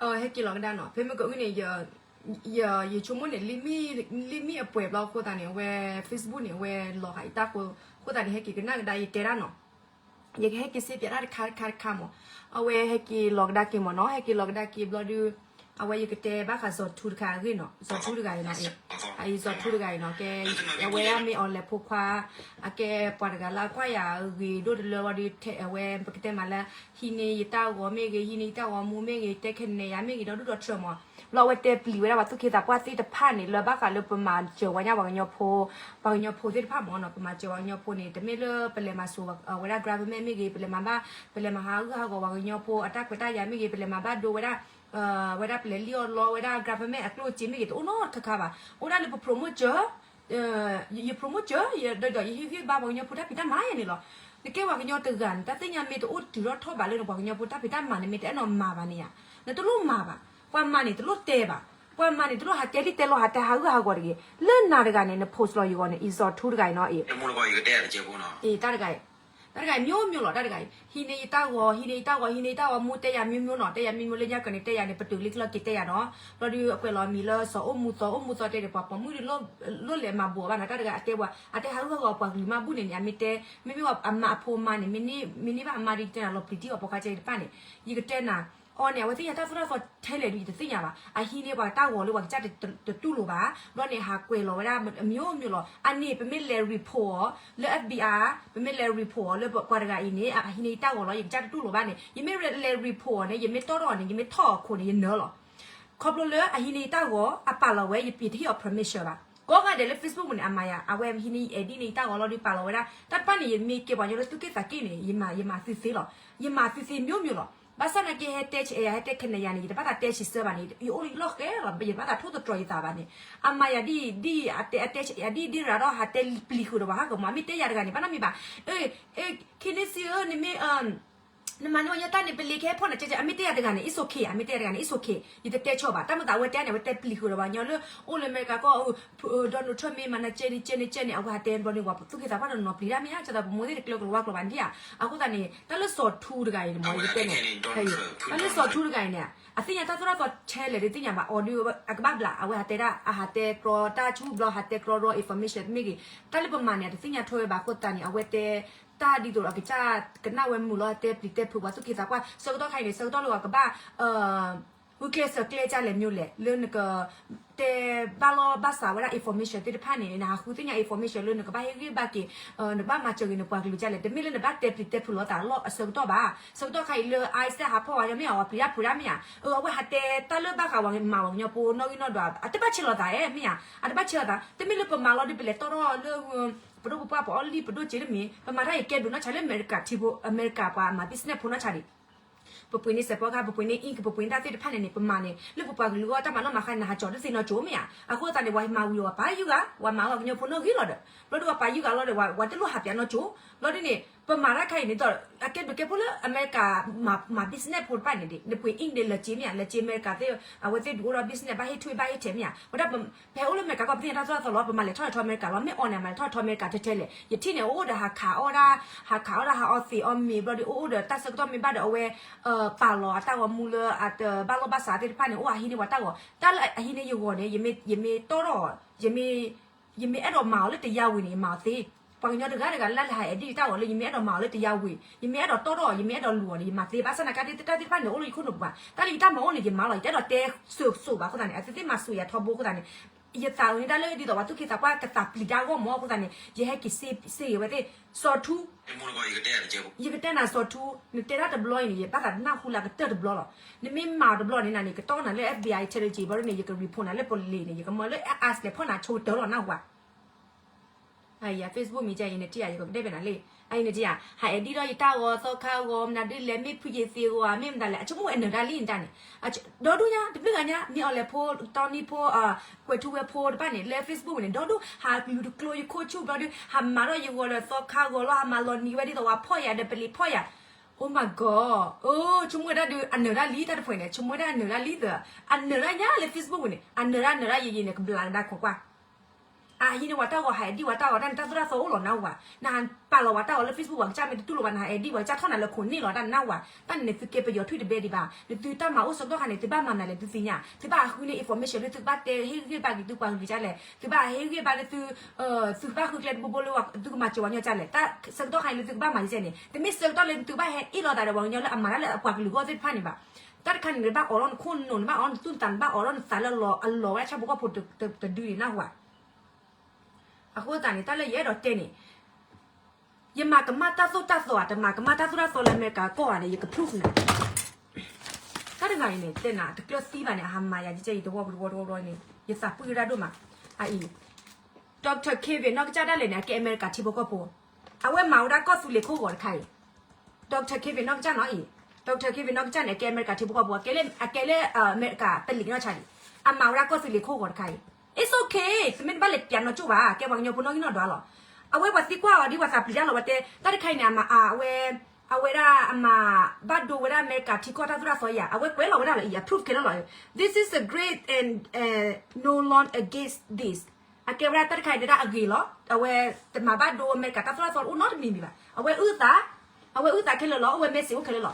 ဟဲက့ၤလီၤကဒါနီၤ, ဖဲမ့ၢ်ကအုၣ်န့ၣ် ယဆိကမိၣ်န့ၣ် လံမ့ၢ်အပှဲၤဘျီအဃိသတးန့ၣ် အဝဲ Facebook န့ၣ် အဝဲလီၤဃာ်အံၤတၢ်ဃိ, အဃိသတးန့ၣ် ဟဲက့ၤကနၣ်ကဒါ ယတဲဒၣ်နီၤ, ယကဟဲက့ၤစ့ပၠးတၢ်တခါတခါတခါမး, အဝဲဟဲက့ၤလီၤကဒါက့ၤမးနီၤ, ဟဲက့ၤလီၤကဒါက့ၤဘျီဒုး အဝဲယကတဲဘၣ်ဃးစီၤထူတခါအဂ့ၢ်နီၤ, စီၤထူတဂၤအံၤနီၤ, အံၤစီၤထူတဂၤအံၤနီၤ, ကဲ အဝဲဒၣ်မ့ၢ်အီၤလဲၤဖိခွါ, အကဲပှၤတဂၤလၢကွၢ်ယၤဂ့ၤဒိၣ်တလၢဝံၤဒီး အဝဲပကတဲမးလၢ ဟံးန့ၢ်ယတၢ်ဂီၤမ့ၢ်ဂ့ၤ, ဟံးန့ၢ်ယတၢ်ဂီၤမူမ့ၢ်ဂ့ၤ, တဲခဲနံၤယၤမ့ၢ်ဂ့ၤ ဒီဒူၣ်ဒီထြၢမး, ဘျီအဝဲတဲပျံၤဝဲဒၣ်ပှၤသူၣ်က့သးပှၢ်သ့ၣ်တဖၣ်န့ၣ် လၢဘၣ်ဃးလၢပမၤစၢၤဝဲညါပှၤကညီဖိ, ပှၤကညီဖိသ့ၣ်တဖၣ်မးနီၤ, ပမၤစၢၤပှၤကညီဖိန့ၣ် တမ့ၢ်လၢပလဲၤမၤစၢၤဝဲဒၣ် government မ့ၢ်ဂ့ၤ, ပလဲၤမၤဘၣ်, ပလဲၤမၤဟးဂူာ်ဟးဂီၤပှၤကညီဖိအတၢ်ခွဲးတၢ်ယာ်မ့ၢ်ဂ့ၤ, ပလဲၤမၤဘၣ်ဒိဝဲဒၣ် ဝဲဒၣ်ပလဲၤလံၣ်အီၣ်လီဝဲဒၣ် government အကျိၣ်စ့မ့ၢ်ဂ့ၤ တအိၣ်နီတခါခါဘၣ်, အိၣ်ဒၣ်လၢပ promote စၢၤ ယ promote စၢၤ ဒီးယဟ့ၣ်ဂံၢ်ဘါပှၤကညီဖိတၢ်ဖံးတၢ်မၤယၤန့ၣ်လီၤ. နကဲပှၤကညီတဂၤန့ၣ် တၢ်သ့ၣ်ညါမ့ၢ်တအိၣ်တုၤထီၣ်ထီၣ်ဘးလၢနပှၤကညီဖိတၢ်ဖံးတၢ်မၤန့ၣ် မ့ၢ်တအဲၣ်ဒိးမၤဘၣ်န့ၣ်ဧါ, နတလိၣ်မၤဘၣ်, ပှၤမၤန့ၣ်တလိၣ်တဲဘၣ်, ပှၤမၤန့ၣ်တလိၣ်ဟးတဲလံၣ်တဲလီ ဟးတဲဟးဂူာ်ဟးဂီၤတဂ့ၤ, လၢနၤတဂၤန့ၣ် န post လီၤယဂီၢ်န့ၣ် အံၤစီၤထူတဂၤအံၤနီၤ, အံၤတၢ်တဂၤအံၤ တၢ်တဂၤအံၤ မျိုးမျိုးလီၤ, တၢ်တဂၤအံၤ ဟံးန့ၢ်ယတၢ်ဂီၤ ဟံးန့ၢ်ယတၢ်ဂီၤ ဟံးန့ၢ်ယတၢ်ဂီၤမူ တဲယၤ မျိုးမျိုး နီၤ, တဲယၤ မျိုးမျိုး လၢညါကန့ၣ် တဲယၤန့ၣ် ပတုာ်လံကျၢၢ်က့ၤတဲယၤနီၤ, ဘျီဒုးအကွဲးလီၤမံၤလၢစီၤအိၣ်မူသီ အိၣ်မူသီတဲဒီး ပှၤပိာ်မုၣ်ဒုးလိၣ်လဲၤမၤဘူးအီၤဘၣ်နီၤ, တၢ်တဂၤအတဲပှၤ အတဲဟးဂူာ်ဟးဂီၤပှၤကလုာ်မးဘူၣ်န့ၣ်န့ၣ် အမ့ၢ်တဲ မ့မ့ၢ်အမါအဖိမါန့ၣ် မ့ၢ်န့ၢ်ဘၣ်အမါဒ်ယတဲနၤလီၤပျံၤတံၢ်အီၤပိာ်ခွါကဲအံၤတဖၣ်န့ၣ်, ယကတဲနၤ အီၤန့ၣ် အဝဲသ့ၣ်ညါတၢ်သိၣ်တၢ်သီထဲလဲၣ်ဒုး ယတသ့ၣ်ညါဘၣ်, အဟံးန့ၢ်ပှၤတၢ်ဂီၤလၢပှၤကစၢ်တတူၢ်လိာ်ဘၣ်, ဘျီန့ၣ် ဟးကွဲးလီၤဝဲဒၣ် မျိုးမျိုး လီၤ, အန့ၣ် ပမ့ၢ်လဲၤ report အီၤ လၢ F B I ပမ့ၢ်လဲၤ report အီၤလၢပှၤတဂၤအံၤန့ၣ် အဟံးန့ၢ်ယတၢ်ဂီၤလီၤ ယကစၢ်တတူၢ်လိာ်ဘၣ်န့ၣ် ယမ့ၢ်လဲၤ report အီၤန့ၣ် ယမ့ၢ်တီၢ်ထီၣ်အီၤန့ၣ် ယမ့ၢ်ထီၣ်အီၤခိၣ်န့ၣ် ယနၢၤလီၤ, ခီဖျိလၢအဟံးန့ၢ်ယတၢ်ဂီၤ အပာ်လီၤဝဲ ယပှ့ၤတဟ့ၣ်အီၤ permission ဘၣ်, ကိးဂၤဒဲးလၢ Facebook ပူၤန့ၣ် အမၤယၤ အဝဲဟံးန့ၢ် edit န့ၢ်ယတၢ်ဂီၤလီၤဒုးပာ်လီၤဝဲဒၣ်, တၢ်တဖၣ်န့ၣ် ယမ့ၢ်ကဲပှၤကညီလၢသူၣ်က့သးက့န့ၣ် ယမၤ ယမၤသုသ့လီၤ, ယမၤသုသ့ မျိုးမျိုး လီၤ, ဘၣ်ဆၣ်နာ်က့ဟဲတဲဆဲးယၤ ဟဲတဲခဲနံၤယၤန့ၣ် ယတဘၣ်သးတဲဆံးစၢၤဘၣ်န့ၣ် ယအိၣ်လၢယလီၢ်ဃဲလီၤ ယတဘၣ်သးထိၣ်သတြီၤယသးဘၣ်န့ၣ်, အမၤယၤဒ်အံၤ ဒ်အံၤ အတဲ အတဲဆဲးယၤဒ်အံၤဒ်ရၤဒီး ဟးတဲပျံၤဃုာ်ဒီးပှၤဟးဂီၤမး မ့ၢ်တဲယၤတဂၤန့ၣ် ဘၣ်နီတမံၤဘၣ်, ခဲန့ၣ်စ့ဧၢ နမ့ၢ် နမၤန့ၢ်ဝဲညီတၢ်န့ၣ် ပလံၤကဟဲဖီၣ်နၤကဲကဲ အမ့ၢ်တဲယၤတဂၤန့ၣ် it's okay အမ့ၢ်တဲယၤတဂၤန့ၣ် it's okay ယတတဲဆီၣ်ဘၣ်, တၢ်မၤသးအဝဲတဲန့ၣ် အဝဲတဲပျံၤဃုာ်ဒီးပှၤကညီလၢ အိၣ်လၢအမဲရကၤကီၢ် Donald Trump မ့ၢ်မၤနၤကဲန့ၣ် ကဲန့ၣ် ကဲန့ၣ် အဝဲဟးတဲဘျီန့ၣ် ပှၤသူၣ်က့သးပှၢ်တနီၤပျံၤတၢ်မ့ၢ်ဧါ, ကဲသိးပမိၢ်သ့ၣ်တကျၢၤကလီၤဝါကျိၤဘၣ်န့ၣ်ဧါ, အဃိသတးန့ၣ် တၢ်လၢစီၤထူတဂၤအံၤန့ၣ်မ့ၢ် ယတဲန့ၣ် တၢ်လၢစီၤထူတဂၤအံၤန့ၣ် အသ့ၣ်ညါတၢ်သိၣ်တၢ်သီထဲလဲၣ်ဒုးသ့ၣ်ညါဘၣ်အီၤဒုး အကဘၣ်ဘျး အဝဲဟးတဲဒၣ် အဟးတဲကြီတၢ်ဆူၣ်ဘျီ ဟးတဲကြီ raw information မ့ၢ်ဂ့ၤ တၢ်လၢပမၤန့ၣ် အတသ့ၣ်ညါထီၣ်ဝဲဘၣ်အဃိသတးန့ၣ် အဝဲတဲတၢ်ဒ်သိးဒီးအကစၢ်ကနၣ်ဝဲမုာ်လီၤ တဲပျံၤတဲဖုးပှၤသူၣ်က့သးပှၢ် ဆၢကတီၢ်ခါအံၤန့ၣ် ဆၢကတီၢ်လၢပှၤကဘၣ် ဂုာ်ကျဲးစၢးကျဲကလဲၣ် မျိုးလဲၣ် လၢနက တဲဘၣ်လီၢ်ဘၣ်စးဝဲဒၣ် information သ့ၣ်တဖၣ်န့ၣ် နဟးဃုသ့ၣ်ညါ information လၢနကဘၣ်ဟ့ၣ်ဂံၢ်ဘါက့ၤ နကဘၣ်မၤစၢၤဂ့ၤနပှၤကလုာ်ကလဲၣ် တမ့ၢ်လၢနဘၣ်တဲပျံၤတဲဖုးလိာ်သးလီၢ်အဆၢကတီၢ်ဘၣ်. ဆၢကတီၢ်ခါအံၤလၢ ISIS ဟးဖီၣ်ဝဲ မ့ၢ်အီၤပျံၤတၢ်ဖုးတၢ်မ့ၢ်ဧါ, အဝဲဟးတဲတၢ်လၢဘၣ်ဃးဝဲမၤဝဲကညီဖိနီၣ်ဂံၢ်နီၣ်ဒွး အတဘၣ်ဆဲးလိာ်သးဧါ မ့ၢ်ဧါ, အတဘၣ်ဆဲးလိာ်သး တမ့ၢ်လၢပမၤလီၤဒုးပလဲၤတီၢ်ထီၣ်လၢ ပဒိၣ်ပပှၢ်ပအီၣ်လံၣ်ပဒိၣ်စ့တမ့ၢ် ပမၤတၢ်အံၤကဲဘျုးနီၢ်ဆါလၢအမဲရကၤထံဖိ အမဲရကၤပှၤမၤ business ဖိနီၢ်ဆါဒံး ပပှ့ၤန့ၢ်စဲးဖီကါ ပပှ့ၤန့ၢ် ink ပပှ့ၤန့ၢ်တၢ်သ့ၣ်တဖၣ်န့ၣ်န့ၣ် ပမၤန့ၣ် လၢပပှၤကလုာ်အဂီၢ်တၢ်မၤနီၣ်မၤဃါန့ၣ် နဟးကၠီၤတသ့နီၢ်ကၠိမ့ၢ်ဧါ. အဃိသတးန့ၣ် ပှၤမၤဝံၤအီၤပာ်ယုၢ်ဂၤ ပှၤမၤအီၤကညီဖိနီၣ်ဂံၢ်လီၤဒီး ဘျီဒုးပှၤပာ်ယုၢ်ဂၤလီၤဒီး ပှၤတလိၣ်ဟးပၠးနီၢ်ကၠိ ဘျီဒုးန့ၣ် ပမၤတၢ်ခါအံၤန့ၣ်ဒီး အကဲဘျုးကဲဖှိၣ်လၢအမဲရကၤ မၤ business ဖိတဖၣ်န့ၣ်ဒံး နပှ့ၤ ink န့ၣ် လၢကၠ့မ့ၢ်ဧါ, လၢကၠ့အမဲရကၤသ့ၣ် အဝဲသ့ၣ်ဒုးအိၣ်ဒီး business ဘၣ်ဟ့ၣ်ထွဲဘၣ်ဟ့ၣ်ထဲမ့ၢ်ဧါ. ဝဲဒၣ် ပဟဲအိၣ်လၢအမဲရကၤကီၢ် ပသ့ၣ်ညါတၢ်သိၣ်တၢ်သီလီၤ ပမၤလဲၤထီၣ်လဲၤထီအမဲရကၤလီၤ မ့ၢ်အီၤန့ၣ် အမၤလဲၤထီၣ်လဲၤထီအမဲရကၤထဲထဲလဲၣ် ယထံၣ်န့ၣ် အိၣ်ဒီးဟးခးအီၣ်ဒၣ် ဟးခးအီၣ်ဒၣ်ဟးအီသံးအီမ့ၤ ဘျီဒုးအိၣ်အိၣ်ဒီးတၢ်ဆၢကတီၢ်မ့ၢ်ဘၣ်ဒီးအဝဲ ပာ်လီၤအတၢ်ဂီၤမူလၢအတဘၣ်လီၢ်ဘၣ်စးသ့ၣ်တဖၣ်န့ၣ် အိၣ်အဟံးန့ၢ်ပှၤတၢ်ဂီၤ တၢ်လၢအဟံးန့ၢ်ယဂီၢ်န့ၣ် ယမ့ၢ်တီၢ်ထီၣ်အီၤ ယမ့ၢ်အဲၣ်ဒိးမၤအီၤလၢတယါဝံၤန့ၣ် ယမၤအီၤသ့. ပှၤကညီတဂၤတဂၤလၢလၢဟး edit တၢ်ဂီၤလၢ ယမ့ၢ်အဲၣ်ဒိးမၤအီၤလၢတယါဝံၤ ယမ့ၢ်အဲၣ်ဒိးတီၢ်ထီၣ်အီၤ ယမ့ၢ်အဲၣ်ဒိးလူၤအီၤန့ၣ် ယမၤသ့ ဘၣ်ဆၣ်နာ်က့ တၢ်သ့ၣ်တဖၣ်န့ၣ် အိၣ်လၢယခိၣ်နူာ်ပူၤဘၣ် တၢ်လၢယတၢ်မၤအိၣ်န့ၣ် ယမၤလီၤ ယတအဲၣ်ဒိးတဲစိၤစိၤဘၣ်အဃိသတးန့ၣ် အဝဲသ့ၣ်မၤစိၤယၤထီဘိအဃိသတးန့ၣ် ယသးအုးန့ၢ်တၢ်လၢဒ်သိးပှၤသူၣ်က့သးပှၢ်ကသးပျံၤတၢ်အဂီၢ်မ့ၢ်အဃိသတးန့ၣ် ယဟဲက့ၤစ့ၢ်က့ၤဝဲသ့ၣ် စီၤထူ ယကတဲနၤစီၤထူ နတဲတၢ်တဘျီအံၤန့ၣ် ယဘၣ်သးနၢ်ဟူလၢအကတၢၢ်တဘျီလီၤ. နမ့ၢ်မၤတဘျီန့ၣ်နၤန့ၣ် ကတီၢ်နၤလၢ FBI ထဲတက့ၤ ဘျီဒ်န့ၣ် ယက report နၤလၢ police န့ၣ် ယကမၢလၢ ICE လဲၤဖီၣ်နၤဆိကတၢၢ်လီၤနၢ်ဟူဧါ. အံၤ Facebook မ့ၢ်ကဲအံၤနတံၢ်ဧါ ယကတဲဘၣ်နၤလံ. အံၤနတံၢ်ဧါ ဟး edit ဒီးယတၢ်ဂီၤသီခါဂီၤ မနုၤဒ်လဲၣ် မ့ၢ်ဖုယ့ၤသ့ဂီၤဧါ မ့ၢ်မတၤလဲၣ် အဆိကမိၣ်အနၢၤတၢ်လံနတၢ်န့ၣ် ဒီဒူၣ်ညါ တဘျုးဂၤညါ မ့ၢ်အီၤလဲၤဖိ တီနံဖိ ကွဲးထူဝဲဖိတဖၣ်န့ၣ် လၢ Facebook န့ၣ် ဒီဒူၣ် ဟးလူၤတကျိယခိၣ်ဆူၣ်ဘျီဒုး ဟးမၤထီၣ်ယဂီၤဒီးသီခါဂီၤလီၤ ဟးမၤလီၤနံၤဝဲဒ်သိးဝဲဖီၣ်ယၤဒီးပလံၤဖီၣ်ယၤ Oh my god အိ ဆိကမိၣ်ဝဲဒၣ်ဒုး အနၢၤတၢ်လံတၢ်တဖှဲးန့ၣ် ဆိကမိၣ်ဝဲဒၣ်အနၢၤတၢ်လံသၢ အနၢၤတၢ်ညါလၢ Facebook န့ၣ် အနၢၤတၢ်နၢၤတၢ်ယံာ်ယံာ်န့ၣ် ကဘျးကဒါခိးကွၢ် အဟံးန့ၢ်ဝဲတၢ်ဂီၤ ဟး edit ဝဲတၢ်ဂီၤ တၢ်န့ၣ်တၢ်သိၣ်တၢ်သီအိၣ်လီၤနၢ်ဟူဧါ. နဟးပာ်လီၤဝဲတၢ်ဂီၤလၢ Facebook ဝဲကစၢ်မ့ၢ်တတူၢ်လိာ်ဘၣ် နဟး edit ဝဲကစၢ်ထီၣ်နၤလၢခိၣ်န့ၣ်လီၤ တၢ်နၢ်ဟူဧါ. တၢ်န့ၣ်န့ၣ် သုကဲပယီၤထွံၣ်တဘဲဒံးဘၣ်. နသုတၢ်မၤအိၣ်ဆၢကတီၢ်ခါန့ၣ် သုဘၣ်မၤနၤလဲၣ် သုသ့ၣ်ညါ. သုဘၣ်ဟးဃုန့ၢ် information လၢသုကဘၣ်တဲဟ့ၣ်ဂံၢ်ဘါက့ၤသုပှၤကလုာ်ကလဲၣ်. သုဘၣ်ဟ့ၣ်ဂံၢ်ဘါလၢသု သုဘၣ်ဃုကျဲတဘိဘိလၢသုကမၤစၢၤပှၤကညီကလဲၣ်. တၢ်ဆၢကတီၢ်ခါန့ၣ်လၢသုကဘၣ်မၤကဲန့ၣ် တမ့ၢ်ဆၢကတီၢ်လၢသုကဘၣ်ဟဲအ့ၣ်လိာ်သးဒီးပှၤကညီလၢအမၤတၢ်လၢအပှၤကလုာ်ဂီၢ်သ့ၣ်တဖၣ်န့ၣ်ဘၣ်. တၢ်တခါန့ၣ် နဘၣ်အိးထီၣ်နခိၣ်နူာ် နဘၣ်အိးထီၣ်နသူၣ်နသး နဘၣ်အိးထီၣ်နသးလၢအလီၤဝဲဒၣ်ဆၣ်ဖိကီၢ်ဖိတဒုန့ၣ် နၢ်ဟူဧါ. အဃိသတးန့ၣ် တၢ်လၢယအဲၣ်ဒိးတဲန့ၣ် ယမၤကမၣ်တၢ်သိၣ်တၢ်သီဧါ တမၤကမၣ်တၢ်သိၣ်တၢ်သီလၢအမဲရကၤကီၢ်ဧါန့ၣ် ယက prove နၤ. တၢ်တဂၤအံၤန့ၣ် တဲနၤ တကျၢၤသံဘၣ်န့ၣ် အဟးမၤယၤကဲအံၤ တဝီပူၤတဝီတဝီတဝီန့ၣ် ယသးပှံၢ်ဝဲဒၣ်ဒိၣ်မး. အအံၤ Doctor Kevin နီၢ်ကစၢ်ဒၣ်လဲာ်န့ၣ် အကဲအမဲရကၤထံဖိကီၢ်ဖိ အဝဲမၤဝဲဒၣ်ကီၢ်သူလ့ၤခိၣ်ဂီၤတခါအံၤ Doctor Kevin နီၢ်ကစၢ်နီၤအံၤ Doctor Kevin နီၢ်ကစၢ်န့ၣ် အကဲလၢ အကဲလၢ အမဲရကၤပလံးနီၢ်ဆါလံ. အမၤဝဲဒၣ်ကီၢ်သူလ့ၤခိၣ်ဂီၤတခါအံၤ It's okay. သုမ့ၢ်တဘၣ်လဲၤပျးနီၢ်ကၠိၣ်ဘၣ် ကဲပှၤကညီဖိနီၢ်ဂံၢ်နီၢ်ဒွးလီၤ. အဝဲပှၤသံကွၢ်အီၤဒ်ပှၤသးပျံၤတၢ်လီၤ ဝဲတဲ တၢ်တခါအံၤန့ၣ် အမၤအဝဲ အဝဲဒၣ်အမၤဘၣ်ဒိဝဲဒၣ်အမဲရကၤထံကီၢ်တၢ်သိၣ်တၢ်သီယၤ အဝဲကွဲးလီၤဝဲဒၣ်လၢအံၤ အ prove ခဲလၢာ်လီၤ. This is a great and no law against this. အကဲဝဲဒၣ်တၢ်တခါအံၤဒၣ်အဂ့ၤလီၤ. အဝဲတမၤဘၣ်ဒိအမဲရကၤတၢ်သိၣ်တၢ်သီအိၣ်နီတမံၤမံၤဘၣ်. အဝဲအုၣ်သး, အဝဲအုၣ်သးခဲလၢာ်လီၤ. အဝဲ message အိၣ်ခဲလၢာ်လီၤ.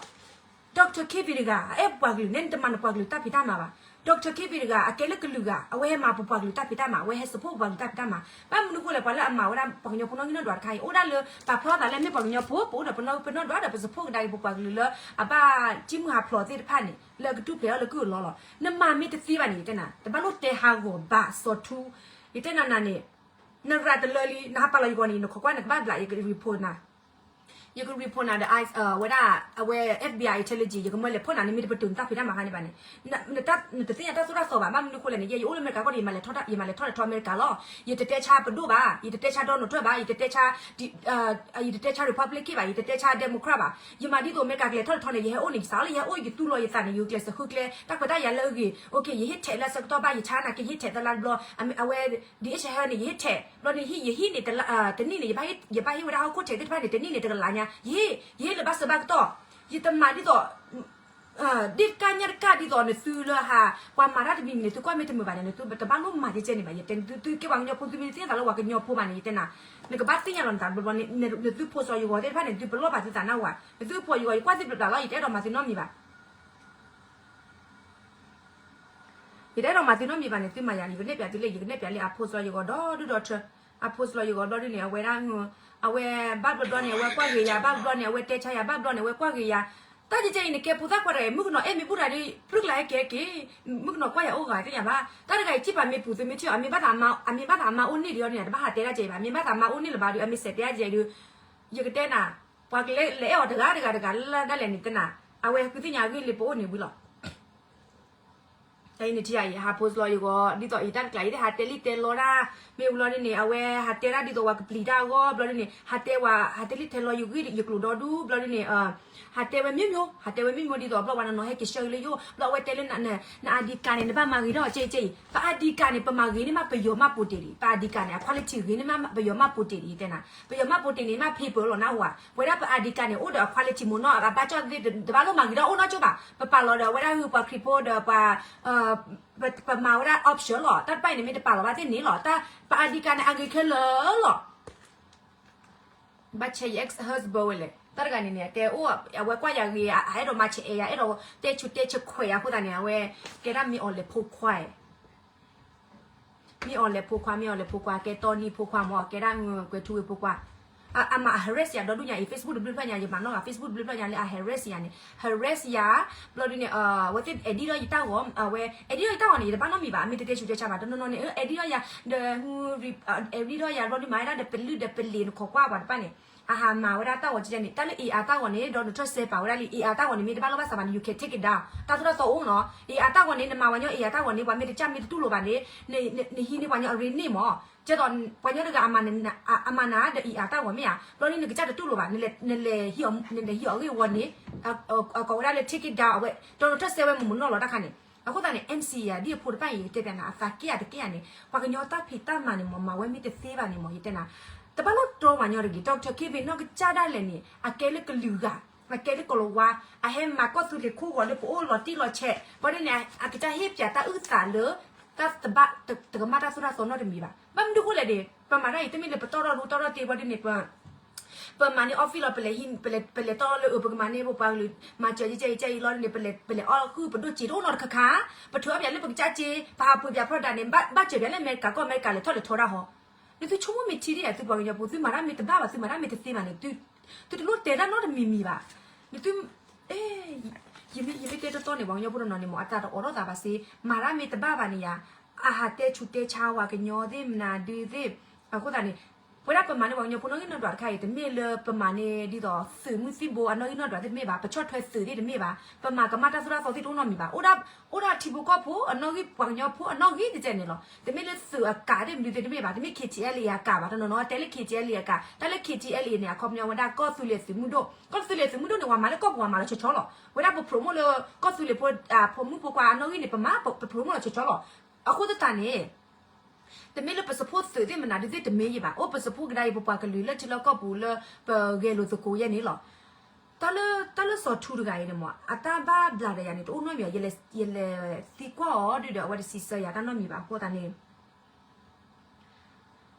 Doctor Kevin တဂၤ အအဲၣ်ပှၤကလုာ်န့ၣ် နတမၤနပှၤကလုာ်တၢ်ဖံးတၢ်မၤဘၣ်. Doctor Kevin တဂၤ အကဲလၢကလုာ်ဂၤ အဝဲဟဲမၤပပှၤကလုာ်တၢ်ဖံးတၢ်မၤ အဝဲဟဲ support ပပှၤကလုာ်တၢ်ဖံးတၢ်မၤ. ဘၣ်မနုၤအဃိလဲၣ် ပှၤလၢအမၤဝဲဒၣ်ပှၤကညီဖိနီၢ်ဂံၢ်နီၢ်ဒွးတခါအံၤ အိၣ်ဒၣ်လၢပာ်ဖျါသးလၢမ့ၢ်ပှၤကညီဖိ ပအိၣ်ဒီးပနီၢ်ပနီၢ်ဒွးဒီးပ support ကဒါက့ၤပပှၤကလုာ်လၢ အဘၣ်ကံၣ်မုၢ်ဟးဖျိးသ့ၣ်တဖၣ်န့ၣ် လၢအကတူၢ်ဖျဲးအီၤလၢကုၢ်အလီလီၤ. နမၤမ့ၢ်တသ့ဘၣ်န့ၣ် ယတဲနၤ တဘၣ်လိၣ်တဲဟးဂီၤဘၣ်စီၤထူ, ယတဲနၤနၤန့ၣ် နရၤတလၢလံ နဟးပာ်လီၤယဂီၢ်န့ၣ် နခိးကွၢ်နကဘၣ်ဘျး ယက report နၤ ယက report နၤဒီး ဝဲဒၣ် အဝဲ FBI intelligence ယကမၢလဲၤဖီၣ်နၤ နမ့ၢ်တပတုာ်နတၢ်ဖံးတၢ်မၤခါန့ၣ်ဘၣ်န့ၣ် နတသ့ၣ်ညါတၢ်သိၣ်တၢ်သီဘၣ်. ဘၣ်မနုၤအဃိလဲၣ်န့ၣ် ယဲယအိၣ်လၢအမဲရကၤကီၢ်ဒီး ယမၤလဲၤထီၣ်ထီၣ်အမဲရကၤလီၤ. ယတတဲဆါပဒိၣ်ဘၣ်, ယတတဲဆါ Donald Trump ဘၣ်, ယတတဲဆါ ယတတဲဆါ Republican ဘၣ်, ယတတဲဆါ Democrat ဘၣ်. ယမၤဒ်သိးအမဲရကၤကလဲၤထီၣ်လဲၤထီန့ၣ် ယဟဲအိၣ်န့ၣ် ယစးအီၤလၢယဟဲအိၣ် ယသူလီၤယသးန့ၣ် ယကျဲးစၢးဃုကျဲ တၢ်ခွဲးတၢ်ယာ်လၢအဂ့ၤ, ယဟ့ၣ်ထဲးလၢဆၢကတီၢ်ဘၣ် ယဆါနာ်က့ ယဟ့ၣ်ထဲးတလါတဘျီ, အဝဲ ဒ်အ့ၣ်ဆဟၢန့ၣ် ယဟ့ၣ်ထဲး ဘျီန့ၣ် ယဟံၣ်န့ၣ် တနံၣ်န့ၣ် ယဘၣ်ဟ့ၣ်ဝဲဒၣ်ဟီၣ်ခိၣ်ထဲးသ့ၣ်တဖၣ်န့ၣ် တနံၣ်န့ၣ် တကလးညါ, ယဟ့ၣ် ယဟ့ၣ်လၢဘၣ်ဆၢဘၣ်ကတီၢ်, ယတမၤဒ်သိး ဒ်တကၢ်ညါတကၢ်ဒ်သိးနသုလၢဟး ပှၤမၤတၢ်တမံၤမံၤန့ၣ် သုကွၢ်မ့ၢ်တမုာ်ဘၣ်န့ၣ် နသုတဘၣ်လိၣ်မၤကဲကဲန့ၣ်ဘၣ်. ယတဲ နသုကဲပှၤကညီဖိ သုမ့ၢ်တသ့ၣ်ညါသးလၢပှၤကညီဖိဘၣ်န့ၣ် ယတဲနၤ, နကဘၣ်သ့ၣ်ညါလီၤနသးတဘျီဘျီန့ၣ် နသုဖိစီၤယဂီၤသ့ၣ်တဖၣ်န့ၣ် နသုပလီၢ်ဘၣ်သုသးနၢ်ဝဲ, နသုဖိယဂီၤ ယကွၢ်သုဘျုးဘျုးလီၤ ယတအဲၣ်ဒိးမၤသုနီတမံၤဘၣ်. ယတအဲၣ်ဒိးမၤသုနီတမံၤဘၣ်န့ၣ် သုမၤယၤန့ၣ် ယကနဲၣ်ပျးသုလၢ ယကနဲၣ်ပျးလၢအ post လီၤယဂီၤဒီဒူၣ်ဒီထၢ, အ post လီၤယဂီၤဘျီဒုန့ၣ် အဝဲဒၣ် အဝဲဘၣ်ဘျီဘျီန့ၣ် အဝဲကွၢ်ဂ့ၤယၤ ဘၣ်ဘျီန့ၣ် အဝဲတဲဆါယၤ ဘၣ်ဘျီန့ၣ် အဝဲကွၢ်ဂ့ၤယၤ, တၢ်ကဲကဲအံၤန့ၣ် ကဲဖိသၣ်ခွါတဂၤအံၤ မုၣ်ကနီၤအဲၣ်မ့ၢ်ဘူၣ်တၢ်ဒီး ပြုၢ်ကျါဟဲကဲက့ၤ, မုၣ်ကနီၤကွၢ်ယၤအိၣ်ဂၤသ့ၣ်ညါဘၣ်. တၢ်တဂၤအံၤ စံးပာ်မ့ၢ်ပူၤသုမ့ၢ်ထံၣ်အီၤ အမ့ၢ်ဘၣ်သးမါအိၣ်န့ၢ်ဒီးန့ၣ် တဘၣ်ဟးတဲဒၣ်ကဲအံၤဘၣ်, မ့ၢ်ဘၣ်သးမါအိၣ်န့ၢ်လၢၤဘၣ်ဒီး အမ့ၢ်စဲးတဲဒၣ်ကဲအံၤဒီး ယကတဲနၤ, ပှၤကလဲၤအဲၣ်အီၤတဂၤတဂၤတဂၤလၢဒၣ်လဲာ်န့ၣ် တဲနၤ, အဝဲဃုသ့ၣ်ညါအဂ့ၢ်လၢပအိၣ်န့ၣ်ဝံၤလီၤ. တၢ်အံၤန့ၣ်ထံၣ်ယၤအံၤ ဟး post လီၤယဂီၤ ဒ်သိးအံၤတၢ်တကျါအံၤ ဟးတဲလံတဲလီတၢ်, မ့ၢ်ဝံၤလီၤဒ်န့ၣ် အဝဲဟးတဲဒၣ်ဒ်သိးပှၤကပျံၤတၢ်အဂီၢ် ဘျီဒ်န့ၣ် ဟးတဲဝဲ ဟးတဲလံတဲလီယဂ့ၢ် ယကျိာ်ဒီဒူၣ် ဘျီဒ်န့ၣ် ဟးတဲဝဲမ့ၢ်မ့ၢ် ဟးတဲဝဲမ့ၢ်မ့ၢ်ဒ်သိးဘျီဝဲနီၢ်နီၢ်ဟဲက့ၤဆှၢက့ၤလၢယအိၣ် ဘျီအဝဲတဲလၢ န ID card န့ၣ် နဘၣ်မၤဂ့ၤထီၣ်ကဲကဲအံၤ, ပ ID card န့ၣ် ပမၤဂ့ၤန့ၢ်မး ပယီၤမၢ်ပိာ်တ့ၢ်ဒံး, ပ ID card န့ၣ် အ quality ဂ့ၤန့ၢ်မး ပယီၤမၢ်ပိာ်တ့ၢ်ဒံး ယတဲနၤ, ပယီၤမၢ်ပိာ်တ့ၢ်န့ၣ် မ့ၢ် paper လီၤနၢ်ဟူဧါ, ပဝဲဒၣ်ပ ID card န့ၣ် အိၣ်ဒီးအ quality မ့ၢ်နီၢ် အဘၣ်ကၠီၣ်သ့ၣ် တဘၣ်လိၣ်မၤဂ့ၤထီၣ်အိၣ်နီၢ်ကၠိၣ်ဘၣ်, ပပာ်လီၤဒီးအဝဲဒၣ်ဂုၢ်ပှၤခရံာ်ဖိဒီးပှၤ ပမၤဝဲဒၣ် option လီၤ, တၢ်တဖၣ်အံၤန့ၣ် မ့ၢ်တပာ်လီၤဘၣ်သ့ၣ်န့ၣ်လီၤ, တၢ်ပ ID card န့ၣ် အဂ့ၤခဲလၢာ်လီၤ. ဘၣ်ဆဲးယ ex husband ဝဲလဲၣ်, တၢ်တဂၤန့ၣ်န့ၣ် အတဲအိၣ် အဝဲကွၢ်ယၤဂ့ၤ အအဲၣ်ဒိးမၤဆဲးအဲၣ်ယၤ အဲၣ်ဒိးတဲဆူးတဲဆဲးခွဲးယၤအဃိသတးန့ၣ် အဝဲကဲဒၣ်မ့ၢ်အီၤလဲၤဖိခွါ မ့ၢ်အီၤလဲၤဖိခွါ မ့ၢ်အီၤလဲၤဖိခွါ ကဲတီနံဖိခွါမ့ၢ် ကဲဒၣ်ကွဲၤထူဝ့ၤဖိခွါ, အမၤ harass ယၤဒီဒူၣ်ညါအံၤ Facebook တဘျုးဖျၢၣ်ညါ ယမၤနီၣ်ဂၤ Facebook တဘျုးဖျၢၣ်ညါလၢအ harass ယၤန့ၣ် harass ယၤ, ဘျီဒ်န့ၣ် အဝဲသ့ၣ် edit ထီၣ်ယတၢ်ဂီၤ အဝဲ edit ထီၣ်ယတၢ်ဂီၤန့ၣ် ယတဘၣ်နီတမံၤဘၣ် အမ့ၢ်တတဲဆူးတဲဆါဘၣ် တနီၤနီၤန့ၣ် edit ထီၣ်ယၤ ဒီး edit ထီၣ်ယၤ ဘျီဒ်မၤဝဲဒၣ်ဒီးပလုၢ်ဒီးပလံၤနခိးကွၢ်ပှၤတဖၣ်န့ၣ် အဟးမၤဝဲဒၣ်တၢ်ဂီၤကဲန့ၣ် တၢ်လၢ AI တၢ်ဂီၤန့ၣ် ဒီးနထၢၣ်စဲးပာ်ဝဲဒၣ်လံ AI တၢ်ဂီၤန့ၣ် မ့ၢ်တဘၣ်လိၣ်ဘၣ်စးဘၣ်န့ၣ် you can take it down တၢ်သိၣ်တၢ်သီအိၣ်နီၤ AI တၢ်ဂီၤန့ၣ် နမၤပှၤကညီ AI တၢ်ဂီၤန့ၣ် ပှၤမ့ၢ်တကၢ်မ့ၢ်တတူၢ်လိာ်ဘၣ်န့ၣ် နဟံးန့ၢ်ပှၤကညီအရ့န့ၢ်မး ကဲသိးပှၤကညီတဂၤ အမၤနၤဒီး AI တၢ်ဂီၤမ့ၢ်ဧါ ဘျီဒ်နကစၢ်တတူၢ်လိာ်ဘၣ် နလဲၤဟံးအီၤဂ့ၢ်ဝီန့ၣ် ကိးဝဲဒၣ်လၢ take it down အဝဲ ဒီးနထၢၣ်စဲးဝဲမုၢ်မုၢ်နီၢ်လီၤ တၢ်ခါန့ၣ် အဃိသတးန့ၣ် MC ယၤ ဒ်အဖိတဖၣ်အံၤ ယကတဲပျးနၤ အသးက့ၣ်ဧါတက့ၣ်ဧါန့ၣ် ပှၤကညီတၢ်ဖံးတၢ်မၤန့ၣ်မ့ၢ် မၤဝဲမ့ၢ်တသ့ဘၣ်န့ၣ်မ့ၢ် ယတဲနၤ တဘၣ်လိၣ်တီပှၤကညီတဂ့ၤ Doctor Kevin နီၢ်ကစၢ်ဒၣ်လဲာ်န့ၣ် အကဲလၢကလုာ်ဂၤ အကဲလၢကီၤလၤဝါ အဟဲမၤကီၢ်သူလ့ၤခိၣ်ဂီၤလၢပအိၣ်လီၤတံၢ်လီၤဆဲး ဘျီဒ်န့ၣ် အကစၢ်ဟ့ၣ်ပျးတၢ်အုၣ်သးလၢ တၢ်တဘၣ် တကမၣ်တၢ်သိၣ်တၢ်သီနီတမံၤဘၣ်. ဘၣ်မနုၤဃိလဲၣ်န့ၣ် ပမၤတၢ်အံၤ တမ့ၢ်လၢပတီၢ်ထီၣ်ဒိတီၢ်ထီၣ်တ့ဘၣ်ဒ်န့ၣ် ပမၤန့ၢ် office လီၤ ပလဲၤဟံး ပလဲၤတီၢ်လၢအ ပကမၤန့ၢ်ပပှၤကလုာ် မၤစၢၤကဲကဲအံၤကဲအံၤလီၤန့ၣ် ပလဲၤအီၣ်ဃုာ်ပဒိၣ်စ့တအိၣ်နီတခါခါ, ပထုးအီၣ်ပၠးလၢပကစၢ်စ့ ပဟးပှ့ၤပၠး product န့ၣ် ဘၣ်စၢၤပၠးလၢအမဲရကၤကီၢ်အမဲရကၤလဲၤထီၣ်လဲၤထီတၢ်ဟီ. နသုဆိကမိၣ်မ့ၢ်ထံဒ်ယၤ သုပှၤကညီဖိ သုမၤတၢ်မ့ၢ်တဘၣ်ဘၣ် သုမၤတၢ်မ့ၢ်တသ့ဘၣ်န့ၣ် သုတလိၣ်တဲတၢ်နီတမံၤမံၤဘၣ်. နသု ယမ့ၢ်တဲတတီန့ၣ် ပှၤကညီဖိတနီၤန့ၣ်မ့ၢ် အတၢ်တအိးထီၣ်သးဘၣ်စ့ မၤတၢ်မ့ၢ်တဘၣ်ဘၣ်န့ၣ်ယၤ အဟးတဲဆူးတဲဆါဝဲကညီသ့ၣ်မနုၤဒုသ့ၣ် အဃိသတးန့ၣ် ပဝဲဒၣ်ပမၤန့ၢ်ပှၤကညီဖိနီၣ်ဂံၢ်နီၣ်ဒွးတခါအံၤ တမ့ၢ်လၢပမၤန့ၢ်ဒ်သိးသုးမုၢ်သံၣ်ဘိအနီၣ်ဂံၢ်နီၣ်ဒွးသ့ၣ်တမ့ၢ်ဘၣ်, ပဆီၣ်ထွဲသုးသ့ၣ်တမ့ၢ်ဘၣ်, ပမၤကမၣ်တၢ်သိၣ်တၢ်သီသ့ၣ်တအိၣ်နီတမံၤဘၣ်. အိၣ်ဒၣ်ထံဖိကီၢ်ဖိအနီၣ်ဂံၢ် ပှၤကညီဖိအနီၣ်ဂံၢ်တကဲန့ၣ်လီၤ. တမ့ၢ်လၢသုးအကးသ့ၣ်မနုၤသ့ၣ်တမ့ၢ်ဘၣ်, တမ့ၢ် K T L A အကးဘၣ်, တနီၤနီၤတဲလၢ K T L A အကး, တၢ်လၢ K T L A န့ၣ် အခီပညီဝဲဒၣ်ကီၢ်သူလ့ၤသုးမုၢ်ဒိၣ်, ကီၢ်သူလ့ၤသုးမုၢ်ဒိၣ်န့ၣ် ပှၤမၤလၢကီၢ်ပူၤ ပှၤမၤလီၤဆီဆီလီၤ. ဝဲဒၣ်ပ promote လၢကီၢ်သူလ့ၤဖိ ဖိမုၣ်ဖိခွါအနီၣ်ဂံၢ်န့ၣ် ပမၤ ပ promote လီၤဆီဆီလီၤ. အဃိသတးန့ၣ် တမ့ၢ်လၢပ support သုးသ့ၣ်မနုၤဒုသ့ၣ်တမ့ၢ်ယံၤဘၣ်, အိၣ်ပ support ကဒါအံၤ ပပှၤကလုာ်လၢထံလီၢ်ကီၢ်ပူၤလၢပဂဲၤလိာ်သကိးယဲန့ၣ်လီၤ. တၢ်လၢ တၢ်လၢစီၤထူတဂၤအံၤန့ၣ်မ့ၢ် အတၢ်ဘၣ်ဘျးဒီးယၤန့ၣ် တအိၣ်နီတမံၤဘၣ်, ယလဲၤသံကွၢ်အီၤဒုဒီး အဝဲတစံးဆၢယၤတၢ်နီတမံၤဘၣ်. အဃိသတးန့ၣ်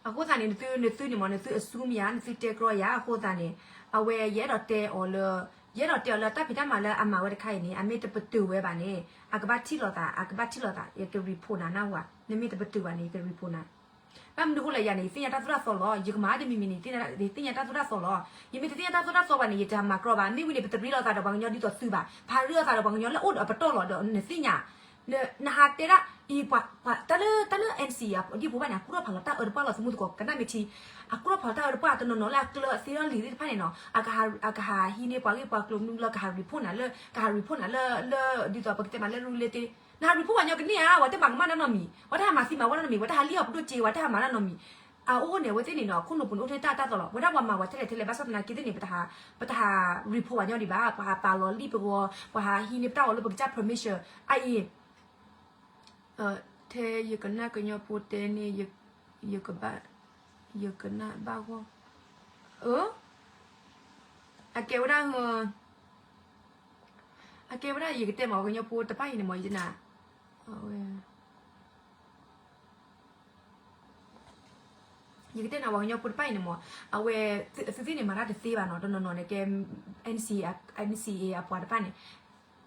အဃိသတးန့ၣ် နသု နသုန့ၣ်မ့ၢ် နသု assume ယၤ နသုတဲကြီယၤ အဃိသတးန့ၣ် အဝဲယအဲၣ်ဒိးတဲအီၤလၢ ယအဲၣ်ဒိးတဲအီၤလၢတၢ်ဖံးတၢ်မၤလၢအမၤဝဲတခါအံၤန့ၣ် အမ့ၢ်တပတုာ်ဝဲဘၣ်န့ၣ် အကဘၣ်ထံၣ်လိာ်သး အကဘၣ်ထံၣ်လိာ်သး ယက report နၤနၢ်ဟူဧါ, နမ့ၢ်တပတုာ်ဘၣ်န့ၣ် ယက report နၤ. ဘၣ်မနုၤဃိလဲၣ် ယၤန့ၣ် ယသ့ၣ်ညါတၢ်သိၣ်တၢ်သီလီၤ. ယကမၤတမံၤမံၤန့ၣ် ယသ့ၣ်ညါတၢ်သိၣ်တၢ်သီလီၤ. ယမ့ၢ်တသ့ၣ်ညါတၢ်သိၣ်တၢ်သီဘၣ်န့ၣ် ယတမၤကြီဘၣ်. မ့ၢ်ဝံၤန့ၣ် ပတရ့လိာ်သးဒီးပှၤကညီဒ်သိးသုးဘၣ်. ပဟးရ့လိာ်သးဒီးပှၤကညီလၢအအိၣ်ဒီးအပတီၢ်လီၤဒီးနသ့ၣ်ညါ နဟးတဲဒၣ်အံၤ ပှၤ တၢ်လၢ တၢ်လၢ N C A ဒ်ဖိဘၣ်န့ၣ် အကူၣ်ထီၣ်ဖးလီၤတၢ်အၢတပှၢ်လီၤ သမူသကိး ကနၣ်မ့ၢ်ထံ, အကူၣ်ထီၣ်ဖးလီၤတၢ်အၢတပှၢ် တနီၤနီၤလၢအကျၢၤအသ့ထီၣ်လံၤသ့ၣ်တဖၣ်န့ၣ်နီၤ အကဟးဟံးန့ၢ်ပှၤဂ့ၢ်ပှၤကျိၤမနုၤလၢကဟး report နၤလၢ ကဟး report နၤလၢ လၢ ဒ်သိးပကတဲမးလၢရူလ့တ့ နဟး report ပှၤကညီကန့ၢ်ဧါ ပှၤတမၤကမၣ်တၢ်နီတမံၤ ပှၤတဟးမၤသံမၤဝီတၢ်နီတမံၤ ပှၤတဟးလံၣ်အီၣ်ပဒိၣ်စ့ ပှၤတဟးမၤတၢ်နီတမံၤ အအိၣ်န့ၣ် အဝဲသ့ၣ်န့ၣ်နီၤ ခိၣ်နူာ်ပူၤန့ၣ် အိၣ်ထဲတၢ်တၢ်သီလီၤ. ဝဲဒၣ်ပှၤမၤဝဲထဲလဲၣ်ထဲလဲၣ် ဘၣ်ဆၣ်သနာ်က့သ့ၣ်န့ၣ် ပတဟး ပတဟး report ပှၤကညီဒံးဘၣ်. ပှၤဟးပာ်လီၤလံၣ်ပဂီၤ ပှၤဟးဟံးန့ၢ်ပတၢ်အီၤလၢပကစၢ် permission အအံၤ ထဲယကနၣ်ကညီဖိတဲန့ၣ် ယကဘၣ် ယကနၣ်ဘၣ်ဂီၢ် အကဲဝဲဒၣ် အကဲဝဲဒၣ် ယကတဲမး ပှၤကညီဖိတဖၣ်အံၤန့ၣ်မ့ၢ် ယနာ် ယကတဲနၤ ပှၤကညီဖိတဖၣ်အံၤန့ၣ်မ့ၢ် အဝဲ သုသ့ၣ်န့ၣ် မၤတၢ်တသ့ဘၣ်နီၤ တနီၤနီၤန့ၣ် ကဲ N C A N C A အပှၤတဖၣ်န့ၣ်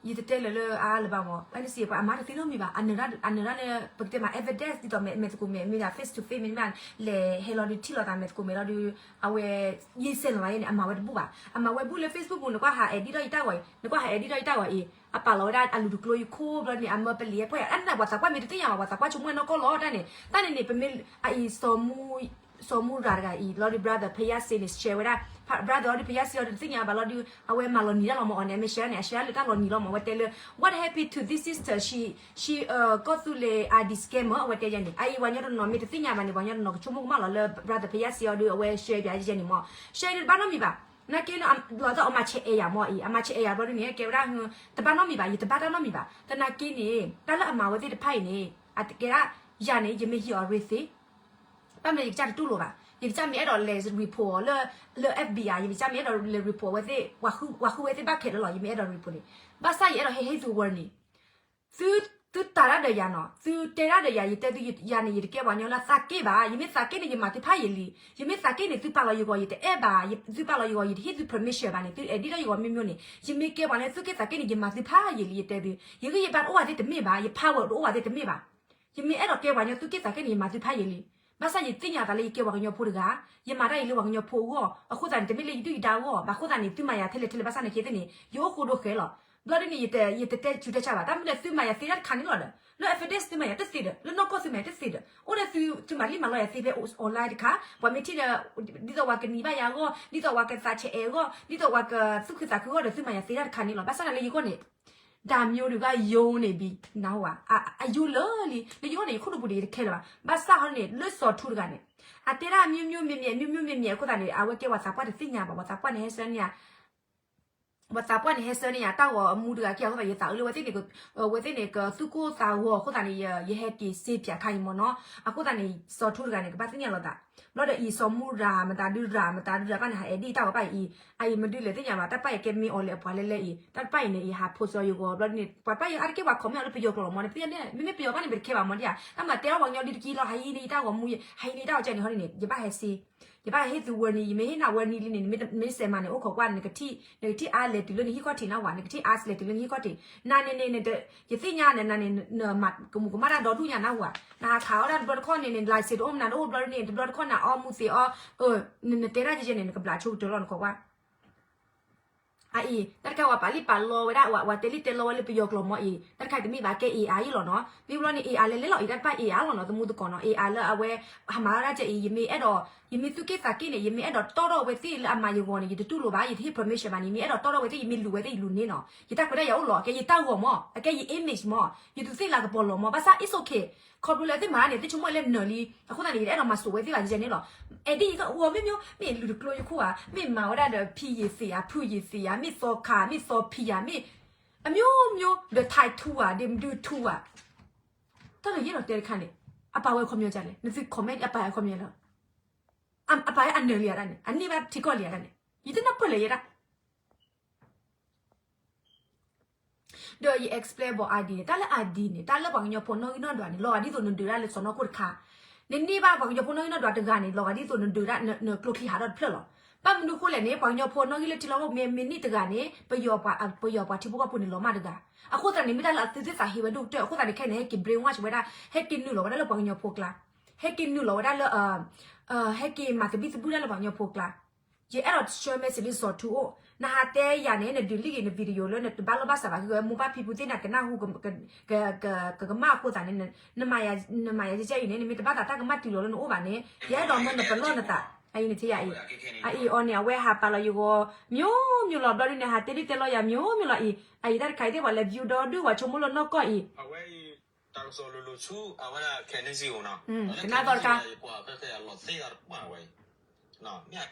ယတတဲလၢၤလၢအါလၢၤဘၣ်မ့ၢ် N C A အပှၤ အမၤတသ့နီတမံၤဘၣ် အနၢၤဒၣ်လၢ ပကတဲမး evidence ဒ်သိးမဲာ်သကိးမဲာ် မ့ၢ်ဒၣ် face to face မ့ၢ်ဒၣ် လဲၤဟဲလီၤဒုးထံၣ်လိာ်သးမဲာ်သကိးမဲာ်လီၤဒုး အဝဲ ယဆဲးလီၤသးယဲန့ၣ် အမၤဝဲတဘူၣ်ဘၣ် အမၤဝဲဘူၣ်လၢ Facebook ပူၤ နကွၢ်ဟး edit ဒီးယတၢ်ဂီၤအံၤ နကွၢ်ဟး edit ဒီးယတၢ်ဂီၤအံၤ အပာ်လီၤဝဲဒၣ်အလူၤတကျိယခိၣ်ဘျီန့ၣ် အမၢပလံၤဖှဲၣ်ယၤ အနၢ်ပှၤသးပှၢ်မ့ၢ်တသ့ၣ်ညါဘၣ် ပှၤသးပှၢ်ဆိကမိၣ်နီၢ်ကီၢ်လီၤတၢ်န့ၣ် တၢ်န့ၣ်န့ၣ် ပမ့ၢ်အအံၤ စီၤမူရၤတဂၤအံၤ လီၤဒုး brother ဖယါစ့န့ၣ် share ဝဲဒၣ် brother အီၤဒုး ဖယါစ့အီၤဒုး တသ့ၣ်ညါဘၣ်လီၤဒုး အဝဲမၤလီၤနံၤတၢ်လီၤမ့ၢ်အီၤန့ၣ် အမ့ၢ် share န့ၣ် အ share လၢတၢ်လီၤနံၤလီၤမ့ၢ် အဝဲတဲလၢ what happened to this sister she she ကီၢ်သူလ့ၤ ID scammer အဝဲတဲယဲန့ၣ် အအံၤပှၤကညီတနီၤမ့ၢ်တသ့ၣ်ညါဘၣ်န့ၣ် ပှၤကညီတနီၤကဆိကမိၣ်ကမၣ်လီၤလၢ brother ဖယါစ့အီၤဒုး အဝဲ share ပၠးယဲန့ၣ်မ့ၢ် share ဒုးတဘၣ်နီတမံၤဘၣ် နာ်က့လီၤသးအမၤဆဲးအဲၣ်ယၤမ့ၢ်အံၤ အမၤဆဲးအဲၣ်ယၤဘျီဒုးန့ၣ် ကဲဝဲဒၣ် တဘၣ်နီတမံၤဘၣ် ယတဘၣ်တၢ်နီတမံၤဘၣ် သနာ်က့န့ၣ် တၢ်လၢအမၤဝဲသ့ၣ်တဖၣ်အံၤန့ၣ် အကဲဒၣ် ယၤန့ၣ် ယမ့ၢ်ဟံးအီၤရ့သ့ ဘၣ်မနုၤယကစၢ်တတူၢ်လိာ်ဘၣ် ယကစၢ်မ့ၢ်အဲၣ်ဒိးလဲၤ report အီၤလၢ လၢ F B I ယကစၢ်မ့ၢ်အဲၣ်ဒိးလဲၤ report ဝဲသ့ၣ် ပှၤဃုဝဲသ့ၣ်ဘၣ်ခဲလၢာ်လီၤ ယမ့ၢ်အဲၣ်ဒိး report န့ၣ် ဘၣ်ဆၣ်ယအဲၣ်ဒိးဟ့ၣ်ဟ့ၣ်သု warning သု သုတၤတၢ်ဒီးယၤနီၤ သုတဲတၢ်ဒီးယၤ ယတဲသုယၤန့ၣ် ယတကဲပှၤကညီလၢအသးက့ၣ်ဘၣ် ယမ့ၢ်သးက့ၣ်န့ၣ် ယမၤသုဖးယံာ်လံ ယမ့ၢ်သးက့ၣ်န့ၣ် သုပာ်လီၤယဂီၢ် ယတအဲၣ်ဘၣ် သုပာ်လီၤယဂီၢ် ယတဟ့ၣ်သု permission ဘၣ်န့ၣ် သု edit ဒီးယဂီၢ်မ့ၢ်မ့ၢ်န့ၣ် ယမ့ၢ်ကဲပှၤလၢသုးက့ၣ်သးက့ၣ်န့ၣ် ယမၤသုဖးယံာ်လံ ယတဲသု ယဂံၢ်ယဘါတအိၣ်ဘၣ်သ့ၣ်တမ့ၢ်ဘၣ် ယ power တအိၣ်ဘၣ်သ့ၣ်တမ့ၢ်ဘၣ် ယမ့ၢ်အဲၣ်ဒိးကဲပှၤကညီသုးက့ၣ်သးက့ၣ်န့ၣ် ယမၤသုဖးယံာ်လံ ဘၣ်ဆၣ်ယသ့ၣ်ညါသးလၢယကဲပှၤကညီဖိတဂၤ ယမၤတၢ်အံၤလၢပှၤကညီဖိအဂီၢ် အဃိသတးန့ၣ် တမ့ၢ်လၢယဒုၣ်ယဒါအဂီၢ် ဘၣ်အဃိသတးန့ၣ် သုမၤယၤထဲလဲၣ်ထဲလဲၣ်ဘၣ်ဆၣ်နာ်က့သ့ၣ်န့ၣ် ယအိၣ်ဃိဒိဃဲလီၤ ဘျီဒ်န့ၣ် ယတတဲဆူးတဲဆါဘၣ် တၢ်မနုၤလဲၣ် သုမၤယၤသ့တၢ်တခါန့ၣ်လီၤဒီး လၢ evidence သုမၤယၤတသ့ဒီး လၢနီၢ်ကီၢ်သုမၤယၤတသ့ဒီး အိၣ်ဒီးသုမၤလံမၤလီၤယၤသ့ဖဲ online တခါ ပှၤမ့ၢ်ထံၣ်ဒီး ဒ်သိးပှၤကနံၤဘၣ်ယၤအဂီၢ် ဒ်သိးပှၤကသးဆဲးအဲၣ်အဂီၢ် ဒ်သိးပှၤကသူၣ်ခုသးခုအဂီၢ်ဒီး သုမၤယၤသ့တၢ်တခါန့ၣ်လီၤ ဘၣ်ဆၣ်န့ၣ်လၢယဂီၢ်န့ၣ် ဒါမျိုးတွေက ယုံနေပြီ နၢ်ဟူဧါ အယုံလၢလံ လၢယဂီၢ်န့ၣ် ယခိၣ်နူာ်ပူၤန့ၣ် ယတခဲလၢာ်ဘၣ် ဘၣ်ဆၣ်ဟီန့ၣ် လၢစီၤထူတဂၤန့ၣ် အတဲဒၣ် မျိုးမျိုးမြင်မြင် မျိုးမျိုးမြင်မြင် အဃိသတးန့ၣ် အဝဲကဲပှၤသးပှၢ်တသ့ၣ်ညါဘၣ် ပှၤသးပှၢ်န့ၣ်ဟဲဆှၢန့ၢ်ယၤ ပှၤသးပှၢ်န့ၣ်ဟဲဆှၢန့ၢ်ယၤ တၢ်ဂီၤအမူတဂၤခံအဃိသတး ယသးအုးလၢဝဲသ့ၣ်န့ၣ် ဝဲသ့ၣ်န့ၣ် ကသူၣ်ကိၢ်သးဂီၤအဃိသတးန့ၣ် ယဟဲက့ၤစ့ပၠးခါအံၤမ့ၢ်နီၤ အဃိသတးန့ၣ် စီၤထူတဂၤန့ၣ် ကဘၣ်သ့ၣ်ညါလိာ်သး ဘျီဒီးအံၤ စီၤမူရၤမတၤဒုရၤမတၤဒုရၤဘၣ်န့ၣ် ဟး edit တၢ်ဂီၤဘၣ်အံၤ, အအံၤမဒုလဲၣ်သ့ၣ်ညါဘၣ် တၢ်ပၢ်အံၤကဲမ့ၢ်အီၤလဲၣ်အပှၤလဲၣ်လဲၣ်အံၤ တၢ်တပၢ်အံၤန့ၣ်အံၤ ဟး post လီၤယဂီၤ ဘျီဒ်န့ၣ် ပှၤတပၢ်အံၤအါတက့ၢ်ပှၤ comment အီၤလၢပယီၤကျိာ်လီၤမၢ်န့ၣ် ပယီၤန့ၣ် မ့မ့ၢ်ပယီၤဘၣ်န့ၣ် ပတခဲဘၣ်မၢ်ဒ်ဧါ တၢ်မၤတဲအီၣ်ပှၤကညီဒ်တက့ၢ်လီၤ ဟးဟံးန့ၢ်ယတၢ်ဂီၤမူ ဟးဟံးန့ၢ်ယတၢ်ဂီၤကဲန့ၣ်ဟီဒ်န့ၣ် ယဘၣ်ဟဲစ့ ယဘၣ်ဟဲဟ့ၣ်သု warning ယမ့ၢ်ဟ့ၣ်နၤ warning လံန့ၣ် နမ့ၢ်စဲးမၤန့ၣ် အိၣ်ခိးကွၢ် နကထံၣ် နကထံၣ်အါလဲၤတုၤလၢနဟံၣ်ခီၣ်ထံးနၢ်ဟူဧါ နကထံၣ်အါစလဲၤတုၤလၢနဟံၣ်ခီၣ်ထံး နၤန့ၣ်န့ၣ် ယသ့ၣ်ညါနၤန့ၣ် နမၤကမူၤကမၣ်တၢ်ဒီဒူၣ်ညါနၢ်ဟူဧါ နဟးခးအီၣ်တၢ်တဘျီတခီၣ်န့ၣ်န့ၣ် license တအိၣ်မနုၤတအိၣ်ဘျီဒ်န့ၣ် တဘျီတခီၣ်နၤအီၣ်မူသ့အီၣ် နတဲတၢ်ကဲကဲန့ၣ် နကဘျးဆိကတၢၢ်လီၤ နခိးကွၢ် အအံၤ တၢ်တခါဝဲပာ်လံပာ်လီဝဲဒၣ် ဝဲတဲလံတဲလီဝဲလၢပယီၤကျိာ်မၢ်အံၤ တၢ်တခါတမ့ၢ်ဘၣ်ကဲ AI အံၤလီၤနီၤ မ့ၢ်ဘျီန့ၣ် AI လဲၤလဲၤလီၤအံၤ တၢ်တဖၣ် AI လီၤနီၤ သမူသကိးနီၤ AI လၢအဝဲ ဟးမၤဝဲဒၣ်ကဲအံၤ ယမ့ၢ်အဲၣ်ဒိး ယမ့ၢ်သူၣ်က့ၣ်သးက့ၣ်န့ၣ် ယမ့ၢ်အဲၣ်ဒိးတီၣ်ထီၣ်ဝဲသ့ၣ်လၢအမၤယဂီၤန့ၣ် ယတတူၢ်လိာ်ဘၣ် ယတဟ့ၣ် permission ဘၣ်န့ၣ် ယမ့ၢ်အဲၣ်ဒိးတီၣ်ထီၣ်ဝဲသ့ၣ် ယမ့ၢ်လူၤဝဲသ့ၣ် ယလူၤန့ၢ်နီၤ ယတၢ်ခွဲးတၢ်ယာ်အိၣ်လီၤ အကဲယတၢ်ဂီၤမၢ် အကဲယ image မၢ် ယသူးသ့ၣ်လၤကပီၤလီၤမၢ် ဘၣ်ဆၣ် it's okay ခီဖျိလၢသ့ၣ်မၤန့ၣ် သ့ၣ်ဆိကမိၣ်လၢနၢၤလံ အဃိသတးန့ၣ် ယတအဲၣ်ဒိးမၤစိာ်ဝဲသ့ၣ်ဘၣ် ယဲန့ၣ်လီၤ အဲဒ်ယသီၣ် ဝီမ့ၢ်မ့ၢ် မ့ၢ်လူၤတကျိယခိၣ်ဧါ မ့ၢ်မၤဝဲဒၣ်ဒီး ဖံယ့ၤသ့ၣ်ဧါ ဖုယ့ၤသ့ၣ်ဧါ မ့ၢ်သီခါ မ့ၢ်သီဖံဧါ မ့ၢ် အမျိုးမျိုး ဒီး Thai ထူဧါ ဒီးမဒုထူဧါ တၢ်လၢယအဲၣ်ဒိးတဲတခါန့ၣ် အပာ်ဝဲခီပညီဒ်လဲၣ် နသု comment အပာ်ဝဲခီပညီလီၤ အပာ်ဝဲအနၢၤလံဧါဒၣ်န့ၣ် အန့ၢ်ဘၣ်ထံကီၢ်လံဧါဒၣ်န့ၣ် ယတနၢ်ပၢၢ်လၢၤယဲဒၣ် ဒီးယ explain ဘၣ် ID န့ၣ် တၢ်လၢ ID န့ၣ် တၢ်လၢပှၤကညီဖိနီၣ်ဂံၢ်နီၣ်ဒွးန့ၣ် လီၤဂာ်ဒ်သိးနဒုးတၢ်လၢစီၢ်နီၤခိၣ်တခါ နန့ၢ်ဘၣ်ပှၤကညီဖိနီၣ်ဂံၢ်နီၣ်ဒွးတဂၤန့ၣ် လီၤဂာ်ဒ်သိးနဒုးတၢ် နကျိချံဟးထီၣ်တဖျၢၣ်လီၤ. ဘၣ်မနုၤအဃိလဲၣ်န့ၣ် ပှၤကညီဖိနီၣ်ဂံၢ်လၢထံလီၢ်ကီၢ်ပူၤမ့ၢ်မံးနံးတဂၤန့ၣ် ပယီၤပှၤထံဖိကီၢ်ဖိန့ၣ်လီၤမၢ်တဂၤ. အဃိသတးန့ၣ် မ့ၢ်တၢ်လၢအသုးသ့ၣ်သးဟ့ဝဲဒိၣ်ကတၢၢ် အဃိသတးန့ၣ် ခဲအံၤန့ၣ် ဟဲက့ၤ brainwash ဝဲဒၣ် ဟဲက့ၤနုာ်လီၤဝဲဒၣ်လၢပှၤကညီဖိကျါ ဟဲက့ၤနုာ်လီၤဝဲဒၣ်လၢ ဟဲက့ၤမၤသဘံၣ်သဘုၣ်ဒၣ်လၢပှၤကညီဖိကျါ ယအဲၣ်ဒိးဆှၢ message လၢစီၤထူအိၣ် နဟးတဲယၤန့ၣ် နဒုးလံၣ်ဂ့ၤန video လၢနတဘၣ်လိာ်ဘၣ်စးဘၣ် ဂ့ၤဂ့ၤ မိၢ်ပၢ်ဖံဖုသ့ၣ်န့ၣ် ကနၢ်ဟူ ကကမၣ်အဃိသတးန့ၣ် နမၤယၤကဲကဲအံၤန့ၣ် နမ့ၢ်တဘၣ်သးတၢ်ကမၣ်တုၤလီၤလၢနအိၣ်ဘၣ်န့ၣ် ယအဲၣ်ဒိးမၢနပလီၢ်နသး အအံၤနထံၣ်ယၤအံၤ အအံၤအီၤန့ၣ် အဝဲဟးပာ်လီၤယဂီၢ် မျိုးမျိုးလီၤ ဘျီဒုန့ၣ် ဟးတဲလံၣ်တဲလီယၤ မျိုးမျိုးလီၤအံၤ အအံၤတၢ်တခါအံၤသ့ၣ်ပှၤလဲၤ view ဒီဒူၣ် ပှၤဆိကမိၣ်လၢနီၢ်ကီၢ်အံၤ အဝဲအံၤ တၢ်ကစီၣ်လိၤလိၤဆူ အဝဲဒၣ် ခဲနစံအိၣ်နီၤ ကနၣ်သီတခါ အတဲယၤ တၢ်လၢခဲနစံတဂၤ အလီၤသ့သးတပှၢ်ဝဲအံၤ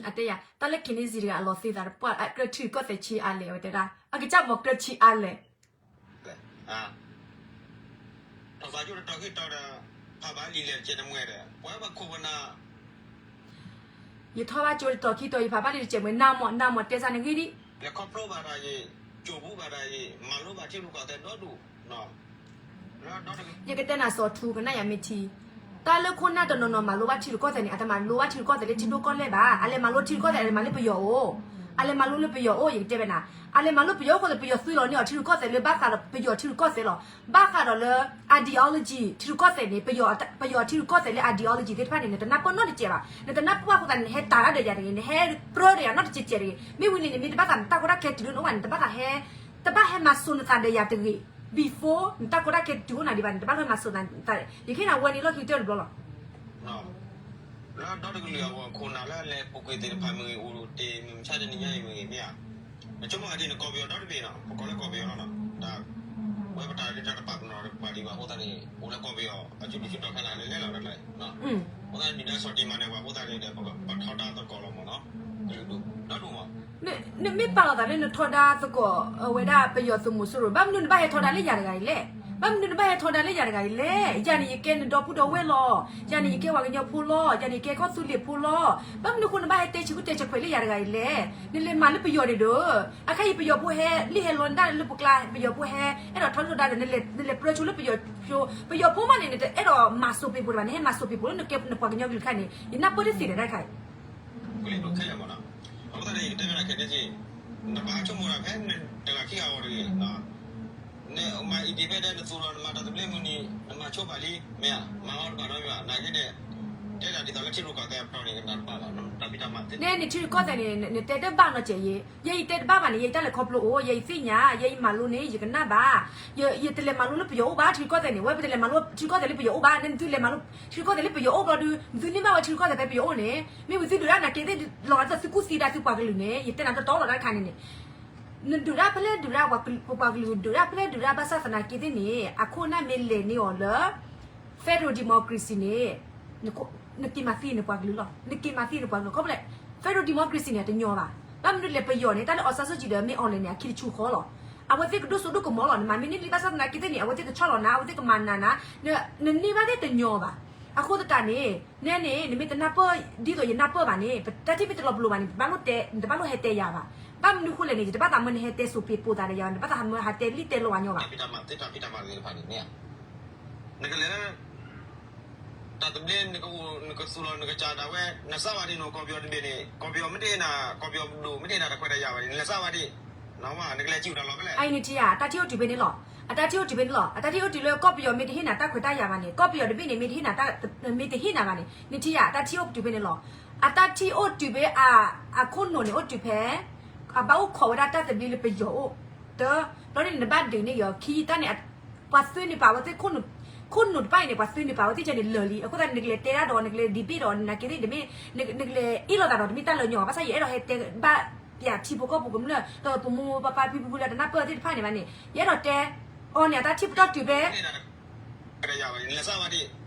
အတဲယၤ တၢ်လၢခဲနစံတဂၤ အလီၤသ့သးတပှၢ် အကြၢးထံၣ်ကီၢ်သဲးဆံးအါလဲၣ် အဝဲတဲဒၣ် အကစၢ်မီၤကြၢးထံၣ်အါလဲၣ် ထီၣ်ဘၣ်ကၠိတတီၤခံတီၤဒီး ဖးဘၣ်လံာ်လဲၣ်တကဲးတမှဲဒီး ပှၤဘၣ်ခိၣ်ပနၢ် ယထီၣ်ဘၣ်ကၠိတတီၤခံတီၤ ယဖးဘၣ်လံာ်တကဲးတမှဲ နၤမီၢ် နၤမီၢ်တဲစၢ်နဂ့ၢ်ဒံး လဲၤခီဖျိဘၣ်တၢ်ဂ့ၢ် ကၠိပူဘၣ်တၢ်ဂ့ၢ် မၤလိဘၣ်ထံရူၢ်ကီၢ်သဲးဒီဒူၣ် ယကတဲနၤစီၤထူ ကနၣ်ယၤမ့ၢ်ထံ တၢ်လၢခိၣ်နၢ်တနီၤနီၤမၤလိဘၣ်ထံရူၢ်ကီၢ်သဲးန့ၣ် အတမၤလိဘၣ်ထံရူၢ်ကီၢ်သဲးလၢထံဒိၣ်ကီၢ်လဲၢ်ဘၣ် အလဲၤမၤလိထံရူၢ်ကီၢ်သဲး အလဲၤမၤလၢပယီၤအိၣ် အလဲၤမၤလိလၢပယီၤအိၣ် ယကတဲဘၣ်နၤ အလဲၤမၤလိပယီၤအိၣ်ဃိသတး ပယီၤသွံလီၤန့ၢ်အီၤထံရူၢ်ကီၢ်သဲးလၢဘၣ်ဃးဒီးပယီၤထံရူၢ်ကီၢ်သဲးလီၤ ဘၣ်ဃးဒီးလၢ ideology ထံရူၢ်ကီၢ်သဲးန့ၣ် ပယီၤထံရူၢ်ကီၢ်သဲးလၢ ideology သ့ၣ်တဖၣ်န့ၣ် နတနၢ်ပၢၢ်နီတစဲးဘၣ် နတနၢ်ပၢၢ်ဘၣ်အဃိသတးန့ၣ် နဟဲတၢ်တၢ်ဒီးယၤတဂ့ၤ နဟဲပြၢဒီးယၤနီတစဲးစဲးတဂ့ၤ မ့ၢ်ဝံၤန့ၣ်န့ၣ် မ့ၢ်တဘၣ်သးနတၢ်ကီတၢ်ခဲတုၤလၢနအိၣ်ဘၣ်န့ၣ် တဘၣ်သးဟဲ တဘၣ်ဟဲမၤစိာ်နသးဒီးယၤတဂ့ၤ before နတၢ်ကီတၢ်ခဲတုၤအိၣ်နၤဒံးဘၣ်န့ၣ် တဘၣ်လၢမၤစိာ်နသး ယကဟ့ၣ်နၤဝဲန့ၣ်လီၢ်ခံကတၢၢ်တဘျီလီၤ လၢဒီတကလုာ်အဂီၢ် ခိၣ်နၢ်လၢအလဲၤပူၤကွံာ်သ့ၣ်တဖၣ်မ့ၢ်ဂ့ၤ အိၣ်တ့ၢ်မုၢ်မဆါတနံၤညါအံၤမ့ၢ်ဂ့ၤမ့ၢ်ဧါ နဆိကမိၣ်အဒံးနကီၢ်ပယီၤဒီတဘ့ၣ်နီၤ ပကိးလၢကီၢ်ပယီၤလီၤနီၤ တၢ်ဝဲပတၢ်လၢတၢ်တပာ်ပနီၣ်ပှၤဒံးဘၣ်အဃိသတးန့ၣ် အိၣ်လၢကီၢ်ပယီၤ အစုဒုးစုတီၤခဲလၢာ်လဲၤလဲၤလီၤတၢ်တၢ် အဃိသတးန့ၣ် ဒ်စီၤတံၤမၤနၢၤပှၤအဃိသတးန့ၣ်ဒီး ပထီဒါသကိးလီၤမ့ၢ်နီၤ ကလုာ်ဒူၣ်ဒီဒူၣ်မး နမ့ၢ်ပာ်လီၤသးလၢနထီဒါသကိး အဝဲဒၣ်ပယီၤသုးမီၤစိရိၤ ဘၣ်မနုၤနဘၣ်ဟဲထီဒါလၢယၤတဂၤအံၤလဲၣ် ဘၣ်မနုၤနဘၣ်ဟဲထီဒါလၢယၤတဂၤအံၤလဲၣ် ယၤန့ၣ်ယကဲနဒီပုၢ်ဒီဝဲၢ်လီၤ ယၤန့ၣ်ယကဲပှၤကညီဖိလီၤ ယၤန့ၣ်ယကဲကီၢ်သူလ့ၤဖိလီၤ ဘၣ်မနုၤဃိနဘၣ်ဟဲတဲဆံးကူၣ်တဲဆံးခွဲးလၢယၤတဂၤအံၤလဲၣ် နလဲၤမၤလၢပယီၤန့ၣ်ဒီး အခါအံၤပယီၤဖိဟဲလံၣ်ဟဲလီနဒၣ်လၢပကျါ ပယီၤဖိဟဲ အဲၣ်ဒိးထီဒါဒီး နလဲၤပြၢဆိလၢပယီၤဖိ ပယီၤဖိမးန့ၣ် နတအဲၣ်ဒိးမၤစိာ်ပ့ၤပိၤတဘၣ် နဟဲမၤစိာ်ပ့ၤပိၤလၢနကဲနပှၤကညီကလုာ်တခါန့ၣ် ယနၢ်ပၢၢ်တသ့ဒီးတၢ်တခါအံၤ ကလံၤဒိၣ်ခဲလၢာ်မးနီၤ အဃိသတးန့ၣ် ယကတဲမ့ၢ်ဒၣ်ခဲဒ်စံး နဘၣ်ဆိကမိၣ်ဒၣ်ဖဲနတဂၤခံဂၤအဂီၢ်တဂ့ၤ နမၤအံၤဒံးဖဲဒဲးနသူၣ်ဒီးနမၤတၢ်သဘျ့မုၢ်နံၤ နမၤဆိဘၣ်လံ မ့ၢ်ဧါ မၤအီၤတဘၣ်နီတမံၤဘၣ် နာ်က့န့ၣ် တဲဒၣ်ဒ်သိးလၢထံရူၢ်ကီၢ်သဲးအပတီၢ်န့ၣ် ကနၣ်တဘၣ်ဘၣ် တၢ်ဖံးတၢ်မၤသ့ နဲနထံရူၢ်ကီၢ်သဲးန့ၣ် နတဲတဘၣ်နီတစဲးယ့ ယဲယတဲတဘၣ်ဘၣ်န့ၣ် ယဲယတၢ်လဲၤခီဖျိအိၣ် ယဲယသ့ၣ်ညါ ယဲယမၤလိန့ၣ် ယကနၣ်ဘၣ် ယတလဲၤမၤလိလၢပယီၤအိၣ်ဘၣ် ထံရူၢ်ကီၢ်သဲးန့ၣ် ဝဲပတလဲၤမၤလိထံရူၢ်ကီၢ်သဲးလၢပယီၤအိၣ်ဘၣ် နသုလဲၤမၤလိထံရူၢ်ကီၢ်သဲးလၢပယီၤအိၣ်ဘၣ် နသုလဲၤမၤဝဲထံရူၢ်ကီၢ်သဲးဖဲပယီၤအိၣ်န့ၣ် မ့ၢ်ဝံၤသုဒုးဒၣ်နာ်က့သ့ၣ်လီၤဂာ်ဒ်သိးသုကူၣ်သံဒၣ်သုပှၤကလုာ်န့ၣ် ယတဲနၤတီတီလီၤတၢ်တခါန့ၣ်န့ၣ် နဒုးဒၣ်ဖဲလဲၣ်ဒုးဒၣ် ပပှၤကလုာ်ဒုးဒၣ်ဖဲလဲၣ်ဒုးဒၣ် ဘၣ်ဆၣ်သနာ်က့သ့ၣ်န့ၣ် အခိၣ်အနၢ်မ့ၢ်လဲၤန့ၢ်အီၤလၢ federal democracy န့ၣ် နက့ၤမၤသံနပှၤကလုာ်လီၤ နက့ၤမၤသံနပှၤကလုာ် ခီဖျိလၢ federal democracy န့ၣ် တညီဘၣ် ဘၣ်မနုၤလဲၣ် ပယီၤန့ၣ် တၢ်လၢ အောင်ဆန်းစုကြည် ဒီး မင်းအောင်လှိုင် န့ၣ် အခံတဆူၣ်ဃီလီၤ အဝဲသ့ၣ်ကဒိၣ်စိဒိၣ်ကမီၤလီၤ နမၤမ့ၢ်န့ၢ်လံ ဘၣ်ဆၣ်သနာ်က့သ့ၣ်န့ၣ် အဝဲသ့ၣ်ကဆီၣ်လီၤနၤ အဝဲသ့ၣ်ကမၤနးနၤ နန့ၢ်ဘၣ်သ့ၣ်တညီဘၣ် အဃိသတးန့ၣ် နဲန့ၣ် နမ့ၢ်တနၢ်ပၢၢ်ဒ်သိးယနၢ်ပၢၢ်ဘၣ်န့ၣ် တၢ်ထံၣ်မ့ၢ်တလီၤပလိာ်ဘၣ်န့ၣ် နတဘၣ်လိၣ်ဟဲတဲယၤဘၣ်. ဘၣ်မနုၤဃိလဲၣ်န့ၣ် ယတဘၣ်သးမၢနဟဲတဲစိၤပ့ၤပိၤသးဒီးယၤ နဘၣ်သးမၢဟးတဲလံၣ်တဲလီၤဝဲညီဘၣ်. နကလဲၤ တၢ်သဘျ့ နကသူၣ်လီၤနကစၢ်ဒၣ်ဝဲ နစးဝါဒ်န့ၣ် ကီၢ်ပယီၤတဘ့ၣ်န့ၣ် ကီၢ်ပယီၤမ့ၢ်တဟ့ၣ်နၤ ကီၢ်ပယီၤပဒိၣ်မ့ၢ်တဟ့ၣ်နၤတၢ်ခွဲးတၢ်ယာ်ဘၣ်န့ၣ် နလဲၤစးဝါဒ် နကလဲၤစံၣ်တၢ်လီၤဖဲလဲၣ်. အအံၤနထံၣ်ဧါ အတၢ်ထံၣ်အိၣ်တုၤဖဲန့ၣ်လီၤ. အတၢ်ထံၣ်အိၣ်တုၤဖဲန့ၣ်လီၤ. အတၢ်ထံၣ်အိၣ်တုၤလၢကီၢ်ပယီၤမ့ၢ်တဟ့ၣ်နၤတၢ်ခွဲးတၢ်ယာ်ဘၣ်န့ၣ် ကီၢ်ပယီၤတဘ့ၣ်န့ၣ် မ့ၢ်တဟ့ၣ်နၤတၢ် မ့ၢ်တဟ့ၣ်နၤဘၣ်န့ၣ် နထံၣ်ဧါ အတၢ်ထံၣ်အိၣ်တုၤဖဲန့ၣ်လီၤ. အတၢ်ထံၣ်အိၣ်တုၤဖဲ အခိၣ်နူာ်န့ၣ်အိၣ်တုၤဖဲ အဘၣ်အိၣ်ခိးဝဲဒၣ်တၢ်သဘျ့လၢပယီၤအိၣ် တၢ် ဘျီန့ၣ် နဘၣ်ဒုးန့ၢ်က့ၤအီၤ ခံတၢ်န့ၣ် ပှၤသုးန့ၢ်ပာ်ဝဲသ့ၣ် ခိၣ်နူာ်တဖၣ်အံၤန့ၣ် ပှၤသုးန့ၢ်ပာ်ဝဲသ့ၣ်ကဲန့ၣ်လၢာ်လံ. အဃိသတးန့ၣ် နကလဲၤတဲတၢ်ဒီး နကလဲၤ debate ဒီး နနာ်က့သ့ၣ် တမ့ၢ် နကလဲၤအ့ၣ်လိာ်သးဒီး တမ့ၢ်တၢ်လၢညီဘၣ်. ဘၣ်ဆၣ်ယအဲၣ်ဒိးဟဲတဲဘၣ်ပၠးထံဖိကီၢ်ဖိကမျၢၢ် ဒီးပမိၢ်ပၢ်ဖံဖုလၢတနၢ်ပၢၢ်သ့ၣ်တဖၣ်န့ၣ်ဘၣ်န့ၣ် ယအဲၣ်ဒိးတဲအီၤန့ၣ် အတၢ်ထံၣ်ပတီၢ်တုၤဖဲ နလဲၤစးဝါဒ်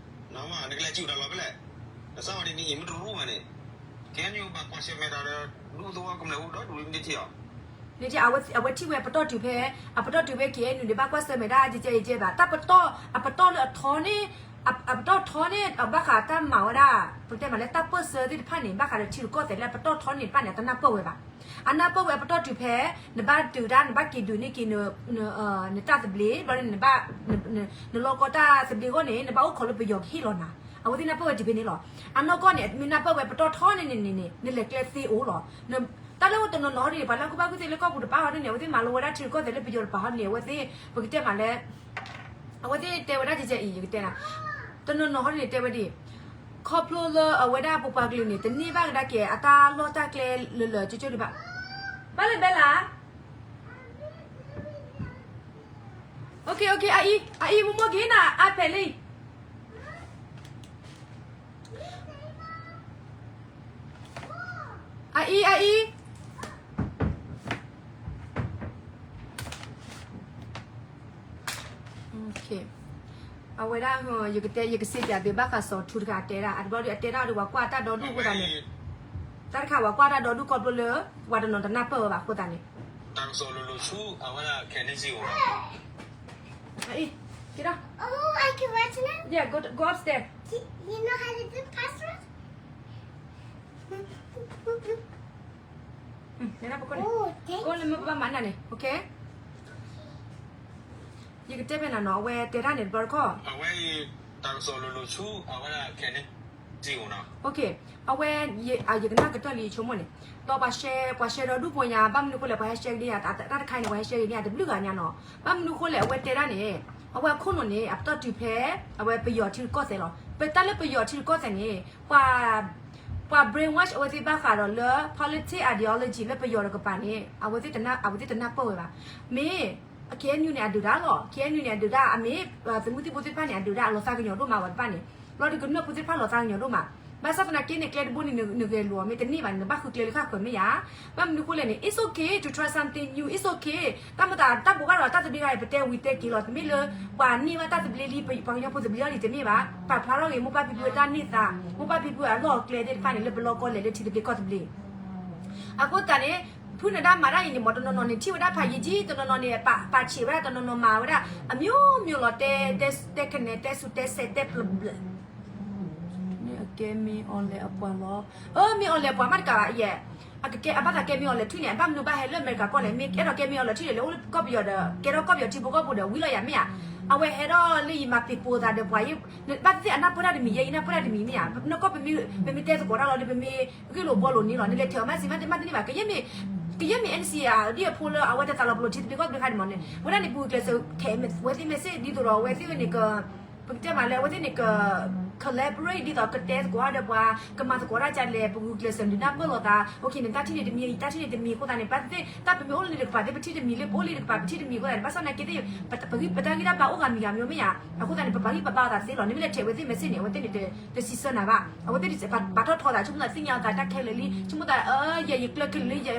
နကလဲၤစံၣ်တၢ်လီၤဖဲလဲၣ်. နစးဝါဒ်န့ၣ် မ့ၢ်တရူးဘၣ်န့ၣ် KNU ဘၣ်ကွၢ်ဆၢၣ်မဲာ်တၢ်ဒီး ဒူသဝီကမျၢၢ်ဟူဒီဒူၣ် နထံၣ်အီၤ နထံၣ် အဝဲထံၣ်ဝဲပတီၢ်တုၤဖဲ အပတီၢ်တုၤဖဲ KNU န့ၣ် ဘၣ်ကွၢ်ဆၢၣ်မဲာ်ဒၣ် ကဲကဲယဲဘၣ် တၢ်ပတီၢ် အပတီၢ်လၢအထီန့ၣ် အပတီၢ်ထီန့ၣ် ဘၣ်ဃးတၢ်မၤဝဲဒၣ် ပကတဲမးလၢတၢ်ပၢၢ်ဆၢသ့ၣ်တဖၣ်န့ၣ် ဘၣ်ဃးဒီးထံရူၢ်ကီၢ်သဲးလၢအပတီၢ်ထီန့ၣ်တဖၣ်န့ၣ် အတနၢ်ပၢၢ်ဝဲဘၣ်. အနၢ်ပၢၢ်ဝဲအပတီၢ်တုၤဖဲ နဘၣ်ဒုးတၢ် နဘၣ်က့ၤဒုးန့ၢ်က့ၤ နတၢ်သဘျ့ ဘျီန့ၣ် နဘၣ် နလီၢ်ကီတၢ်သဘျ့အဂီၢ်န့ၣ် နဘၣ်အိၣ်ခိးလၢပယီၤကဟ့ၣ်လီၤနၤ အဝဲသ့ၣ်နၢ်ပၢၢ်ဝဲတုၤဖဲန့ၣ်လီၤ. အနီၢ်ကီၢ်န့ၣ် မ့ၢ်နၢ်ပၢၢ်ဝဲပတီၢ်ထီန့ၣ်န့ၣ်န့ၣ် နလဲၤကျဲသ့အိၣ်လီၤ. တၢ်လၢတနီၤနီၤဟီဒ်န့ၣ် ပှၤလၢကူၣ်ဘၣ်ကူၣ်သ့လၢကီၢ်ပူၤတပၤဟီဒ်န့ၣ် အဝဲသ့ၣ်မၤလိဝဲဒၣ်ထံရူၢ်ကီၢ်သဲးလၢပယီၤတပၤဟီဒ်န့ၣ် အဝဲသ့ၣ် ပကတဲမးလၢ အဝဲသ့ၣ်တဲဝဲဒၣ်ကဲကဲအံၤ ယကတဲနၤ တနီၤနီၤဟီဒ်န့ၣ်တဲဝဲဒ် ခီဖျိလၢအဝဲဒၣ်ပပှၤကလုာ်န့ၣ် တန့ၢ်ဘၣ်ကဒါက့ၤ အတၢ်လီၢ်တၢ်ကျဲလၢလၢာ်ကၠိကၠိဒံးဘၣ်. ဘၣ်လၢဘဲလၢ် OK OK အအံၤ အအံၤ မိၢ်မိၢ်ကဟ့ၣ်နၤ iPad လံ အအံၤ အအံၤ အဝဲဒၣ် ယကတဲ ယကစံးပၠးသုဘၣ်ဃးစီၤထူတခါ အတဲဒၣ် အတဘျီဒီး အတဲဒၣ်ဒီး ပှၤကွၢ်တၢ်ဒီဒူၣ်အဃိသတးန့ၣ် တၢ်တခါ ပှၤကွၢ်တၢ်ဒီဒူၣ်ခီဖျိလၢ ပှၤတနီၤတနၢ်ပၢၢ်ဝဲဘၣ်အဃိသတးန့ၣ် တၢ်ကစီၣ်လိၤလိၤဆူ အဝဲဒၣ်ခဲန့ၣ်စံအိၣ် အအံၤ က့ၤဒီး Oh, I can run to them? Yeah, go, go upstairs. You, you know how to do password? နနၢ်ပၢၢ်ခိၣ်န့ၣ် Oh, thank ကိးလၢမ့ၢ်ပဘၣ်မၤနၢ်န့ၣ် OK. ယကတဲဖဲနၤနီၤ အဝဲတဲတၢ်န့ၣ်တဘျီတခီၣ် အဝဲအံၤ တၢ်ကစီၣ်လိၤလိၤဆူ အဝဲဒၣ်ခဲန့ၣ် စံအိၣ်နီၤ OK. အဝဲ ယကနၣ်ကတၢၢ်လံယဆိကမိၣ်န့ၣ် ဒီးပှၤ share ပှၤ share ဒီဒူၣ်ဖိညါ ဘၣ်မနုၤဃိလဲၣ် ပှၤဟဲ share က့ၤန့ၢ်ယၤ တၢ်တခါအံၤန့ၣ် ပှၤဟဲ share က့ၤန့ၢ်ယၤတဘျုးဂၤညါနီၤ ဘၣ်မနုၤဃိလဲၣ် အဝဲတဲဒၣ်န့ၣ် အဝဲအခိၣ်နူာ်န့ၣ် အပတီၢ်တုၤဖဲ အဝဲပယီၤထံရူၢ်ကီၢ်သဲးလီၤ. ပတၢ်လၢပယီၤထံရူၢ်ကီၢ်သဲးန့ၣ် ပှၤ ပှၤ brainwash အဝဲသ့ၣ်ဘၣ်ဃးဒီးလၢ politics ideology လၢပယီၤတကပၤန့ၣ် အဝဲသ့ၣ်တနၢ် အဝဲသ့ၣ်တနၢ်ပၢၢ်ဝဲဘၣ်. မ့ၢ် KNU န့ၣ် အဒုးတၢ်လီၤ. KNU န့ၣ် အဒုးတၢ် အမ့ၢ် သုးမုၢ်သံၣ်ဘိသ့ၣ်တဖၣ်န့ၣ် အဒုးတၢ် အလီၤသးကညီၤဒိၣ်မးဝဲတဖၣ်န့ၣ် လီၤဒီးကမျၢၢ်ဖိသ့ၣ်တဖၣ်လီၤသးကညီၤဒိၣ်မး ဘၣ်ဆၣ်သနာ်က့န့ၣ် ကျဲတဘိန့ၣ် နဂဲၤလိာ်အီၤ မ့ၢ်တန့ၢ်ဘၣ်န့ၣ် နဘၣ်ဃုကျဲလၢဃၣ်ဃၢၤမ့ၢ်ဧါ. ဘၣ်မနုၤဃိလဲၣ်န့ၣ် it's okay to try something new, it's okay. တၢ်မတၤ တၢ်ဘိးဘၣ်ဒီးတၢ်သဘျ့ဂၤအံၤ ပတဲဝံၤတဲက့ၤလီၤ တမ့ၢ်လၢ ပှၤန့ၢ်ဘၣ်တၢ်သဘျ့လံ ပှၤကညီဖိသဘျ့အီၤလံတမ့ၢ်ဘၣ်. ပာ်ဖျါထီၣ်ဂ့ၤ မိၢ်ပၢ်ဖံဖုအတၢ်န့ၢ်သါ မိၢ်ပၢ်ဖံဖုအလီၢ်အကျဲသ့ၣ်တဖၣ်န့ၣ် လၢပလီၢ်ကီၢ်လဲၤလၢထံသဘျ့ကီၢ်သဘျ့ အဃိသတးန့ၣ် ဖုနဒါမၤတၢ်အံၤန့ၣ် မ့ၢ်တနီၤနီၤန့ၣ် ထံၣ်ဝဲဒၣ်ဖးယံာ်ယံာ် တနီၤနီၤန့ၣ် ပာ်ဆံးဝဲဒၣ် တနီၤနီၤမၤဝဲဒၣ် အမျိုးမျိုးလီၤ တဲ တဲကနဲ တဲဆူး တဲစဲး တဲပျၢၤ မ့ၢ်အကဲမ့ၢ်အီၤလဲၤအပှၤလီၤ. အၢ မ့ၢ်အီၤလဲၤပှၤမးတကးဘၣ်ယဲၢ် အကကဲ အဘၣ်သးကဲမ့ၢ်အီၤလဲၤထွံၣ်န့ၣ် အဘၣ်မနုၤဘၣ်ဟဲလၢအမဲရကၤကီၢ်လဲၣ် မ့ၢ်အဲၣ်ဒိးကဲမ့ၢ်အီၤလဲၤထွံၣ်န့ၣ် လဲၤအိၣ်လၢကီၢ်ပယီၤဒီး ကဲထီၣ်ကီၢ်ပယီၤထံဖိကီၢ်ဖိဒီး ဝံၤလီၤယၤမ့ၢ်ဧါ. အဝဲဟဲထီၣ်လၢယမၤပ့ၤပိာ်သးဒီးပှၤ ဘၣ်သ့ၣ်အနၢ်ပၢၢ်တၢ်တမံၤယဲၢ် ယနၢ်ပၢၢ်တၢ်တမံၤမ့ၢ်ဧါ. နကီၢ်ပမ့ၢ် ပမ့ၢ်တဲသကိးတၢ်လီၤဒီး ပမ့ၢ်ဂ့ၢ်လိာ်ဘှီလိာ်န့ၣ်လီၤ နလဲၤထဲးအီၤမးစံးမးတမ့ၢ်ဘၣ် ကယဲၢ်မ့ၢ် ကယဲၢ်မ့ၢ် NCA ဒ်အဖိလၢအဝဲတသးလီၤပလိာ်ထံသဘျ့ကီၢ်သဘျ့ခါန့ၣ်မးန့ၣ် ဝဲဒၣ်န့ၣ်ပဂုာ်ကျဲးစၢး ထဲးဝဲသ့ၣ် message ဒ်သိးဒီး အဝဲသ့ၣ်ဝဲန့ၣ်က ပကတဲမးလၢ အဝဲသ့ၣ်န့ၣ်က collaborate ဒ်သိးကတဲသကိးဒီးပှၤ ကမၤသကိးတၢ်ကလဲၣ် ပဂုာ်ကျဲးစၢးဒုးနၢ်ပၢၢ်လိာ်သး okay နတၢ်ထံၣ်န့ၣ်တမံၤ ယတၢ်ထံၣ်န့ၣ်တမံၤအဃိသတးန့ၣ် ဘၣ်သ့ၣ်သ့ၣ် တၢ်ပမ့ၢ်အိၣ်လၢန့ၣ်တကပၤသ့ၣ် ပထံၣ်တမံၤလၢပအိၣ်လၢတကပၤ ပထံၣ်တမံၤအဃိသတးန့ၣ် ဘၣ်ဆၣ်သနာ်က့သ့ၣ် ပတၢ်ဂံၢ်ပဘါအိၣ်ဂၤမံၤဂၤမံၤမ့ၢ်ဧါ. အဃိသတးန့ၣ် ပပာ်ဂံၢ်ပဘါအသးသ့လီၤ နမ့ၢ်လဲၤထဲးဝဲသ့ၣ် message န့ၣ် အဝဲသ့ၣ်န့ၣ် တစံးဆၢနၤဘၣ် အဝဲသ့ၣ်ပာ်ထီၣ်ထီသး ဆိကမိၣ်သးသ့ၣ်ညါအသးတၢ်ခဲလၢာ်လံ ဆိကမိၣ်သး ယဲ ယကျၢၤခဲလၢာ်လံ ယဲ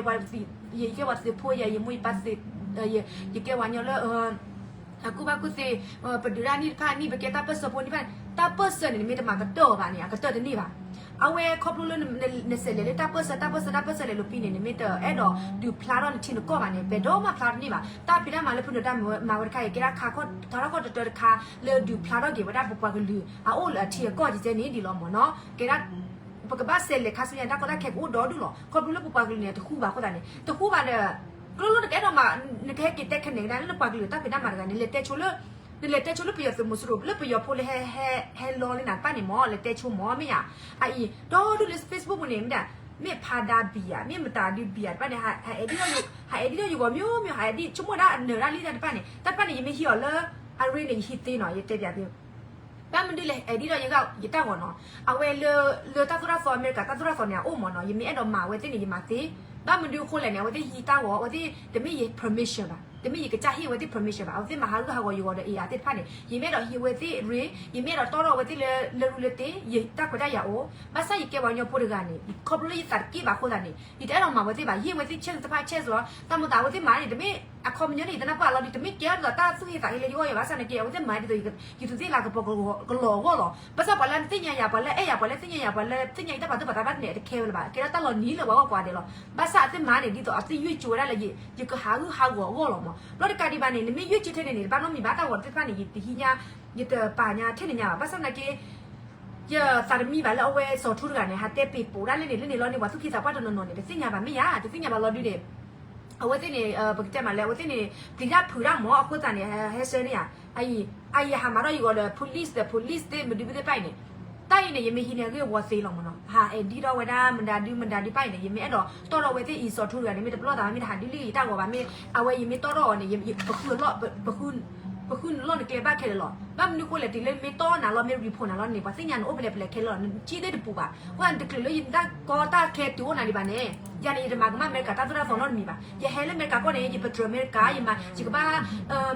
ယကဲပှၤသုးဖိ ယဲ ယမိၢ်ယပၢ်သုး ယကဲပှၤကညီလၢ အကူၣ်ဘၣ်ကူၣ်သ့ ပဒုးတၢ်နံၣ်တဖၣ်နံၣ် ပကဲတၢ်ပၢၢ်ဆၢဖိနံၣ်တဖၣ်န့ၣ် တၢ်ပၢၢ်ဆၢန့ၣ် နမ့ၢ်တမၤကတၢၢ်အီၤဘၣ်န့ၣ် အကတၢၢ်တန့ၢ်ဘၣ်. အဝဲခီဖျိလၢန န နဆဲးလဲၤလၢတၢ်ပၢၢ်ဆၢ တၢ်ပၢၢ်ဆၢ တၢ်ပၢၢ်ဆၢလဲၤလိာ်ပံန့ၣ် နမ့ၢ်တအဲၣ်ဒိးဒုးဖျါထီၣ်နထံနကီၢ်ဘၣ်န့ၣ် ပှၤဒိၣ်မးဖျါတန့ၢ်ဘၣ်. တၢ်ဖံးတၢ်မၤလၢဖုနၢၤတၢ်မၤဝဲတခါအံၤ ကဲဒၣ်ခါ ထါထီၣ်ကီၢ်တတၢတခါ လၢဒုးဖျါထီၣ်က့ၤဝဲဒၣ်ပပှၤကလုာ်အအိၣ်လၢအထံအကီၢ်ကဲန့ၣ်ဒ်လီၤမ့ၢ်နီၤ. ကဲဒၣ် ပကဘၣ်ဆဲးလဲၤခါဆူညါ တၢ်ကီတၢ်ခဲကအိၣ်ဒီဒူၣ်လီၤ. ခီဖျိလၢပပှၤကလုာ်န့ၣ် တဃူဘၣ်အဃိသတးန့ၣ် တဃူဘၣ်ဒီး ကျိလၢနကအဲၣ်ဒိးမၤ နကဟဲက့ၤတဲခဲန့ၣ်ကဒါလၢနပှၤကလုာ်တၢ်ဖံးတၢ်မၤတဂၤန့ၣ် လဲၤတဲဆိလၢ နလဲၤတဲဆိလၢပယီၤသုးမုၢ်စရိၤ လၢပယီၤဖိလၢဟဲ ဟဲ ဟဲလီလံနၤတဖၣ်န့ၣ်မ့ၢ် လဲၤတဲဆိမ့ၢ်မ့ၢ်ဧါ. အအံၤ ဒီဒူၣ်လၢ Facebook ပူၤန့ၣ် မ့ၢ်ဒၣ် မ့ၢ်ဖါဒါဘံၣ်ဧါ မ့ၢ်မတၤဒုဘံၣ်ဧါတဖၣ်န့ၣ် ဟး ဟးအဲၣ်ဒိး ဟးအဲၣ်ဒိးယဂီၢ်မ့ၢ်မ့ၢ် ဟးအဲၣ်ဒိးဆိကမိၣ်ဒၣ်အနၢၤဒၣ်လံတၢ်တဖၣ်န့ၣ် တၢ်တဖၣ်န့ၣ် ယမ့ၢ်ဟံးအီၤလၢ အရ့န့ၣ် ယဟံးသ့နီၤ ယတဲပၠးသု ဘၣ်မနုၤလဲၣ် အဲၣ်ဒိးယဂီၢ် ယတၢ်ဂီၤနီၤ. အဝဲလၢ လၢတၢ်သိၣ်တၢ်သီ အမဲရကၤတၢ်သိၣ်တၢ်သီန့ၣ် အအိၣ်မ့ၢ်နီၤ ယမ့ၢ်အဲၣ်ဒိးမၤအဝဲသ့ၣ်န့ၣ် ယမၤသ့. ဘၣ်မနုၤအဃိလဲၣ်န့ၣ် အဝဲသ့ၣ်ဟံးတၢ်ဂီၤ အဝဲသ့ၣ်တမ့ၢ်ယ permission ဘၣ် တမ့ၢ်ယကစၢ်ဟ့ၣ်အဝဲသ့ၣ် permission ဘၣ်. အဝဲသ့ၣ်မၤဟးဂူာ်ဟးဂီၤယဂီၢ်ဒီး အ့ၣ် အါသ့ၣ်တဖၣ်န့ၣ် ယမ့ၢ်အဲၣ်ဒိးဟံးအဝဲသ့ၣ်ရ့ ယမ့ၢ်အဲၣ်ဒိးတီၣ်ထီၣ်အဝဲသ့ၣ်လၢ လၢရူလၢတ့ ယတၢ်ခွဲးတၢ်ယာ်အိၣ် ဘၣ်ဆၣ်ယကဲပှၤကညီဖိတဂၤန့ၣ် ခီဖျိလၢယသးတက့ၢ်ဘၣ်အဃိသတးန့ၣ် ယတအဲၣ်ဒိးမၤအဝဲသ့ၣ်ဘၣ် ယဟ့ၣ်အဝဲသ့ၣ် chance တဖၣ် chance လီၤ. တၢ်မၤသးအဝဲသ့ၣ်မၤန့ၣ် တမ့ၢ်အခီပညီန့ၣ် ယတနၢ်ပၢၢ်လီၤဒုး တမ့ၢ်ကဲထီၣ်ဒ်သိးတၢ်သူၣ်ဟ့သးဟ့လၢယဂီၢ်ယဲဘၣ် ဘၣ်ဆၣ်သနာ်က့ အဝဲသ့ၣ်မၤဒ်သိး ယသူးသ့ၣ်လၤကပီၤကလီၤအဂီၢ်လီၤ. ဘၣ်ဆၣ်ပှၤလၢသ့ၣ်ညါယၤ ပှၤလၢအဲၣ်ယၤ ပှၤလၢသ့ၣ်ညါယၤ ပှၤလၢသ့ၣ်ညါယတၢ်ပာ်သူၣ်ပာ်သးဘၣ်န့ၣ် တခဲဝဲလၢၤဘၣ် ကဲထီၣ်တၢ်လီၤနံၤလၢပှၤဂီၢ်ပှၤဒဲးလီၤ. ဘၣ်ဆၣ်အဝဲသ့ၣ်မၤန့ၣ် ဒ်သိးအဝဲသ့ၣ်ယွ့ၢ်ကၠိဝဲဒၣ်လၢ ယကဟးဂူာ်ဟးဂီၤအဂီၢ်လီၤမး. ဘျီတကးဒံးဘၣ်န့ၣ် နမ့ၢ်ယွ့ၢ်ကၠိထဲန့ၣ်န့ၣ် တဘၣ်နီတမံၤဘၣ် တၢ်ဂီၤသ့ၣ်တဖၣ်န့ၣ် ယတဟံးညါ ယတပာ်ညါထဲန့ၣ်ညါဘၣ် ဘၣ်ဆၣ်သနာ်က့ ယသးတမံဘၣ်လၢအဝဲစီၤထူတဂၤန့ၣ် ဟးတဲပ့ၤပိာ်ဒၣ်လဲၣ်န့ၣ် လၢန့ၣ်လီၤန့ၣ် ပှၤသူၣ်က့သးပှၢ်တနီၤနီၤန့ၣ် တသ့ၣ်ညါဘၣ်မ့ၢ်ဧါ တသ့ၣ်ညါဘၣ်လီၤဒုးန့ၣ် အဝဲသ့ၣ်န့ၣ် ပကတဲမးလၢ အဝဲသ့ၣ်န့ၣ် ပျံၤတၢ်ဖုးတၢ်မး အဃိသတးန့ၣ် ဟဲဆှၢန့ၢ်ဧါ အအံၤ အအံၤဟးမၤထီၣ်ယဂီၢ်ဒီး police ဒီး police သ့ၣ်မဒုဘုသ့ၣ်တဖၣ်အံၤန့ၣ် တၢ်အံၤန့ၣ် ယမ့ၢ်ဟံးန့ၢ်အဂ့ၢ်အဝီသ့လီၤမးနီၤ ဟးအဲၣ်ဒိးထီၣ်ဝဲဒၣ်မတၤဒုမတၤဒုတဖၣ်အံၤန့ၣ် ယမ့ၢ်အဲၣ်ဒိးတီၣ်ထီၣ်ဝဲသ့ၣ်အံၤ စီၤထူတဂၤန့ၣ် မ့ၢ်တပလီၢ်သး မ့ၢ်တဟးဒုးလံယတၢ်ဂီၤဘၣ် မ့ၢ်အဝဲယမ့ၢ်တီၣ်ထီၣ်အီၤန့ၣ် ပဃုအီၤ ပဃုနလီၢ်နကျဲဘၣ်ခဲလၢာ်လီၤ. ဘၣ်မနုၤဃိလဲၣ် တုၤလၢမ့ၢ်တီၣ်နၤလီၤ မ့ၢ် report နၤလီၤန့ၣ် ပှၤသ့ၣ်ညါနအိၣ်ဖဲလဲၣ်ဖဲလဲၣ်ခဲလၢာ်လီၤ နစံၣ်သ့ၣ်တပူၤဘၣ်. အဃိသတးန့ၣ် တချုးလၢယတၢ်ကီတၢ်ခဲတုၤအိၣ်နၤဒံးဘၣ်န့ၣ် ယၤန့ၣ် ယတမၤကမၣ်အမဲရကၤတၢ်သိၣ်တၢ်သီနီတမံၤဘၣ်. ယဟဲလၢအမဲရကၤကီၢ်န့ၣ် ယပတြၢၤအမဲရကၤ ယမၤ ယကဘၣ်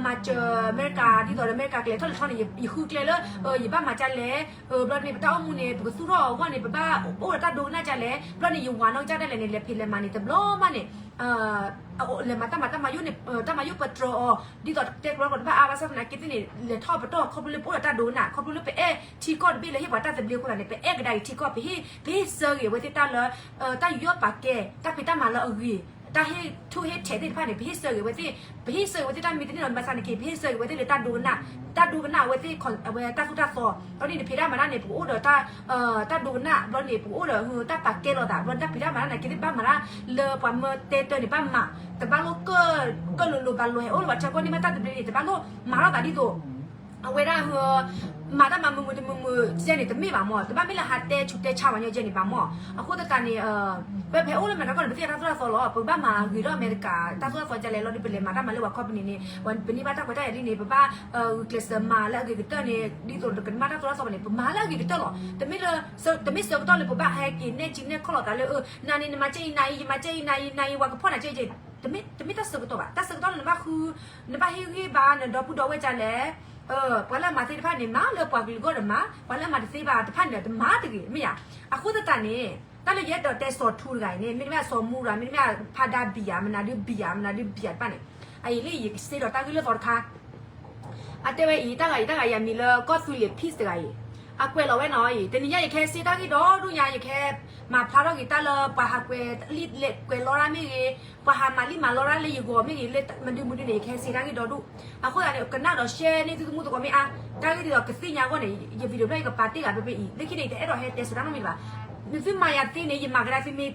မၤစၢၤအမဲရကၤ ဒ်သိးဒီးအမဲရကၤကလဲၤထီၣ်လဲၤထီန့ၣ် ယဃုကျဲလၢ ယဘၣ်မၤဒ်လဲၣ် ဘျီန့ၣ် ပတၢ်အိၣ်မူန့ၣ် ပကသူၣ်ထီၣ်အဂီၢ်န့ၣ် ပဘၣ်အိၣ်ဒီးတၢ်ဒိကနၣ်ဒ်လဲၣ် ဘျီန့ၣ် ယဝၤနီၢ်ကစၢ်ဒ်လဲၣ်န့ၣ် လဲၤဖံးလဲၤမၤန့ၣ် တဘျီမးန့ၣ် လဲၤမၤတၢ်မၤတၢ်မၤယိၣ်န့ၣ် တၢ်မၤယိၣ်ပတြၢၤအီၤ ဒ်သိးတဲကျိၤကျိၤတဘၣ်အါဘၣ်ဆၣ်သနာ်က့သ့ၣ်န့ၣ် လဲၤထီၣ်ပတီၢ်ခီဖျိလၢပအိၣ်ဒီးတၢ်ဒိကနၣ် ခီဖျိလၢပအဲၣ်ထံကီၢ်တဘ့ၣ်လၢဟ့ၣ်ပှၤတၢ်သဘျ့အဃိသတးန့ၣ် ပအဲၣ်ကဒါက့ၤထံကီၢ် ပဟ့ၣ် ပဟ့ၣ်ဆၢဂ့ၤအဝဲသ့ၣ်တၢ်လၢ တၢ်ယူးယီၣ်ပာ်ကဲ တၢ်ဖံးတၢ်မၤလၢအဂ့ၤ တၢ်ဟ့ၣ်ထူၣ်ဟ့ၣ်ထဲးသ့ၣ်တဖၣ်န့ၣ် ပဟ့ၣ်ဆၢဂ့ၤအဝဲသ့ၣ် ပဟ့ၣ်ဆၢဂ့ၤအဝဲသ့ၣ်တၢ်မ့ၢ်တန့ၢ်လီၤဘၣ်ဆၣ်သနာ်က့ ပဟ့ၣ်ဆၢဂ့ၤအဝဲသ့ၣ်လၢတၢ်ဒိကနၣ် တၢ်ဒိကနၣ်အဝဲသ့ၣ် အဝဲတၢ်သိၣ်တၢ်သီ ဘျီန့ၣ် နဖံးတၢ်မၤတၢ်န့ၣ် ပကအိၣ်ဒီး တၢ်ဒိကနၣ် ဘျီန့ၣ် ပကအိၣ်ဒီး တၢ်ပာ်ကဲလိာ်သး ဘျီန့ၣ် တၢ်ဖံးတၢ်မၤတၢ်သနာ်က့သ့ၣ် ဘၣ်မၤတၢ်လၢပှၤမၢတဲတၢ်န့ၣ် ဘၣ်မၤ တဘၣ်လိၣ် ကၢၣ်လိၤလိၤဘၣ်လိၤ ဟဲအိၣ်လၢပှၤထံကီၢ်န့ၣ် မ့ၢ်တၢ်သဘျ့န့ၣ် တဘၣ်လိၣ်မၤထီၣ်သးဒ်သိး အဝဲဒၣ် မၤတၢ်မၤမုာ်မုာ်တမုာ်မုာ်ကဲန့ၣ် တမ့ၢ်ဘၣ်မး တဘၣ်မ့ၢ်လၢဟးတဲဆူးတဲဆါပှၤညီကဲန့ၣ်ဘၣ်မး အဃိသတးန့ၣ် ပဟဲအိၣ်လၢအမဲရကၤကီၢ်န့ၣ် ပသ့ၣ်ညါတၢ်သိၣ်တၢ်သီလီၤ ပကဘၣ်မၤဂ့ၤထီၣ်အမဲရကၤ တၢ်သိၣ်တၢ်သီဒ်လဲၣ်လီၤဒီး ပလဲၤမၤတၢ်မၤလၢပှၤ company န့ၣ် ပန့ၢ်ဘၣ်တၢ်ခွဲးတၢ်ယာ်လံန့ၣ် ပဘၣ်ဂုာ်ကျဲးစၢးမၤလၢအဂ့ၤကတၢၢ်န့ၣ် ဒ်သိးကမၤတၢ်သိၣ်တၢ်သီပှၤန့ၣ် ပမၤလၢအဂ့ၤကတၢၢ်လီၤ တမ့ၢ်လၢ တမ့ၢ်ဆၢကတီၢ်လၢပဘၣ်ဟဲက့ၤနဲၣ်ကံနဲၣ်ခီၣ်လိာ်သးလၢ နၤန့ၣ် နမၤကဲအံၤနၤအံၤ ယမၤကဲအံၤနၤအံၤ နၤအံၤ ပှၤကဖီၣ်နၤကဲအံၤ တမ့ၢ်တၢ်ဆၢကတီၢ်ဘၣ် တၢ်ဆၢကတီၢ်လၢနဘၣ်ဃု နဘၣ်ဟ့ၣ်ဂံၢ်ဘါနဒီပုၢ်ဒီဝဲၢ်ဒ်လဲၣ် ပှၤလၢအမၤသ့တဖၣ်န့ၣ် မၤလၢပှၤကလုာ်အဂီၢ်ဒီးမၤ ပှၤလၢအမၤတသ့ဘၣ်တဖၣ်န့ၣ်ဒီး တမၤတဂ့ၤ မ့ၢ်ဧါ အဃိသတးန့ၣ် တၢ်လၢယအဲၣ်ဒိးတဲစီၤထူတဂၤအံၤန့ၣ် မ့တမ့ၢ်စီၤမူရၤ မ့တမ့ၢ်ဖါဒါဘံၣ်ဧါ မနုၤဒုဘံၣ်ဧါ မနုၤဒုဘံၣ်ဧါတဖၣ်န့ၣ် အအံၤလၢယစ့ဒီးတၢ်ဂ့ၢ်လၢသီတခါ အတဲဝဲအံၤ တၢ်ဂၤအံၤ တၢ်ဂၤယၤမံၤလၢကီၢ်သူလ့ၤ Peace တဂၤအံၤ အကွဲးလီၤဝဲနီၤအံၤ တနံၤညါယကဟဲစ့တၢ်ဂ့ၢ်ဒီဒူၣ်ညါ ယကဟဲမၤဖျါထီၣ်က့ၤတၢ်လၢပှၤဟးကွဲးလံာ်လဲၣ်ကွဲးလီတၢ်မ့ၢ်ဂ့ၤ ပှၤဟးမၤလံာ်မၤလီတၢ်လၢယဂီၢ်မ့ၢ်ဂ့ၤ လၢမဒုမဒုန့ၣ် ယကဟဲစ့တၢ်ဂ့ၢ်ဒီဒူၣ် အဃိသတးန့ၣ် ကနၣ်ဒီး share န့ၢ်သုသမူသကိးမ့ၢ်အါ တၢ်ဂ့ၢ်ဒ်သိးကသ့ၣ်ညါအဂီၢ်န့ၣ် ယ video ဖျၢၣ်ယကပာ်တ့ၢ်ဂၤဖဲဖဲအံၤ လၢခံန့ၣ် ယတအဲၣ်ဒိးဟဲတဲစိာ်တၢ်နီတမံၤဘၣ် နသုမၤယၤသ့န့ၣ် ယမၤကဒါသုမ့ၢ်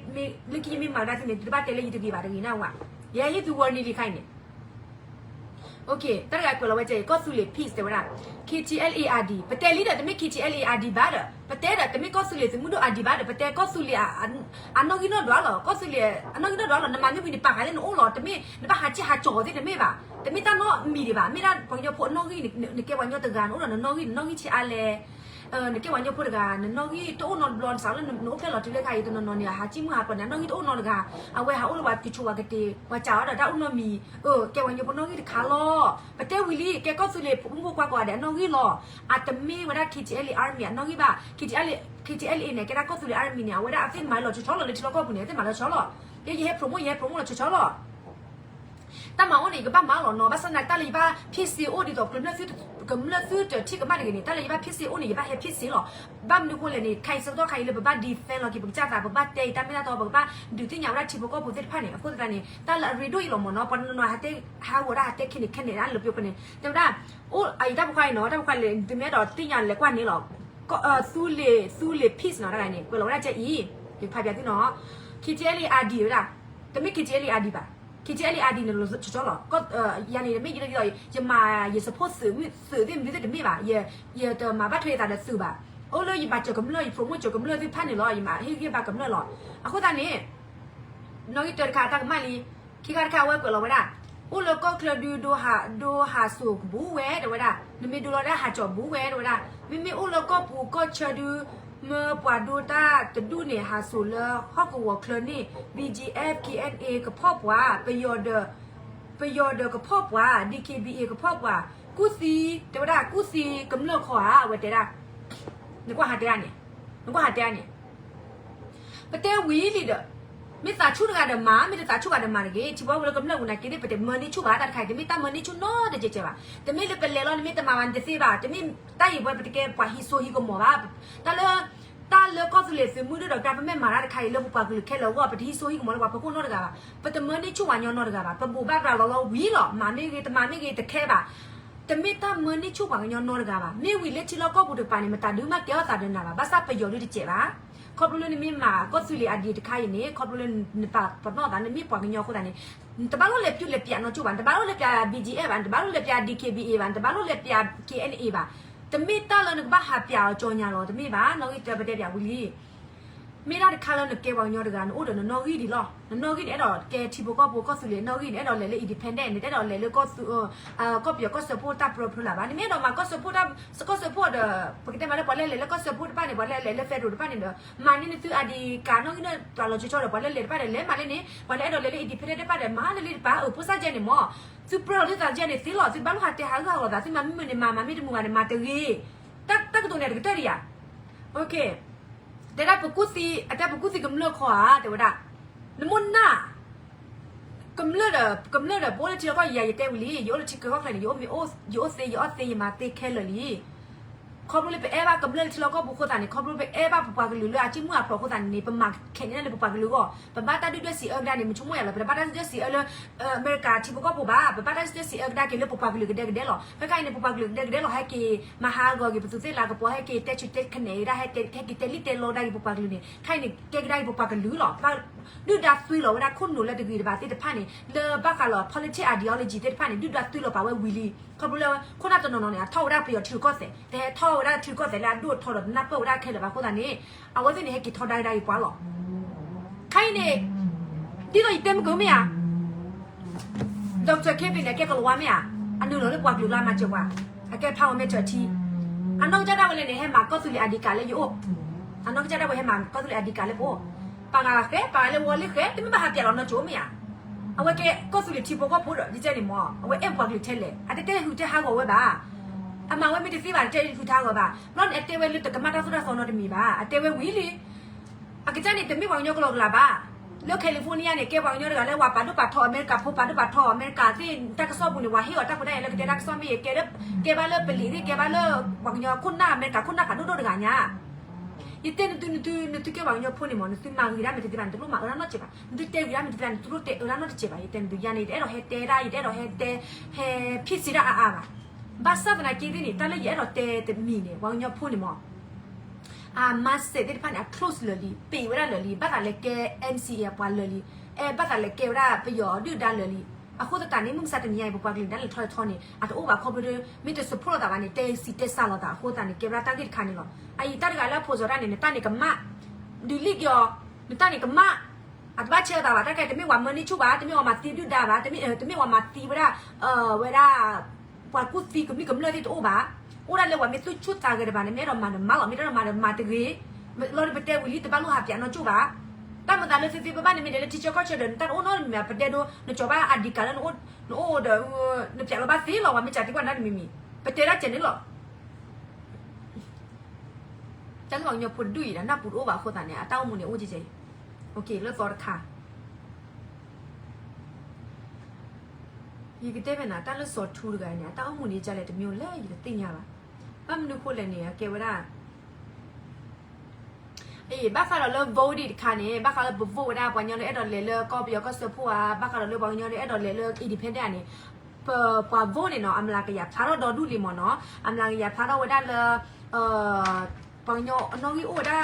လၢခံယမ့ၢ်မၤကဒါသုန့ၣ် သုတဘၣ်တဲလၢယတဂ့ၤဘၣ်တဂ့ၤနၢ်ဝဲ ယဟဲဟ့ၣ်သု warning လံခါအံၤန့ၣ် တၢ်တဂၤကွဲးလီၤဝဲကဲအံၤ ကီၢ်သူလ့ၤ Peace တဲဝဲဒၣ် K T L A R D ပတဲလံဒီး တမ့ၢ် K T L A R D ဘၣ်ဒီး ပတဲဒီး တမ့ၢ်ကီၢ်သူလ့ၤသုးမုၢ်ဒိၣ် R D ဘၣ်ဒီး ပတဲကီၢ်သူလ့ၤ အနီၣ်ဂံၢ်နီၣ်ဒွးလီၤ ကီၢ်သူလ့ၤ အနီၣ်ဂံၢ်နီၣ်ဒွးလီၤ နမၤမ့ၢ်ဝံၤန့ၣ်ပာ်ဃာ်လၢနအိၣ်လီၤ တမ့ၢ် နဘၣ်ဟးက့ၢ်ဟးကၠီၤသ့ၣ်တမ့ၢ်ဘၣ် တမ့ၢ်တၢ်နီတမံၤဒံးဘၣ် မ့ၢ်ဒၣ်ပှၤကညီဖိအနီၣ်ဂံၢ် နကဲပှၤကညီတဂၤ နအိၣ်ဒီးနနီၣ်ဂံၢ် နနီၣ်ဂံၢ်ဆံးအါလဲၣ် နကဲပှၤကညီဖိတဂၤ နနီၣ်ဂံၢ်တအိၣ်နီတဘျီ နစးလၢနအိၣ်ဖျဲၣ်လီၤတုၤလၢခါအံၤ တနီၤနီၤန့ၣ် ဟးကံၢ်မုၢ်ဟးပှၤန့ၣ် အနီၣ်ဂံၢ်တအိၣ်နီတဂၤ အဝဲဟးအိၣ်လၢပှၤကဆိးပှၤကတ့ၤ ပှၤစးအီၤဒီးတၢ်အိၣ်နီတမံၤ အၢ ကဲပှၤကညီဖိနီၣ်ဂံၢ်တခါလီၤ ပတဲဝံၤလံ ကဲကီၢ်သူလ့ၤမုၢ်ဖိခွါကိးဂၤဒဲးအနီၣ်ဂံၢ်လီၤ အတမ့ၢ်ဝဲဒၣ် K T L A Army အနီၣ်ဂံၢ်ဘၣ် K T L A န့ၣ် ကဲဒၣ်ကီၢ်သူလ့ၤ Army န့ၣ် အဝဲဒၣ်အသ့ၣ်မၤလီၤဆီဆီလီၤ လၢထံလီၢ်ကီၢ်ပူၤန့ၣ် အသ့ၣ်မၤလီၤဆီလီၤ ယဲယဟဲ promote ယဟဲ promote လီၤဆီဆီလီၤ အဃိသတးန့ၣ် ပတဲလံဒီး တမ့ၢ် K T L A R D ဘၣ်ဒီး ပတဲကီၢ်သူလ့ၤ Army အနီၣ်ဂံၢ်လီၤ တၢ်မၤအိၣ်န့ၣ် ယကဘၣ်မၤလီၤနီၤ, ဘၣ်ဆၣ်သနာ်က့ တၢ်လၢယဘၣ် ဖံးစ့အိၣ် ဒ်သိး ကမျၢၢ်သုတထံၣ်ကမၣ်တဂ့ၤန့ၣ်, တၢ်လၢယဘၣ် ဖံးစ့အိၣ် န့ၣ် ယဘၣ်ဟဲ ဖံးစ့ လီၤ. ဘၣ်မနုၤဃိလဲၣ်န့ၣ် ခဲအံၤဆၢကတီၢ်ခါအံၤလၢပဘၣ် defend လီၤက့ၤပကစၢ်သး, ပကဘၣ်တဲအံၤတၢ်မ့ၢ်တၢ်တီ, ပကဘၣ်ဒုးသ့ၣ်ညါဝဲဒၣ်ထံဖိကီၢ်ဖိသ့ၣ်တဖၣ်န့ၣ်, အဃိသတးန့ၣ် တၢ်လၢအရ့ဒိၣ်အံၤလီၤမ့ၢ်နီၤ, ပှၤတနီၤနီၤ ဟးတဲ ဟးဂီၤဒၣ် ဟးတဲခဲန့ၣ်ခဲန့ၣ် လၢပျိပှဲၤန့ၣ် တဲဝဲဒၣ် အိၣ်အံၤ တၢ်ပိာ်ခွါအံၤနီၤ, တၢ်ပိာ်ခွါလဲၣ် သုမ့ၢ်အဲၣ်ဒိးသ့ၣ်ညါလဲၤကွၢ်န့ၣ်လီၤ. သူလ့ၤ သူလ့ၤ peace နီၤ, တၢ်ဂၤန့ၣ် ကွဲးလီၤဝဲဒၣ်ကဲအံၤ, ယဖးပၠးသုနီၤ, KTLA R D ဝဲဒၣ်, တမ့ၢ် KTLA R D ဘၣ်, KTLA R D န့ၣ် လီၤဆီဆီလီၤ. ယၤန့ၣ် မ့ၢ်ယ ယမၤ ယ support သုး သုးသ့ၣ်မနုၤသ့ၣ်တမ့ၢ်ဘၣ်, ယတမၤဘၣ်ထွဲယသးဒီးသုးဘၣ်. အိၣ်လၢယဘၣ်စၢၤကမျၢၢ် ယ promote စၢၤကမျၢၢ်သ့ၣ်တဖၣ်န့ၣ်လီၤ, ယမၤဟ့ၣ်ဂံၢ်ဘါကမျၢၢ်လီၤ. အဃိသတးန့ၣ် နီၣ်ဂံၢ်တၢတခါ တၢ်ကမၣ်လံ, ခံခါတခါ အဝဲကွဲးလီၤဝဲဒၣ်, အိၣ်လၢကီၢ်ချၢဒုး ဒိဟး ဒိဟးစိာ်ဘူးဝဲ တဲဝဲဒၣ်, နမ့ၢ်ဒိလီၤဒၣ် ဟးစိာ်ဘူးဝဲ တဲဝဲဒၣ်, မ့မ့ၢ်အိၣ်လၢကီၢ်ပူၤကီၢ်ချၢဒုး မၢပှၤဒိတၢ်တဒူၣ်န့ၣ် ဟးစိာ်လၢဟီၣ်ကဝီၤချၢန့ၣ်, B G F K N A ကဖီၣ်ပှၤ, ပယီၤဒီး ပယီၤဒီးကဖီၣ်ပှၤ, D K B A ကဖီၣ်ပှၤ, ကူၣ်သံ တဲဝဲဒၣ် ကူၣ်သံကမျၢၢ်ခီဧါ အဝဲတဲဒၣ်, နကွၢ်ဟးတဲဒၣ်န့ၣ်, နကွၢ်ဟးတဲဒၣ်န့ၣ် ပတဲဝံၤလံဒီး, မ့ၢ်သးဆူၣ်တဂၤဒီးမၤ, မ့ၢ်တသးဆူၣ်ဂၤဒီးမၤတဂ့ၤ. ထံဖိကီၢ်ဖိလၢကမျၢၢ်ပူၤနာ်က့သ့ၣ် ပတမၢန့ၢ်ဆူၣ်ဘၣ်, တၢ်တခါအံၤ တမ့ၢ်တၢ်မၢန့ၢ်ဆူၣ်နီတကဲးကဲးဘၣ်. တမ့ၢ်လၢပလဲၤလီၤ နမ့ၢ်တမၤဘၣ် နတသ့ဘၣ်. တမ့ၢ်တၢ်အံၤ ပဝဲပတကဲပှၤဟံးစိဟံးကမီၤဘၣ်. တၢ်လၢ တၢ်လၢကီၢ်သူလ့ၤသုးမုၢ်ဒိၣ်ဒီး ကဒါပမ့ၢ်မၤတၢ်တခါအံၤလၢပပှၤကလုာ်ခဲလၢာ်အဂီၢ် ပတဟံးစိဟံးကမီၤလၢပှၤဖီခိၣ်နီတဂၤဘၣ်. ပတမၢန့ၢ်ဆူၣ်ပှၤကညီနီတဂၤဘၣ်. ပဘိးဘၣ်ဘၣ်လီၤလီၤဝံၤလီၤ. မၤမ့ၢ်ဂ့ၤ တမၤမ့ၢ်ဂ့ၤ တခဲဘၣ်. တမ့ၢ်တၢ်မၢန့ၢ်ဆူၣ်ပှၤကညီနီတဂၤဘၣ်. မ့ၢ်ဝံၤလၢထံလီၢ်ကီၢ်ပူၤတကပၤန့ၣ် မတၤဒုးမ့ၢ်ကဲထီၣ်သးဒီးနၤဘၣ်. ဘၣ်ဆၣ်ပယီၤဒုးတစဲးဘၣ်. ခီဖျိလၢနမ့ၢ်မၤကီၢ်သူလ့ၤအဒံးတခါအံၤန့ၣ် ခီဖျိလၢနပာ်ပနီၣ်သး နမ့ၢ်ပှၤကညီအဃိသတးန့ၣ် နတဘၣ်လိၣ်လဲၤပျူၢ်လဲၤပျးနီၢ်ကၠိဘၣ်. နတဘၣ်လိၣ်လဲၤပျး B G F ဘၣ်. နတဘၣ်လိၣ်လဲၤပျး D K B A ဘၣ်. နတဘၣ်လိၣ်လဲၤပျး K N A ဘၣ်. တမ့ၢ်တၢ်လၢနကဘၣ်ဟးပျးအီၤကၠီညါလီၤ. တမ့ၢ်ဘၣ်. နီၣ်ဂံၢ်တၢပတဲပၠးဝံၤလံ မ့ၢ်ဒၣ်တခါလၢနကဲပှၤကညီတဂၤ နအိၣ်ဒီးနနီၣ်ဂံၢ်ဒံးလီၤ. နနီၣ်ဂံၢ်န့ၣ် အဲၣ်ဒိးကဲထံဖိကီၢ်ဖိကီၢ်သူလ့ၤနီၣ်ဂံၢ်န့ၣ် အဲၣ်ဒိးလဲၤလၢ independent န့ၣ် တအဲၣ်ဒိးလဲၤလၢ ကီၢ်ပယီၤကီၢ်စၢဖှိၣ်တၢ်ပြၢပြၢလၢၤဘၣ်. နမ့ၢ်အဲၣ်ဒိးမၤကီၢ်စၢဖှိၣ်တၢ် ကီၢ်စၢဖှိၣ်ဒီး ပကတဲမးလၢပှၤလၢလဲၤလၢကီၢ်စၢဖှိၣ်တဖၣ်န့ၣ် ပှၤလၢလဲၤလၢ federal တဖၣ်န့ၣ်ဒီး မၤန့ၢ်နသု ID card နီၣ်ဂံၢ်န့ၣ် တၢ်လီၤဆီဆီဒီး ပှၤလၢလဲၤတဖၣ်ဒီး လဲၤမၤလၢန့ၣ် ပှၤလၢအဲၣ်ဒိးလဲၤလၢ independent တဖၣ်ဒီး မၤလၢလံတပၤ အၢ ဖိစၢ်ကဲန့ၣ်မ့ၢ် သုပြၢလီၤသုသးကဲန့ၣ်သ့လီၤ. သုဘၣ်လိၣ်ဟးတဲဟးဂူာ်ဟးဂီၤသး သုမၤမ့ၢ်မုာ်န့ၣ်မၤ မၤမ့ၢ်တမုာ်ဘၣ်န့ၣ် မၤတဂ့ၤ. တၢ်ကတိၤန့ၣ် တကတၢၢ်ဒံးဧါ. တဲဒၣ်ပကူၣ်သံ အတဲပကူၣ်သံကမျၢၢ်ခီဧါ တဲဝဲဒၣ် နမိၢ်နၢ် ကမျၢၢ်ဒီး ကမျၢၢ်ဒီး ပအိၣ်လၢထံလီၢ်ကီၢ်ပူၤ ယၤယတဲဝံၤလံ ယအိၣ်လၢထံကီၢ်ချၢန့ၣ် ယအိၣ်မ့ၢ်အိၣ် ယအိၣ်သ့ ယအီၣ်သ့ ယမၤသ့ခဲလၢာ်လံ. ခီဖျိလၢပအဲၣ်ဘၣ်ကမျၢၢ်လၢထံလီၢ်ကီၢ်ပူၤအဃိသတးန့ၣ် ခီဖျိပအဲၣ်ဘၣ်ပပှၤကလုာ်လၢအစုမုၢ်အဖျိးအဃိသတးန့ၣ်န့ၣ် ပမၤခဲန့ၣ်လၢပပှၤကလုာ်အဂီၢ် ပဘၣ်တၢ်ဒုၣ်ဒွဲၣ်စံးအၢကဒါန့ၣ် မ့ၢ်ဆိကမိၣ်ယၤလီၤ. ပတဘၣ်တၢ်ဒုၣ်ဒွဲၣ်စံးအၢလၢ အမဲရကၤထံဖိကီၢ်ဖိဘၣ်. ပဘၣ်တၢ်ဒုၣ်ဒွဲၣ်စံးအၢကဒါက့ၤလၢပပှၤကလုာ်ကဒဲကဒဲလီၤ. ခဲခါအံၤန့ၣ် ပပှၤကလုာ်ကဒဲကဒဲလီၤ ဟဲက့ၤမၤဟးဂီၤက့ၤပသူးသ့ၣ်လၤကပီၤ ဟဲက့ၤတဲဆူးတဲကနဲၣ်ကဒါ ဟဲက့ၤတဲလံၣ်တဲလီကဒါက့ၤပပှၤကလုာ်န့ၣ် ခဲအံၤန့ၣ် ကဲကဒါက့ၤပပှၤကလုာ်လီၤ. ဒုၣ်ဒါသွံလီၤဝဲဒၣ်ခိၣ်နူာ်လၢတဂ့ၤတဘၣ်သ့ၣ်တဖၣ်န့ၣ် လၢဘၣ်ဃးလီၤ politics ideology သ့ၣ်တဖၣ်န့ၣ် ဒုၣ်ဒါသွံလီၤပာ်ဝဲဝံၤလံ. ခီဖျိလၢခိၣ်နၢ်တနီၤနီၤန့ၣ် အထီၣ်ဝဲဒၣ်ပယီၤထံရူၢ်ကီၢ်သဲး တဟဲထီၣ်ဝဲဒၣ်ထံရူၢ်ကီၢ်သဲးလၢအဒိၣ်အထီဒီးတနၢ်ပၢၢ်ဝဲဒၣ်ခဲလၢာ်ဘၣ်အဃိသတးန့ၣ် အဝဲသ့ၣ်န့ၣ်ဟဲက့ၤထီဒါကဒါက့ၤပှၤလီၤ. ခဲအံၤန့ၣ် ဒ်သိးယတဲမ့ၢ်ကမ့ၢ်ဧါ Doctor Kevin န့ၣ် အကဲကလၤဝါမ့ၢ်ဧါ, အနုာ်လီၤလၢပှၤကလုာ်လၢအမၤစၢၤပှၤ, အကဲဖျါဝဲမဲာ်ထၢၣ်ထံ, အနီၢ်ကစၢ်ဒၣ်ဝဲလဲၣ်န့ၣ် ဟဲမၤကီၢ်သူလ့ၤအဒံးကးလၢယအိၣ်, အနီၢ်ကစၢ်ဒၣ်ဝဲဟဲမၤကီၢ်သူလ့ၤအဒံးကးလၢပအိၣ်, ပာ်ဂၤဃဲ ပာ်ဂၤလၢဝီလံဃဲ တမ့ၢ်ဘၣ်ဟးပျးလီၤနီၢ်ကၠိမ့ၢ်ဧါ, အဝဲကဲကီၢ်သူလ့ၤထံဖိကီၢ်ဖိဒီး ယကဲန့ၣ်မ့ၢ် အဝဲအဲၣ်ပှၤကလုာ်ထဲလဲၣ်, အတတဲဟုးတဲဟးဂီၤဝဲဘၣ်, အမၤဝဲမ့ၢ်တသ့ဘၣ် တတဲဟုးတဲဟးဂီၤဘၣ်, ဘျီန့ၣ် အတဲဝဲလၢတကမၣ်တၢ်သိၣ်တၢ်သီနီတမံၤဘၣ်, အတဲဝဲဝံၤလံ အကစၢ်န့ၣ် တမ့ၢ်ပှၤကညီကလီကလးဘၣ်. လၢ California န့ၣ် ကဲပှၤကညီတဂၤလၢဝၤပာ်ဒိၣ်ပာ်ထီၣ်အမဲရကၤဖိ ပာ်ဒိၣ်ပာ်ထီၣ်အမဲရကၤသ့ၣ်တၢ်ကစီၣ်ပူၤန့ၣ် ဝၤဟ့ၣ်အီၤတၢ်ခွဲးတၢ်ယာ်လၢကတဲတၢ်ကစီၣ်မ့ၢ်ဂ့ၤ, ကဲဘၣ်လၢပလံးသ့ၣ် ကဲဘၣ်လၢပှၤကညီခိၣ်နၢ်အမဲရကၤခိၣ်နၢ်ဖးဒိၣ်ဒိၣ်တဂၤညါ ယတဲနသု နသု နသုကဲပှၤကညီဖိန့ၣ်မ့ၢ် နသုမၤဂ့ၤဒၣ်မ့ၢ်တသ့ဘၣ် နတလိၣ်မၤအၢဒၣ်နီတစဲးဘၣ်, နသုတဲဂ့ၤဒၣ်မ့ၢ်တသ့ဘၣ် နတလိၣ်တဲအၢဒၣ်နီတစဲးဘၣ်, ယတဲနသု ယၤန့ၣ် ယတအဲၣ်ဒိးဟဲတဲဒၣ် ယတအဲၣ်ဒိးဟဲတဲ ဟဲဖံးစ့ဒၣ်အါအါဘၣ်, ဘၣ်ဆၣ်သနာ်က့သ့ၣ်န့ၣ် တၢ်လၢယအဲၣ်ဒိးတဲတမံၤန့ၣ် ပှၤကညီဖိန့ၣ်မ့ၢ် အ mindset သ့ၣ်တဖၣ်န့ၣ် အ close လၢာ်လံ, ပ့ၤဝဲဒၣ်လၢာ်လံ, ဘၣ်သးလဲၤကဲ NCA အပှၤလၢာ်လံ, အဲ ဘၣ်သးလဲၤကဲဝဲဒၣ်ပယီၤဒုၣ်ဒါလၢာ်လံ, အဃိသတးန့ၣ် မုၢ်မဆါတနံၤညါအံၤ ပပှၤကလုာ်ဒၣ်လဲာ်ထီၣ်လဲၤထီန့ၣ် အတအိၣ်ဘၣ်ခီဖျိ မ့ၢ်တ support လိာ်သးဘၣ်န့ၣ် တဲစံးတဲစှၤလိာ်သးအဃိသတးန့ၣ် ကဲဝဲဒၣ်တၢ်ဂ့ၢ်တခါန့ၣ်လီၤ. အအံၤတၢ်တဂၤလၢအဖိးစီၤတၢ်န့ၣ် နတၢ်န့ၣ်ကမၣ်, ဒုးလံၣ်က့ၤအီၤ, နတၢ်န့ၣ်ကမၣ်, အတဘၣ်ဆဲးလိာ်သးဘၣ်, တၢ်ခဲတမ့ၢ်ဝၤမၢန့ၢ်ဆူၣ်ဘၣ်, တမ့ၢ်ဝၤမၤသံဒုၣ်ဒါဘၣ်, တမ့ၢ်ဝၤမၤသံဝဲဒၣ်, ဝဲဒၣ် ပှၤကူၣ်သံကမျၢၢ်ကမျၢၢ်သ့ၣ်တအိၣ်ဘၣ်, အိၣ်ဒၣ်လၢပှၤမ့ၢ်သူၣ်ဆူၣ်သးဂဲၤတဘၣ်န့ၣ် မ့ၢ်အဲၣ်ဒိးမၤဒီးမၤလီၤ, မ့ၢ်တအဲၣ်ဒိးမၤဒီးမၤတဂ့ၤ, လီၤဒီးပတဲဝံၤလံ တဘၣ်လိၣ်ဟးပျးနီၢ်ကၠိၣ်ဘၣ်, တၢ်မၤသးလၢသုသ့ပဘၣ်န့ၣ် မ့ၢ်ဒဲးလၢထံဆၢကီၢ်ဆၢဒီး နတၢ်တအိၣ်နီတမံၤဘၣ်, ပတဲဒိ နကၠီၤဘၣ် ID card လၢ နအိၣ်ဒီး နပျးလီၤဘၣ်သ့လီၤ, ပှၤမ့ၢ်စးသံကွၢ်နတၢ်တမံၤမံၤ, ပတဲဒၣ်ကဲန့ၣ်လီၤ. တၢ်လၢပှၤကညီဖိတဒူၣ်အံၤဒီး နၢ်ပူၤတအိၣ်ဘၣ်အဃိသတးန့ၣ် အတၢ်အိၣ်မူန့ၣ်အိၣ်ကဲကဲအံၤ, လၢသီတခါ ယကတဲဖဲန့ၣ် တၢ်လၢစီၤထူတဂၤန့ၣ် အတၢ်အိၣ်မူန့ၣ်ဒ်လဲၣ်တမံၤလဲၣ် ယတသ့ၣ်ညါဘၣ်. ဘၣ်မနုၤဃိလဲၣ်န့ၣ် အကဲဝဲဒၣ် အံၤ ဘၣ်ဃးဒီးလၢ vote တခါန့ၣ် ဘၣ်ဃးလၢပ vote ဝဲဒၣ် ပှၤကညီလၢအဲၣ်ဒိးလဲၤလၢကီၢ်ပယီၤကီၢ်စၢဖှိၣ်ဧါ, ဘၣ်ဃးဒီးလၢပှၤကညီလၢအဲၣ်ဒိးလဲၤလၢ independent ဧါန့ၣ် ပ ပှၤ vote န့ၣ်နီၤ အမျးကယၤဖျါထီၣ်ဒီဒူၣ်လံမ့ၢ်နီၤ. အမျးကယၤဖျါထီၣ်ဝဲဒၣ်လၢ ပှၤကညီအနီၣ်ဂံၢ်အိၣ်ဝဲဒၣ်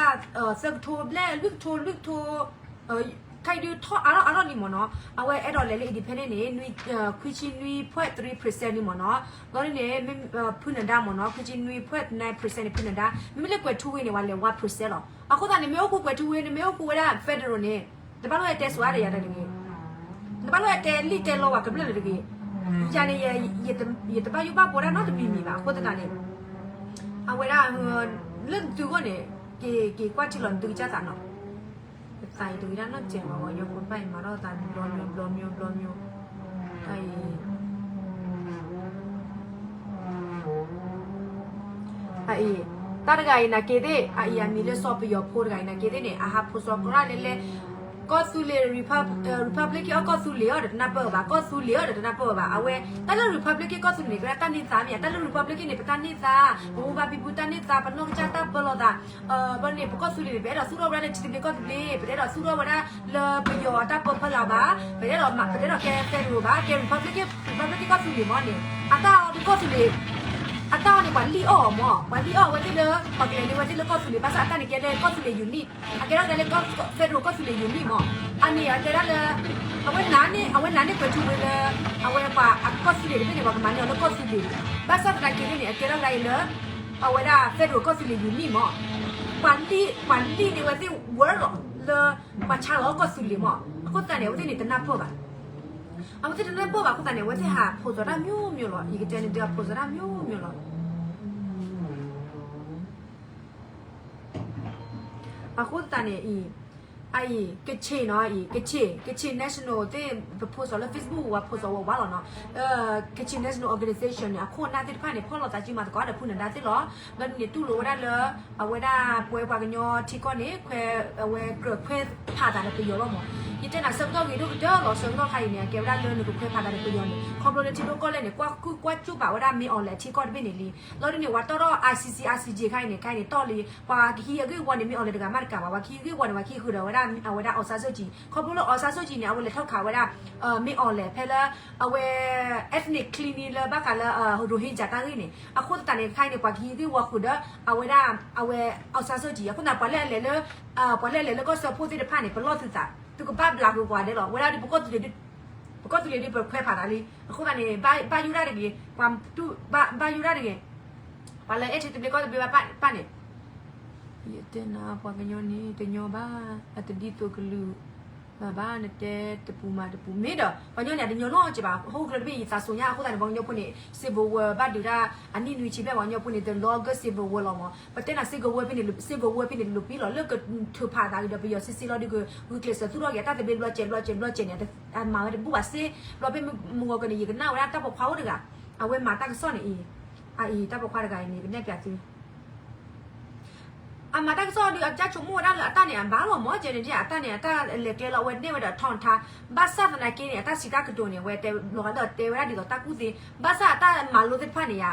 သၢကထိဘျဲၣ် လွံၢ်ကထိ လွံၢ်ကထိ ခဲအံၤဒုးထီၣ်အါထီၣ်အါထီၣ်လံမ့ၢ်နီၤ. အဝဲအဲၣ်ဒိးလဲၤလၢ independent န့ၣ် ခွံဆံနွံ point three percent လံမ့ၢ်နီၤ. ဘျီဒ်န့ၣ် ဖုနဒါမ့ၢ်နီၤ ခွံဆံနွံ point nine percent န့ၣ် ဖုနဒါ. မ့မ့ၢ်လၢကွဲၤထူဝ့န့ၣ် ပှၤလဲၤ one percent လီၤ. အဃိသတးန့ၣ် မ့ၢ်အိၣ်ဃူကွဲၤထူဝ့ နမ့ၢ်အိၣ်ဃူဝဲဒၣ် federal န့ၣ် နဘၣ်လိၣ်ဝဲတဲစိၤအါဒီးယၤတဂ့ၤ, နဘၣ်လိၣ်ဝဲတဲလံာ်တဲလီဝဲကမျၢၢ်လၢတဂ့ၤ. ယၤန့ၣ် ယတဘၣ်ယိၣ်ဘၣ်ဘှီဒၣ်နီတမံၤမံၤဘၣ်. အဃိသတးန့ၣ် အဝဲဒၣ် လၢနသုဂီၢ်န့ၣ် က့ၤက့ၤကွၢ်ထံလီၤနသုကစၢ်သးနီၤ. ယသးအံၤတဂ့ၤဒၣ်နီတစဲးဘၣ် ပှၤကညီဖိတဖၣ်အံၤ မၤထီၣ်သးဘျီမံၤဘျီမံၤဘျီမံၤ တၢ်အံၤ အအံၤ တၢ်တဂၤအံၤနာ်က့သ့ၣ် အအံၤအမံၤလၢစီၤပယီၤဖိတဂၤအံၤနာ်က့သ့ၣ်န့ၣ် အဟးဖိစီၤကရၣ်လဲလဲ ကီၢ်သူလ့ၤ Republic အီၣ်ကီၢ်သူလ့ၤအီၣ်ဒီးတနၢ်ပၢၢ်ဘၣ်, ကီၢ်သူလ့ၤအီၣ်ဒီးတနၢ်ပၢၢ်ဘၣ်. အဝဲ တၢ်လၢ Republic ကီၢ်သူလ့ၤန့ၣ် ကဲဝဲဒၣ်တၢ်န့ၢ်သါမ့ၢ်ဧါ, တၢ်လၢ Republic န့ၣ် ပတၢ်န့ၢ်သါ, ပမိၢ်ပၢ်ဖံဖုတၢ်န့ၢ်သါ, ပနီၢ်ကစၢ်တၢ်ပၢလီၤသး ဘျီန့ၣ် ပကီၢ်သူလ့ၤန့ၣ် ပအဲၣ်ဒိးသူၣ်ထီၣ်ဝဲဒၣ်လၢထံသဘျ့ကီၢ်သဘျ့, ပတအဲၣ်ဒိးသူၣ်ထီၣ်ဝဲဒၣ်လၢပယီၤအတၢ်ပၢဖီလာ်ဘၣ်, ပတအဲၣ်ဒိးမၤ ပတအဲၣ်ဒိးကဲ federal ဘၣ်, ကဲ Republic, Republic ကီၢ်သူလ့ၤမ့ၢ်န့ၣ် အတၢ်အီၤဒ်ကီၢ်သူလ့ၤ, အတၢ်အီၤန့ၣ် ပှၤလံၣ်အီၣ်အီၤမ့ၢ်, ပှၤလံၣ်အီၣ်ဝဲသ့ၣ်လၢ ပှၤကလဲၤလၢဝဲသ့ၣ်လၢကီၢ်သူလ့ၤ ဘၣ်ဆၣ်အတၢ်န့ၣ်ကဲလၢကီၢ်သူလ့ၤ unit, အကဲထီၣ်ကဒါလၢ federal ကီၢ်သူလ့ၤ unit မ့ၢ်, အန့ၣ်အကဲဒၣ်လၢ အဝဲနာ်န့ၢ် အဝဲနာ်န့ၢ်ကွဲၤထူဝ့လၢ အဝဲပှၤအကီၢ်သူလ့ၤတဘ့ၣ်န့ၣ် ပှၤကမၤန့ၢ်အီၤလၢကီၢ်သူလ့ၤ, ဘၣ်ဆၣ်သနာ်က့န့ၣ် အကဲထီၣ်ကဒါအံၤလၢ အဝဲဒၣ် federal ကီၢ်သူလ့ၤ unit မ့ၢ်, ပှၤလံၣ် ပှၤလံၣ်န့ၢ်ဝဲသ့ၣ် word လီၤလၢ ပှၤဆါလီၤကီၢ်သူလ့ၤမ့ၢ်, အဃိသတးန့ၣ် အဝဲသ့ၣ်န့ၣ်တနၢ်ပၢၢ်ဘၣ်, အဝဲသ့ၣ်တနၢ်ပၢၢ်ဘၣ်အဃိသတးန့ၣ် အဝဲသ့ၣ်ဟးဖိးစီၤတၢ် မျိုးမျိုး လီၤ, ယကတဲန့ၣ် ဒုးဟးဖိးစီၤတၢ် မျိုးမျိုး လီၤ. အဃိသတးန့ၣ်အံၤ, အအံၤ ကချ့ၣ်နီၤ, အအံၤ ကချ့ၣ်, ကချ့ၣ် national သ့ၣ် ပဖိးစီၤလၢ Facebook ဝဲဖိးစီၤဝဲဝါလီၤနီၤ, ကချ့ၣ် national organization န့ၣ် အခိၣ်အနၢ်သ့ၣ်တဖၣ်န့ၣ် ဖီၣ်လိာ်သးစုမၤသကိးဒီးဖုနဒါသ့ၣ်လီၤ. ဘျီဒ်န့ၣ် တူၢ်လိာ်ဝဲဒၣ်လၢ အဝဲဒၣ်ပဝဲပှၤကညီထံကီၢ်န့ၣ် ခွဲး အဝဲကြၢးခွဲးဖးသးဒီးပယီၤလီၤမ့ၢ်, ယတဲနၤဆၢကတီၢ်ဂ့ၤဒိၣ်ကတၢၢ်လီၤ, ဆၢကတီၢ်ခါအံၤန့ၣ် အကဲဝဲဒၣ်လၢနကခွဲးဖးသးဒီးပယီၤန့ၣ် ခီဖျိလၢထံဒိၣ်ကီၢ်လဲၢ်န့ၣ် ကွၢ်ကုၢ်ကွၢ်ကၠိၣ်ပာ်ဝဲဒၣ် မင်းအောင်လှိုင် အထံကီၢ်တဘ့ၣ်န့ၣ်လံ. လီၤဒ်န့ၣ် ပှၤတီၢ်ထီၣ် ICC ICJ ခါအံၤန့ၣ် ခါအံၤန့ၣ် တီၢ်လံ ပှၤကဟံးအဂ့ၢ်ဝီန့ၣ် မင်းအောင်လှိုင် တဂၤမးတကးဘၣ်, ပှၤကဟံးအဂ့ၢ်ဝီန့ၣ် ပှၤကဟံးဃုာ်ဒီးဝဲဒၣ် အဝဲဒၣ် အောင်ဆန်းစုကြည်, ခီဖျိလၢ အောင်ဆန်းစုကြည် န့ၣ် အဝဲလဲၤထီၣ်ခးဝဲဒၣ် မင်းအောင်လှိုင် ဖဲလၢ အဝဲ ethnic cleansing လၢဘၣ်ဃးလၢ Rohingya တၢ်ဂ့ၢ်န့ၣ် အဃိသတးန့ၣ် ခါအံၤန့ၣ် ပှၤကဟံးအဂ့ၢ်ဝီဃုာ်ဒီး အဝဲဒၣ် အဝဲ အောင်ဆန်းစုကြည် အဃိသတး ပှၤလၢအလဲၤလၢ ပှၤလၢအလဲၤလၢကီၢ်စၢဖှိၣ်သ့ၣ်တဖၣ်န့ၣ် ပလီၢ်သုသး သုကဘၣ်ဘျးဃုာ်ပှၤဒဲးလီၤ. ဝဲဒၣ်ဒ် ပကီၢ်သူလ့ၤဒ် ပကီၢ်သူလ့ၤဒ် ပခွဲးဖးသးလံ. အဃိသတးန့ၣ် ဘၣ်ယိၣ်ဒၣ်တဂ့ၤ, ပှၤတူၢ်ဘၣ်ယိၣ်ဒၣ်တဂ့ၤ, ပှၤလၢအဲၣ်ထံသဘျ့ကီၢ်သဘျ့ဘၣ်ပၢ်န့ၣ် ယတဲနၤ ပှၤကညီန့ၣ် တညီဘၣ်, အတဒ်သိးကလုာ်ဘၣ်ဘၣ်, နတဲတပူၤမၤတပူၤ, မ့ၢ်ဒီး ပှၤကညီန့ၣ် အတညီနီတစဲးဘၣ်, ဟီၣ်ခိၣ်ချၢတဘ့ၣ် ယသးဆူညါ အဃိသတးန့ၣ် ပှၤကညီဖိန့ၣ် civil war ဘၣ်ဒုးတၢ် အနံၣ်နွံဆံဘျဲၣ် ပှၤကညီဖိန့ၣ် the longest civil war လီၤမ့ၢ်, ပတဲနၤ civil war ဖဲန့ၣ် civil war ဖဲန့ၣ် လိၣ်ပံလီၤ လၢကထုးဖးသးက့ၤဒီးပယီၤစ့စ့လီၤဒီး ဂုာ်ကျဲးစၢးသူၣ်ထီၣ်က့ၤ အတၢ်သဘျ့ဘျီစဲးဘျီစဲးဘျီစဲးန့ၣ် အမၤဝဲတဘူၣ်ဘၣ်စ့, ဘျီဖဲမုၢ်ဂီၤကန့ၣ် ယကနၣ်ဝဲဒၣ်တၢ်ပိာ်ခွါအိၣ်တဂၤ, အဝဲမၤတၢ်ကစီၣ်န့ၣ်အံၤ, အအံၤ တၢ်ပိာ်ခွါတဂၤအံၤန့ၣ် ကနဲၣ်ပၠးသု အမၤတၢ်ကစီၣ်ဒီး အကစၢ်ဆိကမိၣ်ဝဲဒၣ်လၢအတၢ်န့ၣ် အဘၣ်လီၤမ့ၢ် ကဲန့ၣ် အတၢ်န့ၣ် အတၢ်လဲၤကျဲလီၤ အဝဲနဲၣ်ဝဲဒီးထီၣ်ထါ, ဘၣ်ဆၣ်သနာ်က့န့ၣ် အတၢ်စံးတၢ်ကတိၤန့ၣ် အဝဲတဲလီၤဒီးတဲဝဲဒၣ်ဒ်သိးတၢ်ကူၣ်သ့, ဘၣ်ဆၣ်အတၢ်မၤလိသ့ၣ်တဖၣ်န့ၣ်ယါ,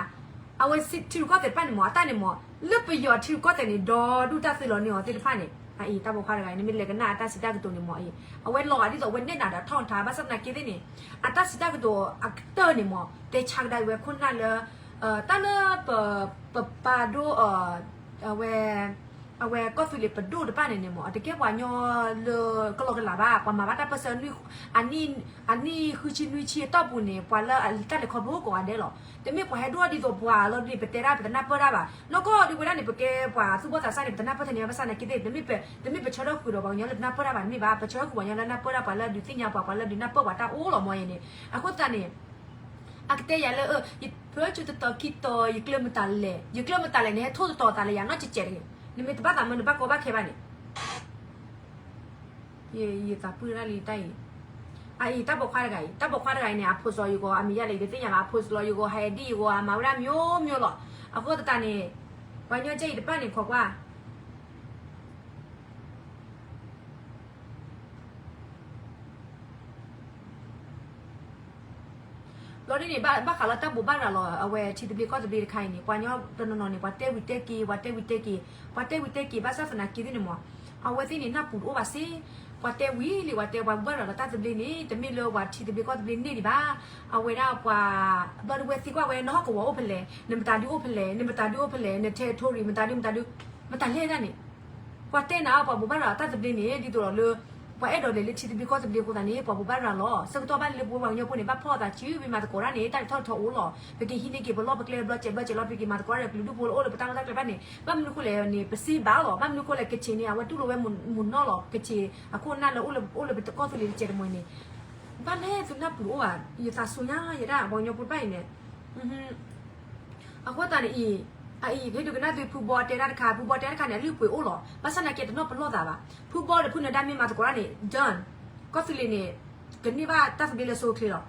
အဝဲထံရူၢ်ကီၢ်သဲးတဖၣ်န့ၣ်မ့ၢ် အတၢ်န့ၣ်မ့ၢ် လၢပယီၤထံရူၢ်ကီၢ်သဲးန့ၣ် ဒီဒူၣ်တၢ်သုးလီၤန့ၢ်အီၤသ့ၣ်တဖၣ်န့ၣ်, အအံၤ တၢ်ပိာ်ခွါတဂၤအံၤ နမ့ၢ်လဲၤကနၣ်အတၢ်စံးတၢ်ကတိၤန့ၣ်မ့ၢ်အံၤ, အဝဲလီၤဂာ်ဒ်သိးအဝဲနဲၣ်နၤဒီးထီၣ်ထါ, ဘၣ်ဆၣ်သနာ်က့သ့ၣ်န့ၣ် အတၢ်စံးတၢ်ကတိၤအကတၢၢ်န့ၣ်မ့ၢ် တဲဆါကဒါအံၤဝဲခိၣ်နၢ်လၢ တၢ်လၢ ပပာ်ဒိၣ် အဝဲ အဝဲကီၢ်သူလ့ၤပဒိၣ်တဖၣ်န့ၣ်န့ၣ်မ့ၢ် အတကဲပှၤကညီလၢကလီကလးဘၣ်, ပှၤမၤဘၣ်တၢ်ပၢၢ်ဆၢ အနံၣ်ဃုဆံနွံဆံအတီၢ်ပူၤန့ၣ် ပှၤလၢအတၢ်လဲၤခီဖျိကိးဂၤဒဲးလီၤ. တမ့ၢ်ပှၤဟဲဒိၣ်ဒ်သိးပှၤလီၤဒ်န့ၣ် ပတဲဒၣ်ပတနၢ်ပၢၢ်တၢ်ဘၣ်. နီၢ်ကီၢ်ဒ်ဝဲဒၣ်န့ၣ် ပကဲပှၤသူၣ်ဘီၣ်သးစၢ်န့ၣ် ပတနၢ်ပၢၢ်ထဲန့ၣ် ဘၣ်ဆၣ်သနာ်က့သ့ၣ် တမ့ၢ်ပဆၢထၢၣ်ဃုာ်ဒီးပှၤကညီလၢတနၢ်ပၢၢ်တၢ်ဘၣ် တမ့ၢ်ဘၣ်, ပဆၢထၢၣ်ဃုာ်ပှၤကညီလၢနၢ်ပၢၢ်တၢ် ပှၤလၢဒုးသ့ၣ်ညါပှၤ ပှၤလၢဒုးနၢ်ပၢၢ်ပှၤတၢ်အိၣ်လီၤမ့ၢ်အံၤန့ၣ်. အဃိသတးန့ၣ် အကတဲယၤလၢ ယဖျၢၣ်ဆူတတီၤခံတီၤ ယကျၢၢ်မတၤလဲၣ်, ယကျၢၢ်မတၤလဲၣ်န့ၣ် ဟဲထိၣ်တတီၤသးလၢယၤနီတစဲးတဂ့ၤ, နမ့ၢ်တဘၣ်သးမၢ နဘၣ်ကီဘၣ်ခဲဘၣ်န့ၣ် ယသးပှၢ်ဒၣ်လံတၢ်အံၤ, အအံၤ တၢ်ပိာ်ခွါတဂၤအံၤ, တၢ်ပိာ်ခွါတဂၤအံၤန့ၣ် အဖိးစီၤယဂီၤ အမံၤယဲလဲၣ် ယတသ့ၣ်ညါဘၣ်, အဖိးစီၤယဂီၤ ဟဲဒ်ယဂီၤ အမၤဝဲဒၣ် မျိုးမျိုး လီၤ. အဃိသတးန့ၣ် ပှၤကညီကဲအံၤတဖၣ်န့ၣ် ခိးကွၢ် ပှၤကညီကဲအံၤတဖၣ်န့ၣ် ခိးကွၢ် ဘျီဒ်န့ၣ် ဘၣ်ဃးလၢတၢ်ဘိးဘၣ်ရၤလီၤ အဝဲထံသဘျ့ကီၢ်သဘျ့တခါအံၤန့ၣ် ပှၤကညီတနီၤနီၤန့ၣ် ပှၤတဲဝံၤတဲက့ၤ ပှၤတဲဝံၤတဲက့ၤ ပှၤတဲဝံၤတဲက့ၤ ဘၣ်ဆၣ်သနာ်က့သ့ၣ်န့ၣ်မး အဝဲသ့ၣ်န့ၣ် နၢ်ပူၤတအိၣ်ဘၣ်စ့ၢ် ပှၤတဲဝံၤလံ ပှၤတဲပှၤဘိးဘၣ်ရၤလီၤတၢ်သဘျ့န့ၣ် တမ့ၢ်လၢပှၤထံသဘျ့ကီၢ်သဘျ့န့ၢ်ဒံးဘၣ်. အဝဲဒၣ်ပှၤ ဘျီဒ်ဝဲသံကွၢ်ဝဲ နဟီၣ်ကဝီၤအိၣ်ဖဲလဲၣ်, နမတၤဒုအိၣ်ဖဲလဲၣ်, နမတၤဒုအိၣ်ဖဲလဲၣ်, န territory မတၤဒု မတၤဒု မတၤလဲၣ်ဒၣ်န့ၣ် ပှၤတဲနၤ ပှၤဘိးဘၣ်ရၤတၢ်သဘျ့န့ၣ် ဒ်သိးဒီးလၢ ပှၤအဲၣ်ဒိးလဲၤလၢထံသဘျ့ကီၢ်သဘျ့အဃိသတးန့ၣ် ပှၤဘိးဘၣ်ရၤလီၤ. ဆၢကတီၢ်ဘၣ်လၢပဝဲပှၤကညီဖိန့ၣ် ဘၣ်ဖီၣ်အသးစုပမၤသကိးတၢ်န့ၣ် တၢ်လဲၤထီၣ်ထီအိၣ်လီၤ. ပကဟံးန့ၢ်က့ၤပလီၢ်ပကျဲဘျီစဲးဘျီစဲးလီၤ ပက့ၤမၤသကိးတၢ်ဒီးကလုာ်ဒူၣ်ဖိလၢအိၣ်လၢပတၢ်လီၢ်တၢ်ကျဲဘၣ်န့ၣ် ဘၣ်မနုၤဃိလဲၣ်န့ၣ် ပစံးဘၣ်လီၤ. ဘၣ်မနုၤဃိလဲၣ် ကချ့ၣ်န့ၣ် အဝဲတူၢ်လိာ်ဝဲမုၢ်နီၢ်လီၤ. ကချ့ၣ်အခိၣ်အနၢ်လၢအိၣ်လၢပကီၢ်သူလ့ၤတစဲးတမှဲၤန့ၣ် ဘၣ်လဲၣ်သုနၢ်ပူၤတအိၣ်ဘၣ် ယသးဆူညါယဲဒၣ် ပှၤကညီဖိတဖၣ်အံၤန့ၣ် အဃိသတးန့ၣ်အံၤ အအံၤကဟ့ၣ်ဒုးကနၣ်သု ဖုဘီတဲတၢ်တခါ ဖုဘီတဲတၢ်တခါန့ၣ် အလုၢ်အပှ့ၤအိၣ်လီၤ. ဘၣ်ဆၣ်သနာ်က့တနီၣ်ပလီၢ်သးဘၣ်. ဖုဘီဒီးဖုနဒါမ့ၢ်မၤသကိးတၢ်န့ၣ် done ကီၢ်သူလ့ၤန့ၣ် ကန့ၢ်ဘၣ်တၢ်သဘျ့လၢအဆိအချ့လီၤ.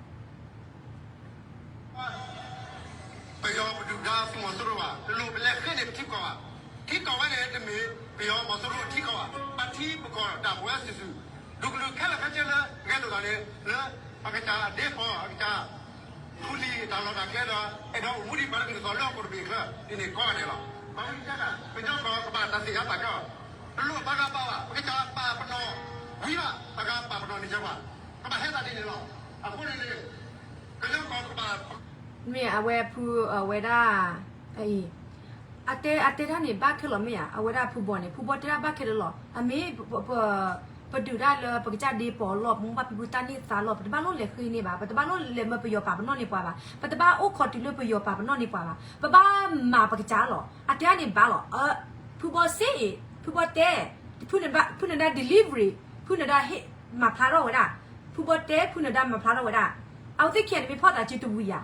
ပယီၤပဒုၣ်ဒါသုးမီၤစိရိၤဘၣ်, တလိၣ်ပလဲၤဃ့န့ၢ်ပထံပကီၢ်ဘၣ်. ထံကီၢ်ဝဲန့ၣ်တမ့ၢ်ပယီၤမီၤစိရိၤအထံကီၢ်ဘၣ်, ပထံပကီၢ်တၢ်ပဝဲစုာ်စုာ်, ဒူၣ်ကလုာ်ခဲလၢာ်ခဲဆ့လၢဂဲၤလိာ်သးန့ၣ် လၢအကစၢ်ဒ့ပီၢ် အကစၢ် ခူလံၤတၢ်လီၢ်တၢ်ကျဲဒီး အဲၣ်ဒိးအိၣ်မူဒံးပှၤတကလုာ်သိးလၢဟီၣ်ခိၣ်တဘ့ၣ်ချၢ ဒ်န့ၣ်ကိးဂၤဒဲးလီၤ. ပဝဲဒၣ် ပယီၤကီၢ်ကဘၣ်တၢ်သ့ၣ်ညါပာ်ကၢၢ်, တလိၣ်ပှၤဂၤပာ်ဘၣ်, ပကစၢ်ပာ်ပနီၣ်ဝံၤဘၣ်, ပှၤဂၤပာ်ပနီၣ်န့ၢ်က့ၤပှၤ, ကဘၣ်ဟဲသးဒ်န့ၣ်လီၤ. အဃိန့ၣ်န့ၣ် ပယီၤကီၢ်ကဘၣ် မ့ၢ်အဝဲဖုအဝဲဒၣ် အအံၤ အတဲအတဲတၢ်န့ၣ် ဘၣ်ခဲလၢာ်မ့ၢ်ဧါ, အဝဲဒၣ်ဖုဘီန့ၣ် ဖုဘီတဲတၢ်ဘၣ်ခဲလၢာ်လီၤ. အမ့ၢ် ပဒုးတၢ်လၢပကစၢ်ဒ့ပီၢ်လီၤ, ပမိၢ်ပၢ်ဖံဖုတၢ်န့ၢ်သါလီၤ, ပတဘၣ်လိၣ်လဲၤဃ့န့ၢ်ဘၣ်, ပတဘၣ်လိၣ်လဲၤမၢပယီၤပာ်ပနီၣ်န့ၢ်ပှၤဘၣ်, ပတဘၣ်အိၣ်ခိးတုၤလၢပယီၤပာ်ပနီၣ်န့ၢ်ပှၤဘၣ်, ပဘၣ်မၤပကစၢ်လီၤ. အတဲတၢ်န့ၣ်ဘၣ်လီၤ. ဖုဘီစ့အံၤ ဖုဘီတဲ ဖုနဒါ delivery ဖုနဒါဟ့ၣ်မၤဖျါထီၣ်ဝဲဒၣ်, ဖုဘီတဲ ဖုနဒါမၤဖျါထီၣ်ဝဲဒၣ်, အဝဲသ့ၣ်ခံဂၤန့ၣ် မ့ၢ်ဖီၣ်သးစုတဝံၤယၤ,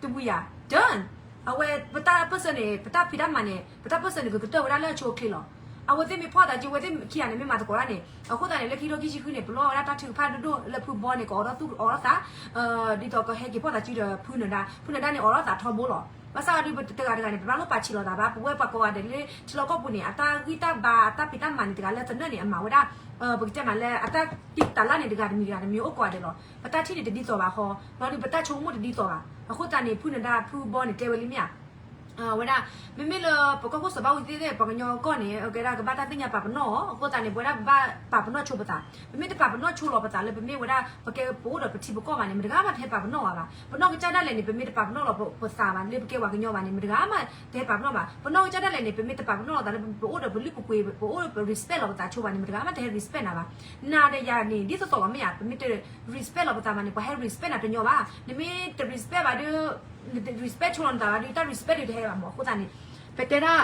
တဝံၤယၤ done. အဝဲပတၢ်ပၢၢ်ဆၢန့ၣ် ပတၢ်ဖံးတၢ်မၤန့ၣ် ပတၢ်ပၢၢ်ဆၢန့ၣ် ကကတၢၢ်ဝဲဒၣ်လၢအဆိအချ့လီၤ. အဝဲသ့ၣ်မ့ၢ်ဖီၣ်သးစု အဝဲသ့ၣ်ခံဂၤန့ၣ် မ့ၢ်မၤသကိးတၢ်န့ၣ် အဃိသတးန့ၣ် လၢခံထိခံဆံဃုန့ၣ် ပလီၢ်ဝဲဒၣ်တၢ်ထုကဖၣ်ဒိၣ်ဒိၣ်လၢဖုဘီန့ၣ် ကအိးထီၣ်သူၣ်အိးထီၣ်သး ဒ်သိးကဟဲက့ၤဖီၣ်သးစုဒီးဖုနဒါ, ဖုနဒါန့ၣ်အိးထီၣ်သးထီဘိလီၤ. ဘၣ်ဆၣ်ဒီးပတဂၤတဂၤန့ၣ် ပဘၣ်လိၣ်ပာ်ဆံးလိာ်သးဘၣ်, ပဝဲပှၤကိးဂၤဒဲးလၢထံလီၢ်ကီၢ်ပူၤန့ၣ် အတၢ်ဂံၢ်တၢ်ဘါ အတၢ်ဖံးတၢ်မၤန့ၣ် တဂၤလၢသနၢၣ်န့ၣ် အမၤဝဲဒၣ် ပကတဲမးလၢအတၢ်တံာ်တာ်လၢ်န့ၣ် တဂၤတမံၤတဂၤတမံၤအိၣ်ကိးဂၤဒဲးလီၤ. ပတၢ်ထံၣ်န့ၣ်တဒ်သိးဘၣ်ဃီ, ဘျီဒုးပတၢ်ဆိကမိၣ်တဒ်သိးဘၣ်. အဃိသတးန့ၣ် ဖုနဒါဖုဘီန့ၣ်တဲဝဲလံမ့ၢ်ဧါ ဝဲဒၣ် မ့မ့ၢ်လၢပကီၢ်ခိၣ်စီၤဘၣ်ဝံၤသ့ၣ်သ့ၣ် ပှၤကညီကီၢ်န့ၣ် ကဲဒၣ်ကဘၣ်တၢ်သ့ၣ်ညါပာ်ပနီၣ်အီၤ, အဃိသတးန့ၣ် ပဝဲဒၣ်ပဘၣ်ပာ်ပနီၣ်ဆိပသး, ပမ့ၢ်တပာ်ပနီၣ်ဆိလီၤပသးလၢပမ့ၢ်ဝဲဒၣ် ပကဲပအိၣ်ဒီးပထံပကီၢ်ဘၣ်န့ၣ် မတဂၤမးတဟဲပာ်ပနီၣ်ဘၣ်ဘၣ်. ပနီၣ်ကစၢ်ဒၣ်လဲာ်န့ၣ် ပမ့ၢ်တပာ်ပနီၣ်လီၤပသးဘၣ် လၢပကဲပှၤကညီဘၣ်န့ၣ် မတဂၤမးတဟဲပာ်ပနီၣ်ဘၣ်. ပနီၣ်ကစၢ်ဒၣ်လဲာ်န့ၣ် ပမ့ၢ်တပာ်ပနီၣ်လီၤသးလၢပအိၣ်ဒီးပလုၢ်ပပှ့ၤ ပအိၣ်ဒီးပ respect လီၤပသးဆိဘၣ်န့ၣ် မတဂၤမးတဟဲ respect နၤဘၣ်. နၤဒီးယၤန့ၣ် ဒ်သိးသိးလီၤမ့ၢ်ဧါ, ပမ့ၢ်တ respect လီၤပသးမးန့ၣ် ပှၤဟဲ respect နၤတညီဘၣ်. နမ့ၢ်တ respect ဘၣ်ဒီး နတ respect ဆိလီၤနသးဘၣ်ဒီး တၢ် respect ဒီးတဟဲဘၣ်မး. အဃိသတးန့ၣ် ပတဲဒၣ်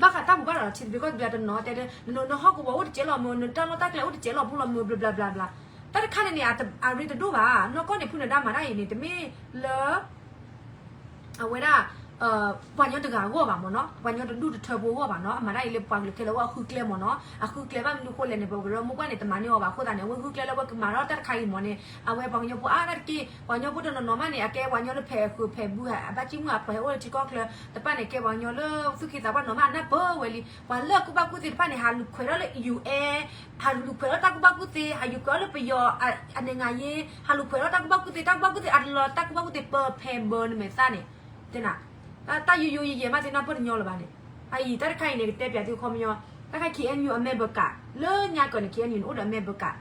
ဘၣ်ဃးတၢ်ဘိးဘၣ်ရၤလီၤထံသဘျ့ကီၢ်သဘျ့တနီၤတဲဒီး နဟီၣ်ကဝီၤအိၣ်တစဲးလီၤမး, နတၢ်လီၢ်တၢ်ကျဲအိၣ်တစဲးလီၤဖိလီၤမး blah blah blah blah. တၢ်တခါန့ၣ်န့ၣ် အရ့တဒိၣ်ဘၣ်. နီၢ်ကီၢ်န့ၣ် ဖုနဒါမၤတၢ်အံၤန့ၣ် တမ့ၢ်လၢ အဝဲဒၣ် ပှၤကညီတဂၤအဂီၢ်ဘၣ်မးနီၤ, ပှၤကညီတဒူၣ်တထၢဖိအဂီၢ်ဘၣ်နီၤ. အမၤတၢ်အံၤလၢပှၤကလုာ်ခဲလၢာ်အဂီၢ် အဃုကျဲမးနီၤ. အဃုကျဲဘၣ်မနုၤဃိလဲၣ်န့ၣ် ပကရၢမိၢ်ပှၢ်န့ၣ် တမၤန့ၢ်အီၤဘၣ်. အဃိသတးန့ၣ် အဝဲဃုကျဲလၢအဝဲကမၤထီၣ်တၢ်တခါအံၤမးန့ၣ် အဝဲပှၤကညီဖိအါတက့ၢ် ပှၤကညီဖိတနီၤနီၤမးန့ၣ် အကဲပှၤကညီလၢဖဲးဃုာ်ဖဲးဘု အဘၣ်ကံၣ်မုၢ်အဖှဲးအိၣ်လၢထံကီၢ်ချၢတဖၣ်န့ၣ် ကဲပှၤကညီလၢသူၣ်က့သးပှၢ်နီၤမး နၢ်ပၢၢ်ဝဲလံ. ပှၤလၢအကူၣ်ဘၣ်ကူၣ်သ့တဖၣ်န့ၣ် ဟးလူၤခွဲးထီၣ်လၢ ယူၢ်အဲၣ် ဟးလူၤခွဲးထီၣ်တၢ်ကူၣ်ဘၣ်ကူၣ်သ့ ဟးယူၤခွဲးထီၣ်လၢပယီၤ အနံၤငါရေး ဟးလူၤခွဲးထီၣ်တၢ်ကူၣ်ဘၣ်ကူၣ်သ့ တၢ်ကူၣ်ဘၣ်ကူၣ်သ့ အတလီၤတၢ်ကူၣ်ဘၣ်ကူၣ်သ့ ပဖဲးဘၢနမဲာ်သၣ်န့ၣ် တဲနၤ တၢ်ယိယိယဲယဲမးသ့ၣ်နၢ်ပၢၢ်တညီလၢၤဘၣ်န့ၣ်. အအံၤ တၢ်တခါအံၤန့ၣ် ကတဲပျးသုခီပညီ တၢ်ခါ KNU အ member card လၢညါကီၢ်န့ၣ် KNU န့ၣ် အိၣ်ဒီး member card,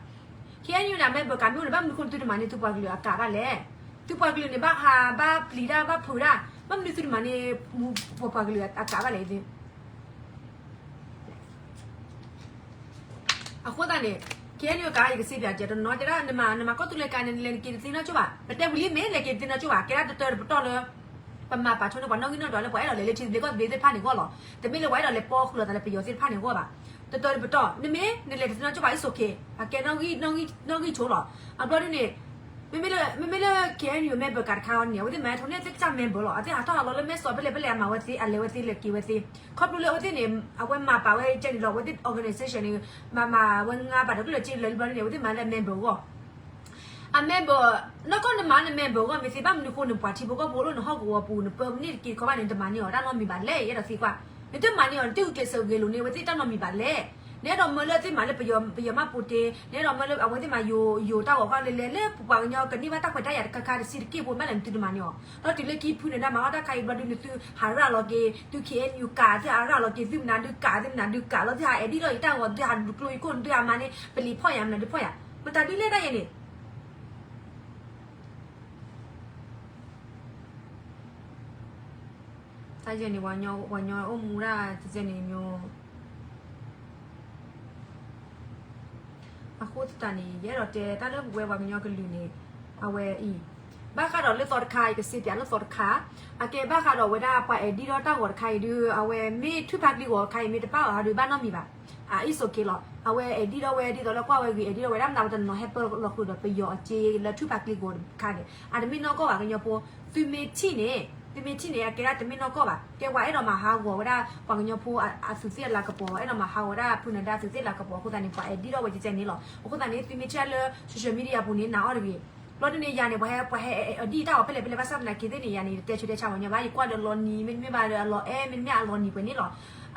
KNU န့ၣ် အ member card မ့ၢ်အိၣ်န့ၣ် ဘၣ်မနုၤဃိန့ၣ် သုတမၤန့ၢ်သုပှၤကလုာ်အ card ဘၣ်လဲၣ်. သုပှၤကလုာ်န့ၣ် ဘၣ်ဟးဘၣ်ပျံၤတၢ်ဘၣ်ဖုးတၢ် ဘၣ်မနုၤသုတမၤန့ၢ် ပပှၤကလုာ်အ card ဘၣ်လဲၣ်. အဃိသတးန့ၣ် KNU အ card ယကစံးပျးကဲတနီၤတဲဒၣ် နမၤ နမၤကီၢ်သူလ့ၤ card န့ၣ် နလဲၤနက့ၤတသ့နီၢ်ကၠိၣ်ဘၣ်. ပတဲဝံၤလံ မ့ၢ်လဲၤက့ၤတသ့နီၢ်ကၠိၣ်ဘၣ် ကဲဒၣ်တတၢတပတီၢ်လၢ ပမၤပာ်ဆိန့ၢ်ပှၤနီၣ်ဂံၢ်နီၣ်ဒွးလၢပှၤအဲၣ်ဒိးလဲၤလၢထံသဘျ့ကီၢ်သဘျ့သ့ၣ်တဖၣ်န့ၣ်အဂီၢ်လီၤ. တမ့ၢ်လၢပှၤအဲၣ်ဒိးလဲၤပီဃုာ်လိာ်သးလၢပယီၤသ့ၣ်တဖၣ်န့ၣ်အဂီၢ်ဘၣ်. တတၢတပတီၢ် နမ့ၢ်နလဲၤတသ့နီၢ်ကၠိၣ်ဘၣ် it's okay အကဲနီၣ်ဂံၢ် နီၣ်ဂံၢ်ဆိလီၤ. အဘျီဒ်န့ၣ် မ့မ့ၢ်လၢ မ့မ့ၢ်လၢ KNU member card တခါအံၤန့ၣ် အဝဲသ့ၣ်မၤထီၣ်န့ၢ်သ့ၣ်ကစၢ် member လီၤ. အသ့ၣ်ဟးထီၣ်ဟးလီၤလၢမဲၢ်စီးဖဲလဲၣ်ဖဲလဲၣ် အမၤဝဲသ့ အလဲၤဝဲသ့ လဲၤက့ၤဝဲသ့. ခီဖျိလၢအဝဲသ့ၣ်န့ၣ် အဝဲမၤပာ်ဝဲကဲန့ၣ်လီၤ အဝဲသ့ၣ် organization န့ၣ် မၤမၤဝဲငါးဘးတကျၢၢ်လၢက့လၢာ်လံဘျီန့ၣ် အဝဲသ့ၣ်မၤလၢ member အဂီၢ် အ member နီၢ်ကီၢ်နမၤန member အဂီၢ် မ့ၢ်သ့ဘၣ်မနုၤဃိ နပှၤထံဖိကီၢ်ဖိအိၣ်လၢနဟီၣ်ကဝီၤပူၤ နပၢန့ၢ်တက့ၤတခီဘၣ်န့ၣ် နတမၤန့ၢ်အီၤ တၢ်နီတမံၤဘၣ်လဲၣ် ယအဲၣ်ဒိးသံကွၢ်. နတမၤန့ၢ်အီၤ နတဂုာ်ကျဲးစၢးဂဲၤလိာ်န့ၢ်အဝဲသ့ၣ်တၢ်နီတမံၤဘၣ်လဲၣ်. နအဲၣ်ဒိးမၢလၢသ့ၣ်မးလၢပယီၤမးပူၤတ့, နအဲၣ်ဒိးမၢလၢအဝဲသ့ၣ်မးယိၤတၢ်ဂီၤခီလဲၤလဲၤလၢပှၤကညီကန့ၢ်ဘၣ်တၢ်ခွဲးတၢ်ယာ်တခါခါတဆံးတက့ၢ်ဖိ မ့ၢ်လဲၣ်နသုတမၤန့ၢ်အီၤ, ဒီးတုၤလၢခံဖုန့ၣ်ဒၣ်မၤအီၣ်တၢ်ခါအံၤဘျီဒုး နသုဟးရၤလီၤက့ၤ သု ခ့ၣ်အဲၣ်ယူၣ် ကး သုဟးရၤလီၤက့ၤ သုမနုၤဒုးကး သုမနုၤဒုးကးလီၤ သုဟးအဲၣ်ဒိးလီၤယတၢ်ဂီၤ သုဟးဒုးကျိယခိၣ် နသုဟးမၤန့ၢ် ပလံၤဖီၣ်ယၤ မနုၤဒုးဖီၣ်ယၤ, မတၤဒုးလဲၣ်တၢ်ယဲန့ၣ် တၢ်ယဲန့ၣ် ပှၤကညီအိၣ်မူဒၣ်တစဲန့ၣ် အဃိသတးန့ၣ် ယအဲၣ်ဒိးတဲတၢ်လၢပဝဲပှၤကညီကလုာ်န့ၣ် အဝဲအံၤ ဘၣ်ဃးဒီးလၢသီတခါ ယကစ့ပၠးလၢသီတခါ အကဲဘၣ်ဃးဒီးဝဲဒၣ်ပှၤအဲၣ်ဒိးတၢ်ဂီၤတခါအံၤဒုး အဝဲမ့ၢ်ထုဖးကျံဂီၤတခါအံၤ မ့ၢ်တဘၣ်အီၤဟးဒုးဘၣ်နီတမံၤဘၣ်. အ it's okay လီၤ. အဝဲအဲၣ်ဒိးဝဲဒ်သိးလၢကွၢ်ဝဲဂ့ၤ အဲၣ်ဒိးဝဲဒၣ်မနုၤပတနီၤဟဲပၢလီၤဃုာ်ဒီးပယီၤအစ့လၢထုဖးကျံဂီၤတခါန့ၣ် အတမ့ၢ်နီၢ်ကီၢ်ဘၣ်ကညီဖိ သုမ့ၢ်ထံၣ်န့ၣ် သုမ့ၢ်ထံၣ်န့ၣ် အကဲဒၣ်တမ့ၢ်နီၢ်ကီၢ်ဘၣ်. ကဲပှၤအဲၣ်ဒိးမၤဟးဂီၤဝဲဒၣ် ပှၤကညီဖိအသူးသ့ၣ်အလၤကပီၤ အဲၣ်ဒိးမၤဟးဂီၤဝဲဒၣ်ဖုနဒါသုးသ့ၣ်လၤကပီၤ အဃိသတးန့ၣ် ပှၤအဲၣ်ဒိးဝဲကဲကဲန့ၣ်လီၤ. အဃိသတးန့ၣ် သုမ့ၢ်ထံၣ်လၢ social media ပူၤန့ၣ် နာ်အီၤတဂ့ၤ. ဘျီဒ်န့ၣ်ယၤန့ၣ် ပှၤဟဲ ပှၤဟဲအဲၣ်ဒိးတၢ်ဂီၤဖဲလဲၣ်ဖဲလဲၣ် ဘၣ်ဆၣ်သနာ်က့သ့ၣ်န့ၣ် ယၤန့ၣ် တတဲဆူးတဲဆါပှၤကညီဘၣ် ယကွၢ်ဒီးလီၤနံၤ မ့တမ့ၢ်ဘၣ်ဒီးအလီၤအဲၣ် မ့တမ့ၢ်အလီၤနံၤပှဲၤန့ၣ်လီၤ.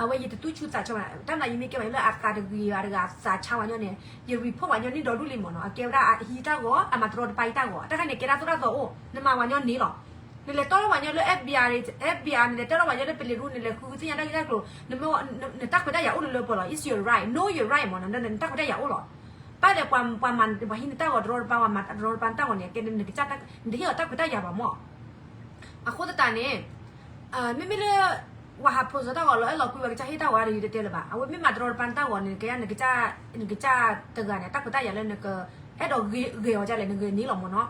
အဝဲယတသူၣ်ဆူၣ်သးဆူၣ်ဘၣ် တၢ်မနုၤယမ့ၢ်ကဲပှၤလၢအသးတဂ့ၤဘၣ်တဂၤ သးဆါပှၤကညီန့ၣ် ယ report ပှၤကညီန့ၣ်ဒီဒူၣ်လံမ့ၢ်နီၤ အကဲဝဲဒၣ်အဟံးတၢ်ဂီၤ အမၤတရီတပါအံၤတၢ်ဂီၤ တၢ်ခါန့ၣ် ကဲဒၣ်သိၣ်တၢ်သီအိၣ် နမၤပှၤကညီန့ၣ်လီၤ. နလဲၤတီထီၣ်ပှၤကညီလၢ FBI န့ၣ် FBI နလဲၤတီထီၣ်ပှၤကညီလၢပလံၤရူ နလဲၤဃုသ့ၣ်ညါတၢ်ဂ့ၢ်တၢ်ကျိၤ နတၢ်ခွဲးတၢ်ယာ်အိၣ်လၢလၢပှဲၤလီၤ it's your right, know your right မ့ၢ်နီၤ နတၢ်ခွဲးတၢ်ယာ်အိၣ်လီၤ. ဘၣ်လဲၣ်ပှၤမၤ ပှၤဟံးနတၢ်ဂီၤတရီတပါ ပှၤမၤတရီတပါနတၢ်ဂီၤန့ၣ် ကဲနကစၢ် နတဟ့ၣ်အီၤတၢ်ခွဲးတၢ်ယာ်ဘၣ်မ့ၢ် အဃိသတးန့ၣ် မ့မ့ၢ်လၢ ပှၤဟး post တၢ်ဂီၤလီၤအဲၣ်လီၤကွံဝဲကစၢ်ဟ့ၣ်တၢ်ဂီၤဒီးယတတဲလၢၤဘၣ်. အဝဲမ့ၢ်မၤတရီတပါနတၢ်ဂီၤန့ၣ် ကဲနကစၢ် နကစၢ်တဂၤန့ၣ် တၢ်ခွဲးတၢ်ယာ်လၢနက အဲၣ်ဒိးဂဲၤအီၤဒ်လဲၣ် နဂဲၤန့ၢ်လီၤမ့ၢ်နီၤ.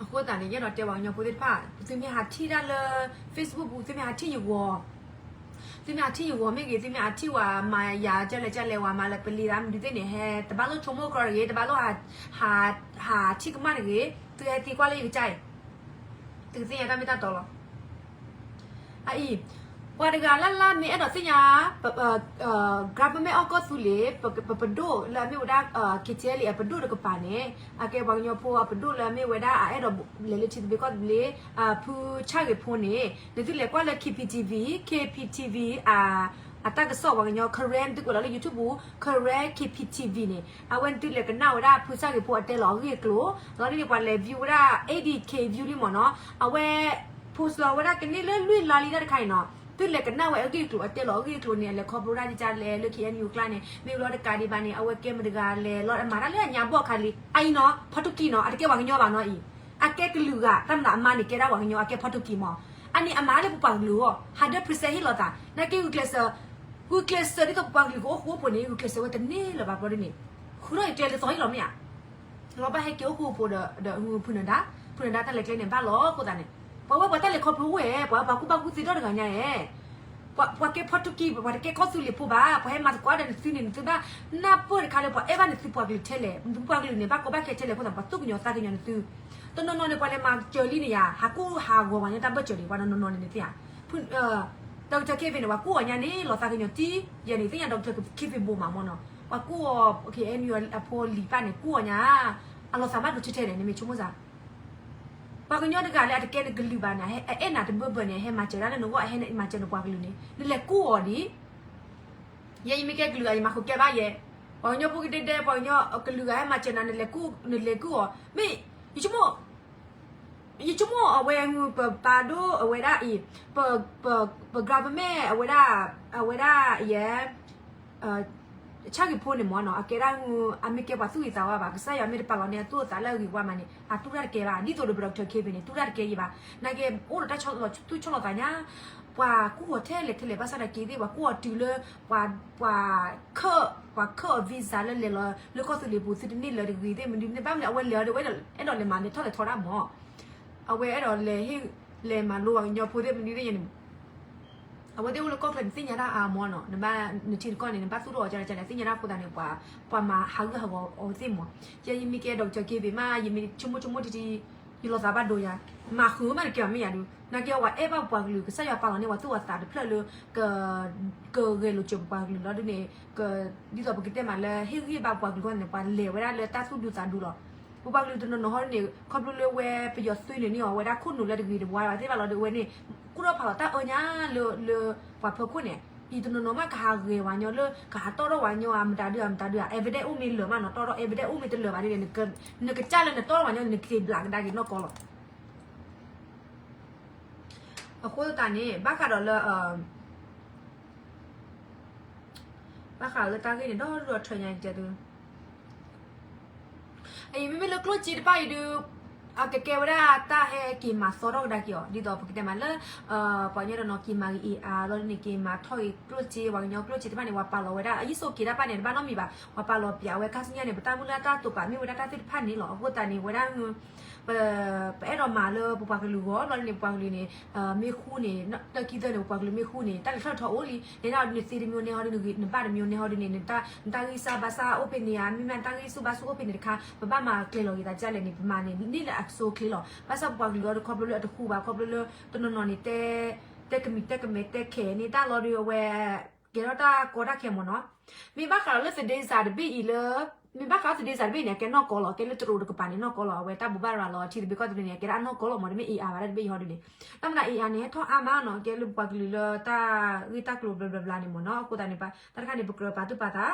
အဃိသတးန့ၣ် ယအဲၣ်ဒိးတဲပှၤကညီဖိသ့ၣ်တဖၣ် သုမ့ၢ်ဟးထံၣ်တၢ်လၢ Facebook ပူၤ သုမ့ၢ်ဟးထံၣ်ယဂီၤ သုမ့ၢ်ဟးထံၣ်ယဂီၤမ့ၢ်ဂ့ၤ သုမ့ၢ်ဟးထံၣ်ဝဲမၤယၤကလဲၣ်ကလဲၣ် ဝဲမၤလၢပလံၤသးမနုၤသ့ၣ်န့ၣ် ဟဲတဘၣ်လိၣ်ဆိကမိၣ်ကြီတဂ့ၤ တဘၣ်လိၣ် ဟးထံၣ်ကမၣ်တဂ့ၤ သုဟဲသံကွၢ်လၢယကစၢ်အံၤ သုကသ့ၣ်ညါတၢ်မ့ၢ်တၢ်တီလီၤ. အအံၤ ပှၤတဂၤလၢ်လၢ်မ့ၢ်အဲၣ်ဒိးသ့ၣ်ညါ government အီၣ်ကီၢ်သူလ့ၤ ပပဒိၣ်လၢအမ့ၢ်ဝဲဒၣ် KTLA အပဒိၣ်တကပၤန့ၣ် အကဲပှၤကညီဖိအပဒိၣ်လၢအမ့ၢ်ဝဲဒၣ်အအဲၣ်ဒိးလဲၤလၢထံသဘျ့ကီၢ်သဘျ့ ဖုဆၣ်ဂ့ၤဖိန့ၣ် နသုလဲၤကွၢ်လၢ KPTV, KPTV အတၢ်ကစီၣ်ပှၤကညီ Karen သုကွဲးလီၤလၢ YouTube ပူၤ Karen KPTV န့ၣ် အဝဲနသုလဲၤကနၣ်ဝဲဒၣ်ဖုဆၣ်ဂ့ၤဖိအတဲလီၤအဂ့ၢ်အကျိၤ လီၤဒ်န့ၣ် ပှၤလဲၤ view ဝဲဒၣ် eighty K view လံမ့ၢ်နီၤ အဝဲ post လီၤဝဲဒၣ်ကန့ၢ်လၢလွံၢ်လါလံတၢ်တခါအံၤနီၤ သုလဲၤကနၣ်ဝဲအဂ့ၢ်အကျိၤအတဲလီၤအဂ့ၢ်အကျိၤန့ၣ် အလဲၤခီဖျိဒၣ်ဒ်လဲၣ်လၢ KNU အကျါန့ၣ် မ့ၢ်လီၤတကးဒံးဘၣ်န့ၣ် အဝဲကဲမတၤတဂၤလဲၣ် လီၤမၤတၢ်လၢအညါဘီၣ်ခါလံ အအံၤနီၤ ဖီတူကံနီၤ အတကဲပှၤကညီဘၣ်နီၤအံၤ အကဲကလုာ်ဂၤ တၢ်မနုၤအမါန့ၣ်ကဲဒၣ်ပှၤကညီ အကဲဖီတူကံမး အန့ၣ်အမၤလၢပပှၤကလုာ်အဂီၢ် hundred percent ဟ့ၣ်လီၤသး နာ်က့ဂုာ်ကျဲးစၢး ဂုာ်ကျဲးစၢးဒ်သိးပပှၤကလုာ်ကအိၣ်ဃူအိၣ်ဖိးန့ၣ် ဂုာ်ကျဲးစၢးဝဲတန့ၢ်လၢၤဘၣ်ဘျီဒ်န့ၣ် ဃုထီၣ်ယကျဲလၢသီဟ့ၣ်လီၤမ့ၢ်ဧါ လီၤဘၣ်ဟဲက့ၤအိၣ်ဃူအိၣ်ဖိးဒီး ဒီးဖုနဒါ ဖုနဒါတၢ်လဲၤကျဲန့ၣ်ဘၣ်လီၤအဃိသတးန့ၣ် ပှၤဝဲပှၤတၢ်လဲၤခီဖျိအိၣ်ဝဲ ပှၤပှၤကူၣ်ဘၣ်ကူၣ်သ့ဒီတဂၤညါဧဲ ပှၤကဲဖီတူကံ ပှၤတကဲကီၢ်သူလ့ၤဖိဘၣ် ပှၤဟဲမၤသကိးဒီးနသုန့ၣ် နသုဘၣ်နၢ်ပၢၢ်တခါလၢပှၤအဲၣ်ဘၣ်နသုပှၤကလုာ်ထဲလဲၣ် နသုပှၤကလုာ်န့ၣ် ဘၣ်ကီဘၣ်ခဲထဲလဲၣ်အဃိသတး ပှၤသူၣ်ကညီၤသးကညီၤနသု တနီၤနီၤန့ၣ် ပှၤလဲၤမၤစၢၤလံန့ၣ်ယါ ဟးကူၣ်ဟးဂီၤပှၤညါတၢ်ဘၢၣ်စၢၤလံ ပှၤနီၤနီၤန့ၣ်နသ့ဧါ Doctor Kevin န့ၣ် ပှၤကူၣ်အီၤညါန့ၣ် လီၤသးကညီၤတံၢ် ယဲန့ၣ် သ့ၣ်ညါ Doctor Kevin ဘိးမးမ့ၢ်နီၤ ပှၤကူၣ်အီၤ KNU အဖိလံၤပၢ်န့ၣ် ကူၣ်အီၤညါ အလီၤသးဘၣ်ဒိထဲထဲန့ၣ် နမ့ၢ်ဆိကမိၣ်စ့ၢ် ပှၤကညီတဂၤလၢအတကဲနကလုာ်ဘၣ်န့ၣ် အအဲၣ်နၤတဘၢဘၢန့ၣ် ဟဲမၤစၢၤဒၣ်လၢနဂီၢ် အဟဲမၤစၢၤနပှၤကလုာ်န့ၣ် နလဲၤကူၣ်အီၤဒံး ယဲယမ့ၢ်ကဲကလုာ်ဂၤ ယမၤဃုာ်ကဲဘၣ်ယဲ ပှၤကညီဖိကဒဲဒဲ ပှၤကညီကလုာ်ဂၤဟဲမၤစၢၤနၤ နလဲၤကူၣ် နလဲၤကူၣ်အီၤ မ့ၢ် ယဆိကမိၣ် ယဆိကမိၣ်အဝဲ ပပာ်ဒိၣ်အဝဲဒၣ်အံၤ ပ ပ ပ government အဝဲဒၣ် အဝဲဒၣ်ယဲ ဆၣ်ဂ့ၤဖိန့ၣ်မ့ၢ်နီၤ အကဲဒၣ် အမ့ၢ်ကဲပှၤသူၣ်ဂ့ၤသးဝါဘၣ် ကစၢ်ယွၤမ့ၢ်တပာ်လီၤန့ၣ် အသူၣ်အသးလၢအဂ့ၤဝါမးန့ၣ် အတူၢ်တၢ်တကဲဘၣ် ဒ်သိးဒီး Doctor Kevin န့ၣ် တူၢ်တၢ်တကဲယံၤဘၣ် နာ်က့ အိၣ်ဒီးတၢ်သူၣ်ဆီလီၤသးညါ ပှၤကူၣ်အီၤထဲလဲၣ်ထဲလဲၣ် ဘၣ်ဆၣ်သနာ်က့သ့ၣ် ပှၤကူၣ်အီၤတုၤလၢ ပှၤ ပှၤခၢၣ် ပှၤခၢၣ်အီၤ visa လၢလဲၤလီၤလၢကီၢ်သူလ့ၤပူၤ သုတန့ၢ်လၢၤတဂ့ၤသ့ၣ် မနုၤန့ၣ် ဘၣ်မနုၤ အဝဲလဲၤအီၤဒီး ဝဲအဲၣ်ဒိးလဲၤမၤလဲၤထီၣ်လဲၤထီဒၣ်မး အဝဲအဲၣ်ဒိးလဲၤဟ့ၣ် လဲၤမၤလိပှၤကညီဖိသ့ၣ် မနုၤသ့ၣ်ညါန့ၣ် အဝဲသ့ၣ်အိၣ်လၢကီၢ်ချၢန့ၣ် သ့ၣ်ညါတၢ်အါမးနီၤ နဘၣ်နထံတကီၢ်န့ၣ် နဘၣ်သူၣ်ထီၣ်အီၤကလဲၣ်ကလဲၣ် သ့ၣ်ညါတၢ်အဃိသတးန့ၣ် ပှၤ ပှၤမၤဟးဂူာ်ဟးဂီၤအီၤသ့ၣ်မး ယဲယမ့ၢ်ကဲ Doctor Kevin မး ယမ့ၢ်ဆိကမိၣ်ဆိကမိၣ်တထံ ယလီၤသးဘၣ်ဒိယါ မၤဃုာ်မးတကဲဘၣ်မ့ၢ်ယါဒုး နာ်က့အဝဲအဲၣ်ဘၣ်ပှၤကလုာ် ကစၢ်ယွၤပာ်လီၤန့ၢ်ပှၤသူၣ်ပှၤသးတဖျၢၣ်လၢ က ကဂဲၤလိာ်စၢၤပပှၤကလုာ်လီၤဒုးန့ၣ် က ဒ်သိးပကတဲမးလၢဟ့ၣ်ဂံၢ်ဘါပှၤကလုာ်အဃိန့ၣ် ပှၤလဲၤဝဲဒၣ်လၢတၢ်သူၣ်ဒူသးဒူလီၤ ပပှၤကလုာ်တနီၤနီၤဟီဒ်န့ၣ် ခီဖျိလၢဝဲပယီၤသုးန့ၢ်န့ၢ်အီၤဝဲဒၣ်ခိၣ်နူာ်လၢတဂ့ၤတဝါဘၣ်သ့ၣ်တဖၣ်လီၤဒီး အဝဲန့ၣ် ကူၣ်ထီၣ်ဖးလီၤတၢ်အၢညါလၢ လၢပှၤဖၢခိၣ်န့ၣ် အံၤတနီၤနီၤမးကဟးဂဲၤဝဲညီလၢ ကဟးတီၣ်ထီၣ်ဝဲညီဧါ မတၤဒုဧါ မတၤဒုဧါ evidence အိၣ်မ့ၢ်လၢာ်မးနီၤ တီၣ်ထီၣ် evidence အိၣ်မ့ၢ်တလၢာ်ဘၣ်ဒ်န့ၣ် နကစၢ်လၢနတီၣ်ထီၣ်ဝဲညီန့ၣ် နက့ၤဘျးကဒါက့ၤနီၢ်ကီၢ်လီၤ. အဃိသတးန့ၣ် ဘၣ်ဃးဒီးလၢ ဘၣ်ဃးလၢတၢ်ဂ့ၢ်န့ၣ် ဒီဒူၣ်ဒီထၢညါကဲသု အံၤမ့မ့ၢ်လၢကျိၣ်စ့တဖၣ်အံၤဒုး အကကဲဝဲဒၣ်တၢ်ဟဲက့ၤမၤသီထီၣ်ကဒါက့ၤအီၤ ဒ်သိးပကတဲမးလၢ ပှၤကညီတနီၤက့ၤမၤဂ့ၤအ့ၣ်အါ ဘျီဒ်န့ၣ် က့ၤမၤထီၣ်ဂ့ၤကျိၣ်စ့ ပှၤကညီကျိၣ်စ့တဖၣ်န့ၣ် ပှၤပာ်လီၤဝဲဒၣ် အယိၣ်ဆိးက့တၢ်တဖၣ်န့ၣ် တဘၣ်နီတမံၤဘၣ် ပှၤပာ်လီၤပၠးဝဲ ခါဆူညါန့ၣ် ပတၢ်မုၢ်လၢ်တၢ်တိာ်ပာ်မ့ၢ်ဝဲဒၣ်တၢ်သ့ၣ်တဖၣ်န့ၣ်လီၤ. အဃိသတးန့ၣ် ဝဲဒၣ် ပအဲၣ်ဒိးမၤလၢပပှၤကလုာ်ဂီၢ် ဘျီဒ်န့ၣ် ပပှၤကလုာ်န့ၣ် မ့ၢ်ဃူန့ၣ် တၢ်ခံသၢန့ၣ် ပပှၤကလုာ်မ့ၢ်ဃူန့ၣ် တၢ်လဲၤထီၣ်ထီအိၣ်လံ နဲဒၣ်နသ့တမံၤန့ၣ်ဟီဒ်န့ၣ် နဘၣ်တမံၤန့ၣ်ဟီဒ်န့ၣ် နတၢ်ဂံၢ်စၢ်ဘါစၢ်အိၣ်ဖဲန့ၣ်ဧါ မ့မ့ၢ်တၢ်ဂံၢ်ဆူၣ်ဘါဆူၣ်အိၣ်ဖဲန့ၣ်တခါ ပဘၣ်မၤကျဲၤလီၤက့ၤသးဒ်လဲၣ်န့ၣ် ပမၤန့ၣ် န့ၣ်လၢအစိအချ့လီၤ. ဘၣ်ဆၣ်ပပှၤကလုာ်အီၤဒီးခီဖျိလၢအတဃူဘၣ် ခီဖျိလၢ တနီၤနီၤန့ၣ် တဲကမံၤတဲကမဲ တဲခဲန့ၣ်တၢ်လီၤဒီး အဝဲ ကဲထီၣ်တၢ်ကီတၢ်ခဲမ့ၢ်နီၤ. မ့ၢ်ဘၣ်ဃးဒီးလၢသဒ့စးတဘ့ၣ်အံၤလၢ မ့ၢ်ဘၣ်ဃးဒီးသဒ့စးတဘ့ၣ်န့ၣ် အကဲနီၢ်ကီၢ်လီၤ ကဲလၢတရူးတကပၤန့ၣ် နီၢ်ကီၢ်လီၤ အဝဲတၢ်ဘိးဘၣ်ရၤလီၤထံသဘျ့ကီၢ်သဘျ့န့ၣ် အကဲဒၣ်နီၢ်ကီၢ်လီၤမ့ၢ် တမ့ၢ်အ့ၣ်အါဘၣ်တၢ်တဘ့ၣ်အံၤဟီဒ်န့ၣ် တၢ်မနုၤအ့ၣ်အါန့ၣ် ဟဲထီၣ်အါမးနီၤ ကဲလၢပပှၤကလုာ်လၢတၢ်ဂ့ၢ်တၢ်ကျိၤဘျီဘျီဘျီန့ၣ်မ့ၢ်နီၤ. အဃိသတးန့ၣ် တၢ်တခါန့ၣ် ပကြၢးပာ်သူၣ်ပာ်သး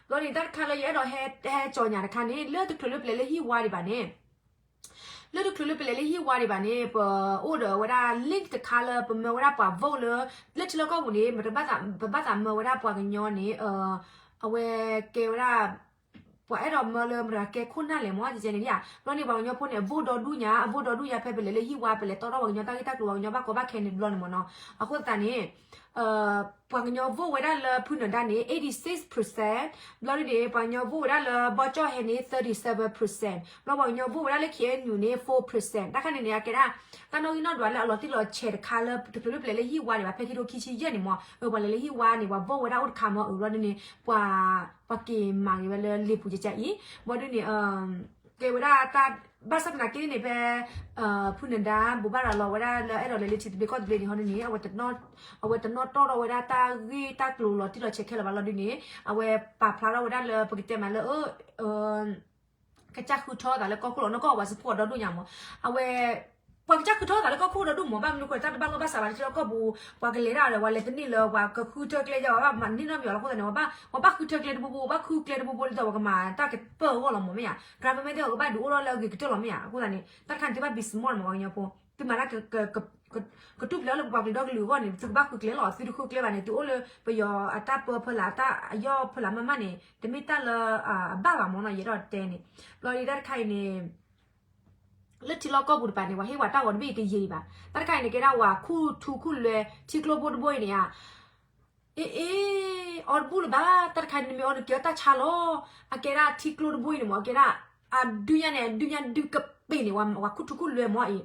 ဘျီန့ၣ် တၢ်တခါလၢယအဲၣ်ဒိးဟဲ ဟဲကၠီညါတခါန့ၣ် လၢတချုးလၢပလဲၤလၢဟံၣ်ဝါဒံးဘၣ်န့ၣ် လၢတချုးလၢပလဲၤလၢဟံၣ်ဝါဒံးဘၣ်န့ၣ် ပအိၣ်ဒီးဝဲဒၣ် link တခါလၢပမၢဝဲဒၣ်ပှၤ vote လၢ လၢထံလီၢ်ကီၢ်ပူၤန့ၣ် ပဘၣ်သးမၢဝဲဒၣ်ပှၤကညီန့ၣ် အဝဲကဲဝဲဒၣ် ပှၤအဲၣ်ဒိးမၢလၢမတၤကဲခိၣ်နၢ်လဲၣ်မ့ၢ် ကဲန့ၣ်ဧါ. ဘျီန့ၣ် ပှၤကညီဖိန့ၣ် အ vote ဒီဒူၣ်ညါ အ vote ဒီဒူၣ်ညါ ဖဲပလဲၤလၢဟံၣ်ဝါ ပလဲၤတီၣ်ထီၣ်ပှၤကညီတၢ်ဂ့ၢ်တၢ်ကျိၤ ပှၤကညီဘၣ်ကီဘၣ်ခဲန့ၣ်တဘျီန့ၣ်မ့ၢ်နီၤ. အဃိသတးန့ၣ် ပှၤကညီ vote ဝဲဒၣ်လၢဖုနဒါန့ၣ် eighty six percent ဘျီဒ်န့ၣ် ပှၤကညီ vote ဝဲဒၣ်လၢဘီကၠီၣ်ဟဲန့ၣ် thirty seven percent ဘျီပှၤကညီ vote ဝဲဒၣ်လၢ K N U န့ၣ် four percent တၢ်ခါန့ၣ်န့ၣ် အကဲဒၣ် တၢ်နီၣ်ဂံၢ်နီၣ်ဒွးလၢအလီၤတံၢ်လီၤဆဲးတခါလၢ တချုးလၢပလဲၤလၢဟံၣ်ဝါဒံးဘၣ် ဖဲခံထိခံဆံယဲၢ်န့ၣ်မ့ၢ် အပှၤလဲၤလၢဟံၣ်ဝါန့ၣ် ပှၤ vote ဝဲဒၣ်အိၣ်တခါမ့ၢ် အဘျီဒ်န့ၣ် ပှၤ ပှၤက့ၤမၤဂ့ၤဝဲလၢလ့ပူၤကကါအံၤ ဘျီဒ်န့ၣ် ကဲဝဲဒၣ်တၢ် ဘၣ်ဆၣ်သနာ်က့န့ၣ် ဖဲ ဖုနဒါ ဘိးဘၣ်ရၤလီၤဝဲဒၣ်လၢအဲၣ်ဒိးလဲၤလၢထံသဘျ့ကီၢ်သဘျ့န့ၣ်ဟီဒ်န့ၣ် အဝဲတနီၣ်တီၢ်ထီၣ်ဝဲဒၣ်တၢ်ဂ့ၢ်တၢ်ကျိၤလီၤတံၢ်လီၤဆဲးခဲလၢာ်ဘၣ်လီၤဒ်န့ၣ် အဝဲပာ်ဖျါထီၣ်ဝဲဒၣ်လၢပကတဲမးလၢ ကစၢ်ဃုထၢသးလၢကီၢ်ခိၣ်လီၤ နီၢ်ကီၢ်ဝဲစဖိးဒီဒူၣ်ညါမ့ၢ် အဝဲ ပှၤကစၢ်ဃုထၢသးလၢကီၢ်ခိၣ်ဒီဒူၣ်မ့ၢ် ဘၣ်မနုၤဃိ တၢ်တဘၣ်လိာ်ဘၣ်စးဘၣ်လၢထံလီၢ်ကီၢ်ပူၤ ပှၤကလဲၤဒၣ်ဒီး ပှၤလဲၤတန့ၢ်လၢ ပှၤကဃုထၢကျဲယါ ပှၤဘၣ်မၤန့ၢ်နီတမံၤလီၤအဃိသတးန့ၣ် ပှၤဘၣ်ဃုထၢကျဲတဘိဘိ ပှၤဘၣ်ဃုကျဲတဘိဘိလၢသိးပှၤကမၤတၢ်ကပၢၢ်အဂီၢ်လီၤမ့ၢ်ဧါ government သ့ၣ်အကဘၣ်ဒုးအိၣ်ထီၣ်လၢအဂ့ၤကတၢၢ်လီၤမ့ၢ်ဧါ အဃိသတးန့ၣ် တၢ်တခါန့ၣ် သုဘၣ် be smart မ့ၢ် ပှၤကညီဖိ သုမၤတၢ် ကတူၢ်ဖျဲးလၢပပှၤကလုာ်ဒီကလုာ်အဂီၢ်န့ၣ် သုကဘၣ်ဃုကျဲလီၤ သုတဃုကျဲဘၣ်န့ၣ် သုအိၣ်လၢပယီၤအတၢ်ပၢဖၢလၢအတၢ်အယီၢ်ဖၢလၢမးမးန့ၣ် တမ့ၢ်တၢ်လၢအဘၣ်ဘၣ်မ့ၢ်နီၤ ယအဲၣ်ဒိးတဲန့ၣ် ဘျီဒ်တၢ်တခါအံၤန့ၣ် လၢထံလီၢ်ကီၢ်ပူၤတပၤန့ၣ် ပှၤဟ့ၣ်ဝဲတၢ်ဂီၤတဘ့ၣ်အံၤတယံာ်ဘၣ် တၢ်တခါအံၤန့ၣ် ကဲဒၣ်ဝဲခူၣ်ထူခူၣ်လွဲထံကျိဖိတဘိအံၤန့ၣ်ဧါ အ့ အ့ အီၣ်တဘူၣ်လၢၤဘၣ် တၢ်တခါန့ၣ်မ့ၢ်အီၣ်န့ၣ်ကဲတၢ်ဆါလီၤ အကဲဒၣ်ထံကျိတဘိအံၤန့ၣ်မ့ၢ် အကဲဒၣ် အဒုညါန့ၣ် အဒုညါဒုကပ့ၤန့ၣ် ပှၤခူၣ်ထူခူၣ်လွဲမ့ၢ်အံၤ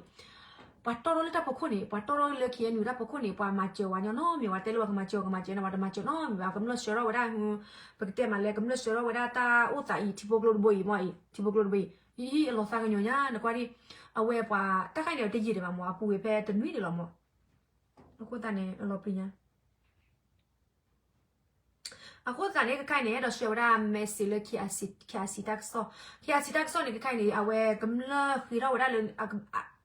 ပှၤတီၢ်ထီၣ်လၢတၢ်ဖီခိၣ်န့ၣ် ပှၤတီၢ်ထီၣ်လၢ K N U တၢ်ဖီခိၣ်န့ၣ် ပှၤမၤစၢၤဝဲညီနီတမံၤ ပှၤတဲလၢပှၤကမၤစၢၤ ကမၤစၢၤန့ၣ် ပှၤတမၤစၢၤနီတမံၤဘၣ် ကမျၢၢ်ဆှၢထီၣ်ဝဲဒၣ် ပကတဲမးလၢကမျၢၢ်ဆှၢထီၣ်ဝဲဒၣ်တၢ်အိၣ်သးအံၤ ထံဖိကျိတဘိအံၤမ့ၢ်အံၤ ထံဖိကျိတဘိအံၤ ဟံၣ်ဟံၣ်အလီၤသးကညီၤညါ နကွၢ်ဒ် အဝဲပှၤတၢ်ခါအံၤန့ၣ် တယံာ်ဒံးဘၣ်မ့ၢ် အပူၤဝဲဖဲတနွံန့ၣ်လီၤမ့ၢ် အဃိသတးန့ၣ် အလီၤပျံၤညါ အဃိသတးန့ၣ် ခဲခါအံၤန့ၣ် အဲၣ်ဒိးဆှၢဝဲဒၣ် message လၢ K I C တၢ်ကစီၣ် K I C တၢ်ကစီၣ်န့ၣ် ခဲခါအံၤန့ၣ် အဝဲကမျၢၢ်ဃ့ထီၣ်ဝဲဒၣ်လၢ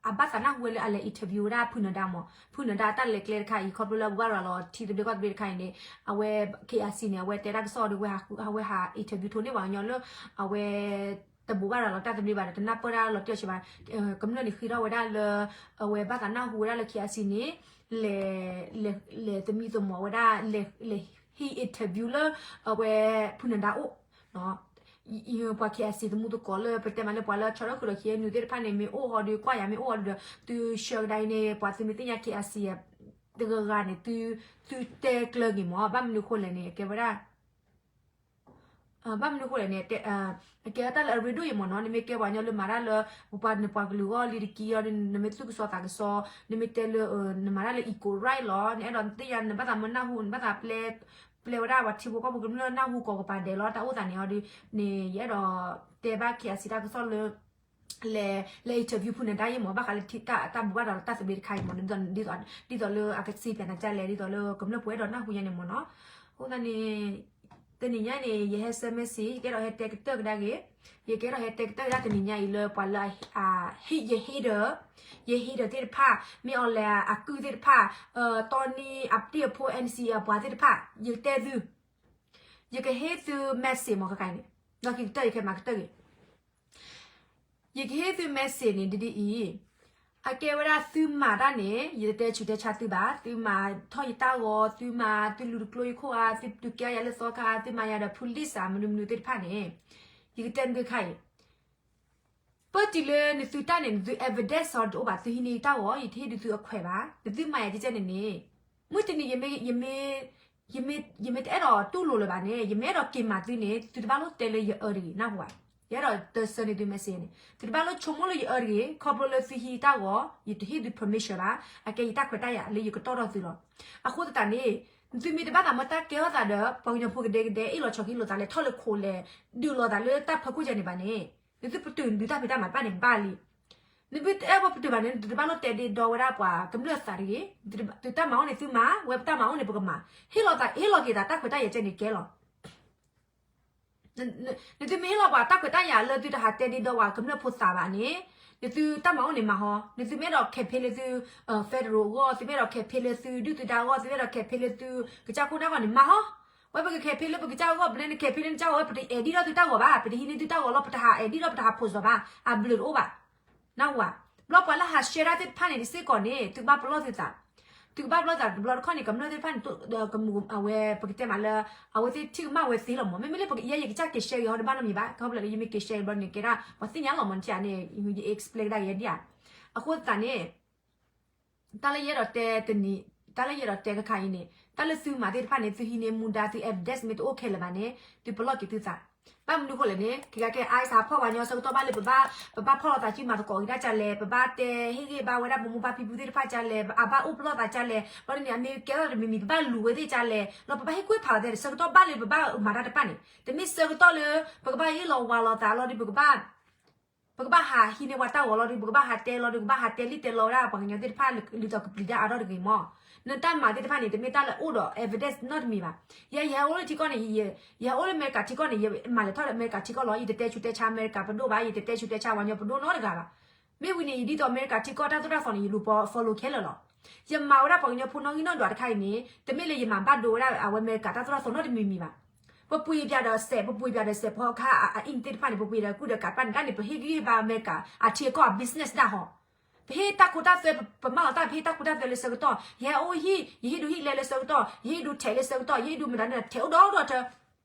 အဘၣ်သးနၢ်ဟူဝဲလၢအလဲၤ interview ဝဲဒၣ်ဖုနဒါ မ့ၢ် ဖုနဒါတၢ်လဲၤကျဲတခါအံၤ ခီဖျိလၢအဘိးဘၣ်ရၤလီၤထံသဘျ့ကီၢ်သဘျ့တခါအံၤန့ၣ် အဝဲ K I C န့ၣ် အဝဲတဲတၢ်ကစီၣ်ဒီး အဝဲဟး interview ထိးန့ၢ်ပှၤကညီလၢ အဝဲ တဘိးဘၣ်ရၤလီၤတၢ်သဘျ့ဘၣ်ဒီး တနၢ်ပၢၢ်တၢ်လီၤတံၢ်လီၤဆဲးဘၣ် ကမျၢၢ်န့ၣ်ဃ့ထီၣ်ဝဲဒၣ်လၢ အဝဲဘၣ်သးနၢ်ဟူဝဲဒၣ်လၢ K I C န့ၣ် လဲၤ လဲၤသမံသမိးဝဲဒၣ် လဲၤ လဲၤဟ့ၣ် interview လၢ အဝဲ ဖုနဒါအိၣ် ပှၤ K I C သမူသကိးလၢ ပတဲမးလၢပှၤလၢဆီထီၣ်ဃုာ်ဒီး K N U သ့ၣ်တဖၣ်န့ၣ် မ့ၢ်အိၣ်ဟီဒီး ကွၢ်ယၤမ့ၢ်အိၣ်ဟီဒီး သုဆှၢကဒါအံၤန့ၣ် ပှၤသုမ့ၢ်သ့ၣ်ညါ K I C တဂၤဂၤန့ၣ် သုတဲကျၢၤဂ့ၤမ့ၢ် ဘၣ်မနုၤဃိလဲၣ်န့ၣ် အကဲဝဲဒၣ် ဘၣ်မနုၤဃိလဲၣ်န့ၣ် အကဲတၢ်လၢအရ့ဒိၣ်အံၤမ့ၢ်နီၤ နမ့ၢ်ကဲပှၤကညီလၢမၤတၢ်လၢ ပပှၤနပှၤကလုာ်အဂီၢ်လံတက့ၢ်အီၤ နမ့ၢ်သူၣ်ကစီၤသးကစီၤ နမ့ၢ်တဲလၢ နမၤတၢ်လၢ equal right လီၤ နအဲၣ်ဒိးသ့ၣ်ညါ နဘၣ်သးမၢနၢ်ဟူ နဘၣ်သးပျဲ ပျဲဝဲဒၣ်ပှၤထံဖိကီၢ်ဖိကမျၢၢ်နၢ်ဟူကိးကပၤဒဲးလီၤ တၢ်အိၣ်သးန့ၣ်အီၤဒုး န့ၣ် ယအဲၣ်ဒိးတဲဘၣ် K I C တၢ်ကစီၣ်လၢ လဲၤ လဲၤ interview ဖုနဒါယဲၢ်မ့ၢ် ဘၣ်ဃးလၢတၢ်ဘိးဘၣ်ရၤလီၤတၢ်သဘျ့တခါအံၤမ့ၢ် ဒ်သိးလၢအကစ့ပၠးနၤကလဲၣ် ဒ်သိးလၢကမျၢၢ်ဖိအဲၣ်ဒိးနၢ်ဟူညါန့ၣ်မ့ၢ်နီၤ အဃိသတးန့ၣ် တနံၤညါန့ၣ် ယဟဲဆၢ message ယကအဲၣ်ဒိးဟဲတဲကတၢၢ်ကဒါက့ၤ ယကအဲၣ်ဒိးဟဲတဲကတၢၢ်ဝဲဒၣ်တနံၤညါအံၤလၢပှၤလၢ ယ hater, ယ hater သ့ၣ်တဖၣ်, မ့ၢ်အီၤလဲၣ်အကုၢ်သ့ၣ်တဖၣ်, တီနံအတံၢ်အဖိ NC အပှၤသ့ၣ်တဖၣ်, ယကတဲသု, ယကဟ့ၣ်သု message မ့ၢ်ခဲခါအံၤန့ၣ်, ဒီးခံကတၢၢ်ယကမၤကတၢၢ်ဂ့ၤ ယကဟ့ၣ်သု message န့ၣ်ဒ်ဒ်အံၤ, အကဲဝဲဒၣ်သုမၤတၢ်န့ၣ် ယတတဲဆူးတဲဆါသုဘၣ်, သုမၤထီၣ်ယတၢ်ဂီၤ, သုမၤသုလူၤတကျိယခိၣ်ဧါ, သုဒုးကဲယၤလၢသီခါ, သုမၤယၤဒီး police ဧါ, မနုၤမနုၤသ့ၣ်တဖၣ်န့ၣ်, ယကတဲနသုခါအံၤ ပၢၢ်တုၤလၢနသုတၢ်န့ၣ် နသု evidence ဟီတအိၣ်ဘၣ်, သုဟံးန့ၢ်ယတၢ်ဂီၤ ယတဟ့ၣ်ဒုးသုအခွဲးဘၣ်, နသုမၤယၤကဲကဲန့ၣ်န့ၣ်, မုၢ်တနံၤ ယမ့ၢ်တအဲၣ်ဒိးတူၢ်လိာ်လၢၤဘၣ်န့ၣ်, ယမ့ၢ်အဲၣ်ဒိးက့ၤမၤသုန့ၣ် သုတဘၣ်လိၣ်တဲလၢယအၢတဂ့ၤ, နၢ်ဟူဧါ, ယအဲၣ်ဒိးတဆၢန့ၢ်သု message န့ၣ် သုတဘၣ်လိၣ်ဆိကမိၣ်လၢယအၢတဂ့ၤ, ခီဖျိလၢသုဟံးတၢ်ဂီၤ ယတဟ့ၣ်သု permission ဘၣ်, အကဲယတၢ်ခွဲးတၢ်ယာ်လၢယကတီၢ်ထီၣ်သုလီၤ. အဃိသတးန့ၣ်, သုမ့ၢ်တဘၣ်သးမၢတၢ်ကဲထီၣ်သးဒီး ပှၤကညီဖိကဒဲကဒဲ အ့ၣ်လိာ်ဆိးက့လိာ်သးလဲၤထီၣ်လၢခိၣ်လဲၤ ဒုးလိာ်သးလၢတၢ်ဖီခိၣ်ကဲန့ၣ်ဘၣ်န့ၣ်, နသုပတုာ်ဒုးတၢ်ဖံးတၢ်မၤတဖၣ်န့ၣ်ဘၣ်လံ. နသုတအဲၣ်ပတုာ်ဘၣ်န့ၣ် နသုတဘၣ်လိၣ်တဲဒ့ဒီဝဲဒၣ်ပှၤကမျၢၢ်သးတဂ့ၤ, သုတၢ်မၤအိၣ်န့ၣ်သုမၤ, ဝဲပတၢ်မၤအိၣ်န့ၣ်ပကမၤ, ဟ့ၣ်လီၤသး ဟ့ၣ်လီၤက့ၤသးတၢ်ခွဲးတၢ်ယာ်ကဲန့ၣ်ကဲလီၤ. နသုမ့ၢ်ဟ့ၣ်လီၤပှၤတၢ်ခွဲးတၢ်ယာ်လၢသုတဟးတဲဒ့ဒီပှၤကမျၢၢ်ဖိသးဘၣ်န့ၣ်, နသုတၢ်မၤအိၣ်န့ၣ်မၤဟီ, နသုမ့ၢ်အဲၣ်ဒိး campaign လၢသု federal အဂီၢ်, သုမ့ၢ်အဲၣ်ဒိး campaign လၢသုဒုၣ်သုဒါအဂီၢ်, သုမ့ၢ်အဲၣ်ဒိး campaign လၢသုကစၢ်ခိၣ်နၢ်ဂီၢ်န့ၣ် မၤဟီ, ဝဲပက campaign လၢပကစၢ်အဂီၢ်, ပနဲန campaign လၢနစၢ်ဂီၢ်ဝဲ ပတအဲၣ်ဒိးသုတၢ်ဂီၤဘၣ်, ပတဟံးန့ၢ်သုတၢ်ဂီၤလီၤ, ပတဟးအဲၣ်ဒိး ပတဟးဖိးစီၤဘၣ်, အဘျုးတအိၣ်ဘၣ်. နၢ်ဟူဧါ, ဘျီပှၤလၢဟး share တၢ်သ့ၣ်တဖၣ်န့ၣ် တစ့ၢ်ကီးန့ၣ် သုကဘၣ်ပလီၢ်သုသး, သုကဘၣ်ပလီၢ်သးတဘျီတခီၣ်န့ၣ် ကမျၢၢ်သ့ၣ်တဖၣ်န့ၣ် ကမူအဝဲ ပကတဲမးလၢ အဝဲသ့ၣ်ထံၣ်ကမၣ်ဝဲသ့လီၤမး, မ့မ့ၢ်လၢယကစၢ်က့ၤ share ဂ့ၤဟီတဘၣ်နီတမံၤဘၣ်, ခီဖျိလၢယမ့ၢ်က့ၤ share ဘျီန့ၣ် ကဲဒၣ် ပှၤသ့ၣ်ညါလီၤမး နထံၣ်ဧါန့ၣ် ယ explain ကဒါက့ၤဒ်ဧါ, အဃိသတးန့ၣ် တၢ်လၢယအဲၣ်ဒိးတဲတနံၤ, တၢ်လၢယအဲၣ်ဒိးတဲကခါအံၤန့ၣ် တၢ်လၢသုမၤသ့ၣ်တဖၣ်န့ၣ် သုဟံးန့ၢ်မူဒါသု evidence မ့ၢ်တအိၣ်ခဲလၢာ်ဘၣ်န့ၣ် သုပလီၢ်က့ၤသုသး, ဘၣ်မနုၤဃိလဲၣ်န့ၣ် က့ၤကဲ ICE ဟးဖီၣ်ပှၤကညီဆၢကတီၢ်ဘၣ်လၢပဘၣ်, ပဘၣ်ဖီၣ်လိာ်သးစုမၤသကိးက့ၤတၢ်ကလဲၣ်, ပဘၣ်တဲဟ့ၣ်ဂံၢ်ဘါဝဲဒၣ်ပမိၢ်ပၢ်ဖံဖုသ့ၣ်တဖၣ်ကလဲၣ်, အဘၣ်အိၣ်ပလီၢ်သးကလဲၣ်, ဘျီန့ၣ်န့ၣ် အမ့ၢ်ကဲထီၣ်တမံၤမံၤ ပဘၣ်လူၤဝဲသ့ၣ်ကလဲၣ်, လီၤပဘၣ်ဟ့ၣ်ကွၢ်ဖးလီၤသးဒီး ဆၢကတီၢ်ဘၣ်လၢပဘၣ်မၤတၢ်တဖၣ်န့ၣ် တမ့ၢ်ဆၢကတီၢ်လၢ ပကဘၣ်ဟ့ၣ်လီၤဝၤလီၤသးလီၤဒီး ပကဘၣ် ပကဘၣ်ဟးဟံးန့ၢ်ပှၤတၢ်ဂီၤလီၤဒီး ပကဘၣ်ဟးတဲလီၤဒီး ကဘၣ်ဟးတဲလံၣ်တဲလီၤဝဲဒၣ်ပှၤကညီသ့ၣ်တဖၣ် ဒ်သိးကပျံၤတၢ်အါထီၣ်တဂ့ၤမး, နတၢ်မၤသ့ၣ်တဖၣ်န့ၣ် တမ့ၢ်တၢ်လၢအိၣ်ဒီး evidence နီတမံၤဘၣ်. ယဲ ယဟဲအိၣ်လၢထံကီၢ်န့ၣ်, ယဟဲအိၣ်လၢအမဲရကၤထံကီၢ်န့ၣ် ယမၤလဲၤထီၣ်ဒီးအမဲရကၤထံကီၢ်လီၤ, ယတတဲဆူးတဲဆါအမဲရကၤပဒိၣ်ဘၣ်, ယတတဲဆူးတဲဆါပှၤကညီပဒိၣ်နီတဂၤဘၣ်. မ့ၢ်ဝံၤန့ၣ် ယဒ်သိးအမဲရကၤထံကီၢ်တၢ်သိၣ်တၢ်သီန့ၣ် ယလူၤပိာ် follow ခဲလၢာ်လီၤ. ယမၤဝဲဒၣ်ပှၤကညီဖိနီၣ်ဂံၢ်နီၣ်ဒွးတခါအံၤန့ၣ် တမ့ၢ်လၢယမၤဘၣ်ဒိဝဲဒၣ်အဝဲအမဲရကၤတၢ်သိၣ်တၢ်သီနီတမံၤမံၤဘၣ်. ပပှ့ၤပၠးဒီးစဲး, ပပှ့ၤပၠးဒီးစဲးဖီခါအ ink သ့ၣ်တဖၣ်န့ၣ်, ပပှ့ၤဒီးကုၢ်ဒီးကးတဖၣ်န့ၣ် တၢ်န့ၣ် ပဟ့ၣ်ဂံၢ်ဟ့ၣ်ဘါအမဲရကၤ အထံအကီၢ်အ business ဒၣ်ဟီ, ပဟ့ၣ်တၢ်ခိတၢ်သွဲ, ပမၢလီၤတၢ် ပဟ့ၣ်တၢ်ခိတၢ်သွဲလၢဆၢကတီၢ်, ယဟဲအိၣ်ဟံၣ်, ယဟ့ၣ်ဒူဟံၣ်လဲလၢဆၢကတီၢ်, ယဟ့ၣ်ဒူထဲးလၢဆၢကတီၢ်, ယဟ့ၣ်ဒူမတၤန့ၣ် ထဲးအိၣ်ဒီးဒီးထၢ,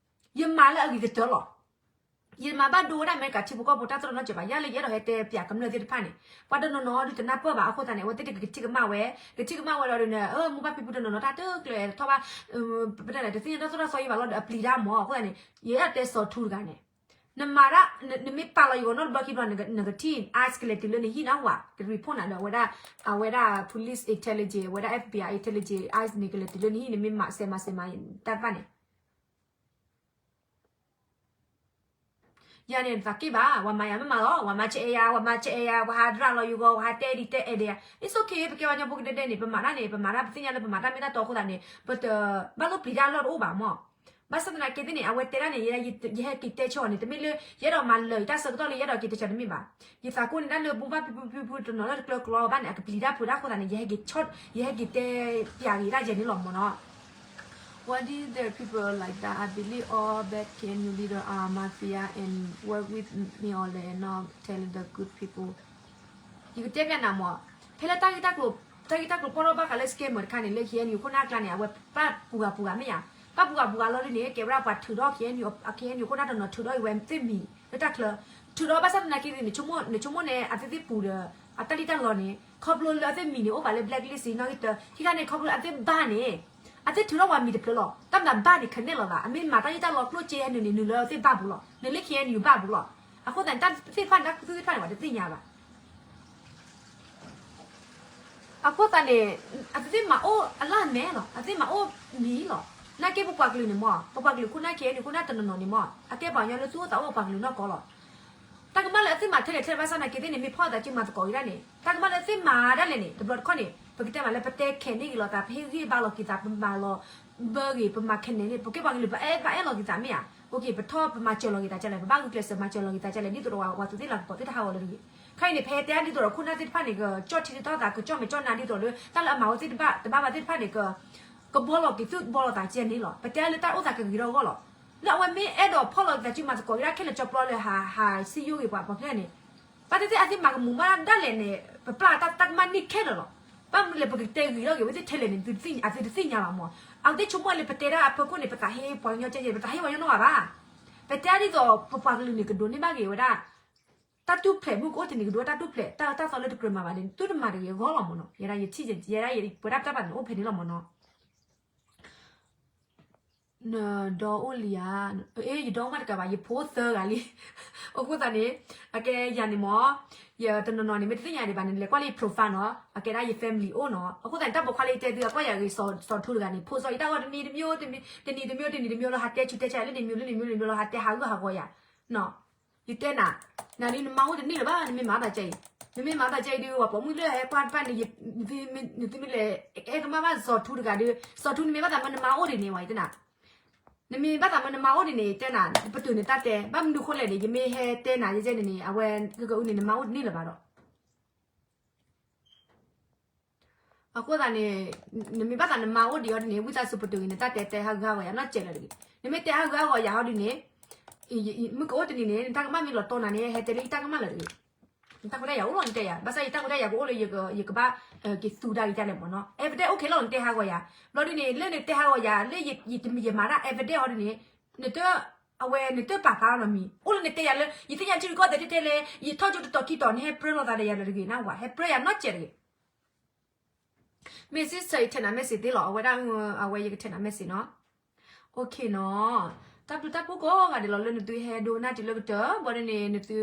ယမၤလၢအဂ့ၤကတၢၢ်လီၤ. ယမၤဘၣ်ဒိဝဲဒၣ်အမဲရကၤထံဖိကီၢ်ဖိတၢ်သိၣ်တၢ်သီနီတစဲးဘၣ်. ယဲလၢယအဲၣ်ဒိးဟဲတဲပၠးကမျၢၢ်သ့ၣ်တဖၣ်န့ၣ် ပှၤတနီၤနီၤဒုးတနၢ်ပၢၢ်ဘၣ်အဃိသတးန့ၣ် အဝဲသ့ၣ်တကထံၣ်ကမၣ်ဝဲ, ကထံၣ်ကမၣ်ဝဲဒီးန့ၣ် မိၢ်ပၢ်ဖံဖုတနီၤနီၤတၢ်တကျၢၤထီၣ်ဘၣ်, ပတဲလဲၣ် တသ့ၣ်ညါတၢ်သိၣ်တၢ်သီယံၤဘၣ်လီၤဒီးအပျံၤတၢ်မး. အဃိသတးန့ၣ် ယအဲၣ်ဒိးတဲစီၤထူတဂၤန့ၣ်, နမၤဒၣ်, နမ့ၢ်ပာ်လီၤယဂီၢ်နီတဘျီခံဘျီ နကထံၣ် ice ကလဲၤတုၤလၢနဟံၣ်နၢ်ဟူဧါ, က report နၤဒီး အဝဲဒၣ်, အဝဲဒၣ် police intelligence, အဝဲဒၣ် FBI intelligence, ice န့ၣ် ကလဲၤတုၤလၢနဟံၣ် နမ့ၢ်မၤစဲးမၤစဲးမၤတၢ်တဖၣ်န့ၣ် ယၤန့ၣ် နသးက့ၣ်ဘၣ်, ပှၤမၤယၤမ့ၢ်မၤလီၤ, ပှၤမၤဆဲးယၤ, ပှၤမၤဆဲးယၤ, ပှၤဟးဒြးလီၤယဂီၢ်, ပှၤဟးတဲဒ်တဲအဲၣ်ဒဲးယၤ, it's okay, ပကဲပှၤကညီဖိကဒဲကဒဲန့ၣ် ပမၤတၢ်န့ၣ် ပမၤတၢ် ပသ့ၣ်ညါလၢပမၤတၢ်မ့ၢ်တၢ်တီအဃိသတးန့ၣ် ပတဘၣ်လိၣ်ပျံၤတၢ်အလီၢ်တအိၣ်ဘၣ်မး. ဘၣ်ဆၣ်သနာ်က့သ့ၣ်န့ၣ် အဝဲတဲဒၣ်န့ၣ် ယဟဲက့ၤတဲဆၢအီၤန့ၣ် တမ့ၢ်လၢ ယအဲၣ်ဒိးမၤလၢာ်ယတၢ်ဆၢကတီၢ်လၢယအဲၣ်ဒိးက့ၤတဲဆၢတမ့ၢ်ဘၣ်. ယသးကိးန့ၢ်တၢ်လၢမိၢ်ပၢ်ဖံဖုဖံဖုတနီၤလၢတကျၢၤကျီဘၣ်န့ၣ် အကပျံၤတၢ်ဖုးတၢ်အဃိသတးန့ၣ် ယဟဲက့ၤ, ယဟဲက့ၤတဲပၠးဂ့ၤတၢ်ယဲန့ၣ်လီၤမးနီၤ. Why did there people like that? I believe all bad K N U leader are mafia and work with me all day and not telling the good people. ယကတဲပၠးနၤမး, ဖဲလၢတၢ်ဂ့ၢ်တၢ်ကျိၤ, တၢ်ဂ့ၢ်တၢ်ကျိၤပီၢ်ထီၣ်ဘၣ်ဃးလၢ scammer တခါန့ၣ် လၢ K N U ခိၣ်နၢ်အကျါန့ၣ် အဝဲပာ်ပူၤဂၤပူၤဂၤမ့ၢ်ဧါ, ပာ်ပူၤဂၤပူၤဂၤလီၤဒ်န့ၣ် ကဲဝဲဒၣ်ပှၤထုးထီၣ် K N U, K N U ခိၣ်နၢ်တနီၤထုးထီၣ်အံၤဝဲသ့ၣ်မံၤလၢတၢ်ချၢ, ထုးထီၣ်ဘၣ်ဆၣ်သနာ်က့န့ၣ် နဆိကမိၣ်န့ၣ် အဝဲသ့ၣ်ပူၤဒီး အတၢ်လံၣ်တၢ်လီန့ၣ် ခီဖျိလၢအဝဲသ့ၣ်မံၤန့ၣ် အိၣ်ပာ်လၢ blacklist နီၣ်ဂံၢ်တၢ, ခံခါန့ၣ် ခီဖျိလၢအဝဲသ့ၣ်ဘၣ်န့ၣ် အဝဲသ့ၣ်ထုးထီၣ်ပှၤမံၤတဖျၢၣ်လီၤ. တၢ်မၤဘၣ်န့ၣ် ကနဲၣ်လီၤသး, အမ့ၢ်မၤတၢ်လံၣ်တၢ်လီကျိၣ်စ့ဟဲနုာ်န့ၣ် နုာ်လၢအဝဲသ့ၣ်ဘၣ်ပူၤလီၤ, နုာ်လၢ K N U ဘၣ်ပူၤလီၤ. အဃိသတးန့ၣ် တၢ်သ့ၣ်တဖၣ်န့ၣ် တၢ်သူၣ်သ့ၣ်တဖၣ်န့ၣ် ပှၤတသ့ၣ်ညါဘၣ်. အဃိသတးန့ၣ် အဝဲသ့ၣ်မၤအိၣ်အလၢ်မဲလီၤ, အဝဲသ့ၣ်မၤအိၣ်မံၤလီၤ. နာ်က့ပပှၤကလုာ်န့ၣ်မး, ပပှၤကလုာ်ခိၣ်နၢ် K N U ခိၣ်နၢ်တနီၤနီၤန့ၣ်မး အကဲပှၤကညီလၢသူၣ်အိၣ်သးအိၣ်ပှၤကလုာ်နီၢ်ကီၢ်လီၤ. တၢ်ကမၣ်လၢအဝဲသ့ၣ်မၤထဲလဲၣ်ထဲလဲၣ်ဘၣ်ဆၣ်သနာ်က့သ့ၣ်န့ၣ် မ့ၢ်ဖီၣ်သးစုမၤသကိးအံၤဒၣ်န့ၣ် တၢ်ကမၣ်လၢအဝဲသ့ၣ်မၤဒၣ်လဲာ်န့ၣ် တဘျီတခီၣ်န့ၣ် ပကတဲမးလၢပတဲခဲးန့ၢ်ဂ့ၤလီၤသး, ပဟ့ၣ်ဂံၢ်ဘါလီၤက့ၤသး, ပမၤလီၤဘၢဂ့ၤ, ပမၤခဲးန့ၢ်န့ၣ် ပကဲပှၤကလုာ် ပအဲၣ်ဘၣ်အဲၣ်လီၤက့ၤသးမ့ၢ်ဧါ. ပထီၣ်ပမၤစၢၤလီၤက့ၤသးဒ်လဲၣ်, ပဘၣ်ဂုာ်ကျဲးစၢးမၤစၢၤလီၤက့ၤသးဒ်လဲၣ်, ဒ်သိးဒီးပှၤသုးသ့ၣ်လၤကပီၤသ့ၣ်တဖၣ်အဂီၢ်လၢတဂ့ၤ. ခဲအံၤန့ၣ် ဖဲတဲဒ်သိးဒီး ခိၣ်နၢ်သ့ၣ်တဖၣ်န့ၣ် ကကၠီၣ်ထံတတီၢ်သး ကကၠီၣ်မဲာ်ကၠီၣ်နါဒ်သိးလၢ တၢ်လၢအမၤဝဲသ့ၣ်တဖၣ်တဘၣ်ဘၣ်သ့ၣ်တဖၣ်န့ၣ် ကဘှီလီၤက့ၤသူၣ်ဘှီလီၤသးကဲန့ၣ်လီၤ. ပတဲလၢတၢ်အိၣ်သးကဂ့ၤထီၣ်အဂီၢ်လီၤ. လၢအဝဲမ့ၢ်အဲၣ်ဒိးဖီၣ်လီၤက့ၤသးစုမၤသကိးက့ၤဒၣ်ခဲလၢာ်ကၠီပျီလၢဟး ဟးစံယိၣ်ဂ့ၤပှၤဖဲန့ၣ်, ဘၣ်သ့ၣ်သ့ၣ်အသ့ၣ်မၤကမူၤမးဒၣ်လဲာ်န့ၣ် ပပျၢ်တၢ်တၢ်ကမၣ်န့ၢ်ခဲလၢာ်လီၤ. ဘၣ်မနုၤလဲၣ် ပကတဲဂ့ၤထီၣ်က့ၤဝဲသ့ၣ်ထဲလဲၣ်န့ၣ် အသုတသ့ၣ်ညါဘၣ်မး. အဝဲသ့ၣ်ဆိကမိၣ်လၢပတဲဒၣ်အဖီခိၣ်န့ၣ် ပသးဟ့ပှၤကညီကဲကဲ ပသးဟ့ပှၤကညီနီၢ်ဂၤဘၣ်. ပတဲဒ်သိးပပှၤကလုာ်န့ၣ် ကဒိးန့ၢ်ဘၣ်က့ၤဝဲဒၣ် တၢ်ထူၣ်ဖျဲး မုၢ်ကအိၣ်တနံၤကဒိးတၢ်ထူၣ်ဖျဲး တၢ်အၢတၢ်သီလၢတကြၢးမၤဘၣ်န့ၣ် သုတမၤတဂ့ၤအဂီၢ်လီၤမးနီၤ. ယဲဒၣ်ယထံၣ် ယဲဒၣ်ပဝဲဒၣ်တၢ်ပာ်န့ၣ်အိၣ်ဖဲန့ၣ်လီၤမးနီၤ. နဒီအိၣ်လံဧါ, အ့ ယဒီအိၣ်မးတကးဘၣ် ယဖိသၢဂၤလံ. အဃိသတးန့ၣ် အကဲယၤန့ၣ်မး ယတနီၤနီၤန့ၣ် မ့ၢ်တသ့ၣ်ညါဒံးဘၣ်န့ၣ် နလဲၤကွၢ်လၢယ profile နီၤ အကဲဒၣ်ယ family အိၣ်နီၤ. အဃိသတးန့ၣ် တၢ်ပိာ်ခွါလၢယတဲသုအကွၢ်ယၤဂ့ၤ စီၤထူတဂၤန့ၣ် ဖိစီၤယတၢ်ဂီၤတနံၤတမံၤ တနံၤတမံၤ တနံၤတမံၤလၢဟးတဲဆူးတဲဆါ လၢန့ၣ်မံၤလၢန့ၣ်မံၤလၢန့ၣ်မံၤလၢဟးတဲဟးဂူာ်ဟးဂီၤယၤ ယတဲနၤ, နၤဒုးနမါအိၣ်တန့ၢ်လၢၤဘၣ် နမ့ၢ်မၤဘၣ်ကဲအံၤ, နမ့ၢ်မၤဘၣ်ကဲအံၤဒုး ပှၤပိာ်မုၣ်လၢဟဲကွၢ်တဖၣ်န့ၣ် နသုမ့ၢ်လဲၤ အဲၣ်ကမၣ်ဘၣ်စီၤထူတဂၤဒုး စီၤထူနမ့ၢ်ဘၣ်သးမၢနမါအိၣ်ဒံးန့ၣ်ဝဲ ယတဲနၤ, နမ့ၢ်ဘၣ်သးမၢနမါအိၣ်ဒံးန့ၣ် ယတဲနၤ ပတုာ်န့ၣ်တၢ်တဲ ဘၣ်မနုၤဃိလဲၣ်န့ၣ် ယမ့ၢ်ဟဲတဲနၤယဲန့ၣ်န့ၣ် အဝဲကကအူန့ၣ် နမါအိၣ်တန့ၢ်လၢၤဘၣ်ဒီး အဃိသတးန့ၣ် နမ့ၢ်ဘၣ်သးနမါအိၣ်ဒံးအီၤဒ်န့ၣ် ဝံသးစူၤပတုာ်ဂ့ၤန့ၣ် တၢ်တဲတဲဟးဂူာ်ဟးဂီၤယၤနီတစဲးလၢၤတဂ့ၤ. နမ့ၢ်တဲဟးဂူာ်ဟးဂီၤယၤဟီဒ်န့ၣ် မုၢ်ကအိၣ်တနံၤန့ၣ် နတၢ်ကမၣ်မ့ၢ်လီၤတီနၤန့ၣ် ဟဲတဲလၢယတၢ်ကမၣ်လၢၤတဂ့ၤ. နတၢ်ခွဲးတၢ်ယာ်အိၣ်လီၤနတဲယၤ ဘၣ်ဆၣ်ယတၢ်ခွဲးတၢ်ယာ်ကအိၣ်လၢယကဘၣ်က့ၤသူတၢ်ဂ့ၤတၢ်လဲၣ်မးနီၤ evidence အိၣ်ခဲလီၤနတဲဟးဂီၤယၤ ဘျီဒ်န့ၣ် လၢနတဲဟးဂီၤယၤ လၢယမၤတၢ် evidence ဟီဒ်န့ၣ် နတ အဝဲနတပာ်ဖျါလီၤမံၤ အိၣ်လၢနတဲယၤလၢ ယသ့ၣ်ညါထံရူၢ်ကီၢ်သဲးတဲတဲလၢ ယထီၣ်ကၠိတတီၤခံတီၤ နဟဲပြၢလိာ်သးဒီးယၤလၢၤတဂ့ၤ နဝဲ ဟဲပြၢယၤနီတစဲးတဂ့ၤ. မ့ၢ်စ့ၢ်ဆၢ ယထဲနၤ message သ့လီၤ အဝဲဒၣ် အဝဲယကထဲနၤ message နီၤ. အ တၢ်ဘျုးတၢ်ဖှိၣ်ကိးဂၤဒဲးလီၤ လၢနသုဟဲဒိကနၣ်တုၤလၢကတၢၢ် ဘၣ်ဒ်န့ၣ် နသု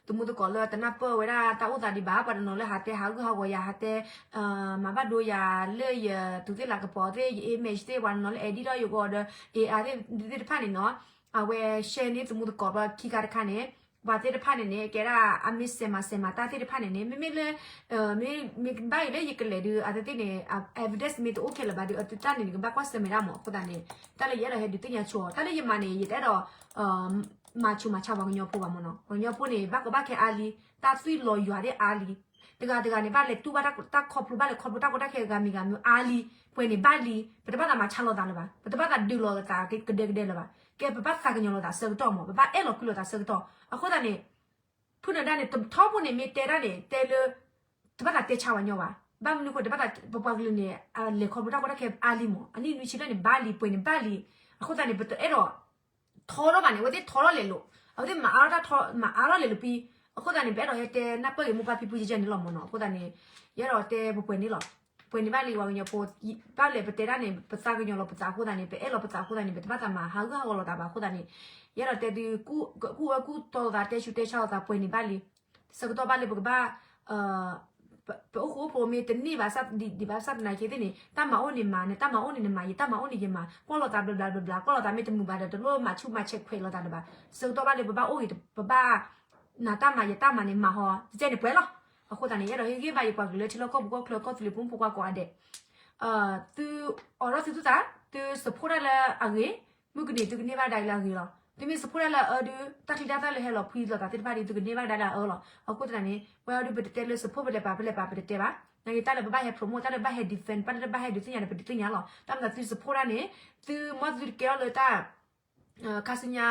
သမူသကိးလၢတနၢ်ပၢၢ်ဝဲဒၣ်တၢ်အိၣ်သးဒံးဘၣ် ပှၤတနီၤလၢဟးတဲဟးဂူာ်ဟးဂီၤယၤ ဟးတဲ မၤဘၣ်ဒိယၤလၢယသူးသ့ၣ်လၤကပီၤသ့ၣ် ယ image သ့ၣ် ပှၤတနီၤလၢ edit ဒီးယဂီၤဒီး AI သ့ၣ်တဖၣ်န့ၣ်နီၤ အဝဲ share န့ၢ်သမူသကိးဘျီခံခါတခါန့ၣ် ပှၤသ့ၣ်တဖၣ်န့ၣ်န့ၣ် ကဲဒၣ်အမ့ၢ်စဲးမၤစဲးမၤတၢ်သ့ၣ်တဖၣ်န့ၣ်န့ၣ် မ့မ့ၢ်လၢ မ့ၢ်ဘၣ်အံၤလၢယကလဲၤဒုး အသ့ၣ်န့ၣ် evidence မ့ၢ်တအိၣ်ခဲလၢာ်ဘၣ်ဒီး အသုတၢ်န့ၣ် နကဘၣ်ကွၢ်ဆၢၣ်မဲာ်ဒၣ်မး အဃိသတးန့ၣ် တၢ်လၢယအဲၣ်ဒိးဟဲဒုးသ့ၣ်ညါဆိအီၤ တၢ်လၢယမၤန့ၣ် ယတအဲၣ်ဒိး မၤဆူးမၤဆါပှၤကညီဖိဘၣ်မးနီၤ ပှၤကညီဖိန့ၣ် ဘၣ်ကီဘၣ်ခဲအါလံ တၢ်သွံၣ်လီၤယွၤသ့ၣ်အါလံ တဂၤတဂၤန့ၣ် ဘၣ်လဲၤတူၢ်ဘၣ်တၢ်ခီဖျိ ဘၣ်လဲၤခီဖျိတၢ်ကီတၢ်ခဲဂၤမံၤဂၤမံၤအါလံ ပှဲၤန့ၣ်ဘၣ်လံ ပတဘၣ်သးမၤဆါလိာ်သးလၢၤဘၣ် ပတဘၣ်သးဒုးလိာ်သးကဒဲကဒဲလၢၤဘၣ် ကဲပဘၣ်သးကညီၤလိာ်သးဆၢကတီၢ်မး ပဘၣ်အဲၣ်လီၤကွံလိာ်သးဆၢကတီၢ် အဃိသတးန့ၣ် ဖုနၢၤဒါန့ၣ် ထီဘိန့ၣ် မ့ၢ်တဲဒၣ်န့ၣ် တဲလၢ တဘၣ်သးတဲဆါပှၤကညီဘၣ် ဘၣ်မနုၤဃိ တဘၣ်သး ပပှၤကလုာ်န့ၣ် လဲၤခီဖျိတၢ်ကီတၢ်ခဲအါလံမး အနံၣ်နွံဆံဘျဲၣ်န့ၣ် ဘၣ်လံ ပှဲၤန့ၣ်ဘၣ်လံ အဃိသတးန့ၣ် ပတအဲၣ်ဒိး ထီထီၣ်ဘၣ်န့ၣ် အဝဲသ့ၣ်ထီထီၣ်လဲၤလိာ် အဝဲသ့ၣ်မၤအါထီၣ်တၢ်ထီ မၤအါထီၣ်လဲၤလိာ်ပံ အဃိသတးန့ၣ် ပအဲၣ်ဒိးဟဲတဲနၢ်ပၢၢ်ဂ့ၤမိၢ်ပၢ်ဖံဖုကဲကဲန့ၣ်လီၤမးနီၤ အဃိသတးန့ၣ် ယအဲၣ်ဒိးတဲပှဲၤပှဲၤန့ၣ်လီၤ ပှဲၤန့ၣ်ဘၣ်လံ ပှၤကညီဖိ ဘၣ်လဲၤပတဲဒၣ်န့ၣ် ပသးကညီၤလီၤပသးအဃိသတးန့ၣ် ပအဲၣ်လီၤပသးအဃိသတးန့ၣ် ပတဘၣ်သးမၤဟးဂူာ်ဟးဂီၤလိာ်သးဘၣ်အဃိသတးန့ၣ် ယအဲၣ်ဒိးတဲသု ကူၣ်အၢကူၣ်သီလိာ်သး တဲဆူးတဲဆါလိာ်သး ပှဲၤန့ၣ်ဘၣ်လံ ဆၢကတီၢ်ဘၣ်လံ ပကဘၣ် ပအိၣ်ဃူအိၣ်ဖိးမ့ၢ်တန့ၢ်ဘၣ်ဒံးဘၣ်ဆၣ်သနာ်က့သ့ၣ်န့ၣ် တၢ်မၤအိၣ်န့ၣ်မၤ နတၢ်မၤအိၣ်န့ၣ်နမၤ ယတၢ်မၤအိၣ်န့ၣ်ယမၤ ကွၢ်လိာ်သးဘျီဘျီဘျီဘျီ ကွၢ်လိာ်သးမ့ၢ်တမုာ်ဘၣ်ဒီး တလိၣ်မၤဆူၣ်မၤဆဲးခွဲးလိာ်သးလၢၤဘၣ် ဆၢကတီၢ်ဘၣ်လံ ပဘၣ်အိၣ်ဂ့ၤ ပဘၣ် နတၢ်မၤယတၢ်မၤန့ၣ်မၤဟီ ကဲန့ၣ်ပှဲၤလီၤ အဃိသတးန့ၣ် ယအဲၣ်ဒိးဟ့ၣ်ဂံၢ်ဘါယပှၤကလုာ်လၢထံလီၢ်ကီၢ်ပူၤကီၢ်ချၢကီၢ်သူလ့ၤဖိမုၣ်ဖိခွါကိးဂၤဒဲး သုအိးထီၣ်သုသူၣ်သး သု support တၢ်လၢအဂ့ၤ မုၢ်ကနံၤသုကန့ၢ်ဘၣ်ဒၣ်လၢအဂ့ၤလီၤ. သုမ့ၢ် support တၢ်လၢအအၢဒုး တၢ်ချံတၢ်သၣ်လၢဟဲလီၤဖှံလိာ်သးသ့ၣ်တဖၣ်ဒုး သုကန့ၢ်ဘၣ်ဒၣ်လၢအအၢလီၤ. အဃိသတးန့ၣ် ဝဲအံၤဒုး ပတတဲလၢ support ပလဲၤပာ် ပလဲၤပာ် ပတတဲဘၣ်. နာ်က့တၢ်လၢပဘၣ်ဟဲ promote တၢ်လၢဘၣ်ဟဲ defend တၢ်လၢဘၣ်ဟဲဒုးသ့ၣ်ညါန့ၣ် ပဒုးသ့ၣ်ညါလီၤ. တၢ်မၤသု support တၢ်န့ၣ် သုမ့ၢ်သုတကဲထီၣ်လၢတၢ် ခါဆူညါ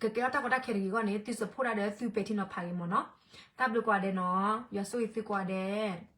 ကကဲထီၣ်တၢ်ကီတၢ်ခဲတဂ့ၤအဂီၢ်န့ၣ် သု support တၢ်ဒီးသုပဲာ်ထံနီၤဖးဂ့ၤမ့ၢ်နီၤ. တၢ်ဘျုးကိးဂၤဒဲးနီၤ. ယွၤဆိၣ်ဂ့ၤသုကိးဂၤဒဲး.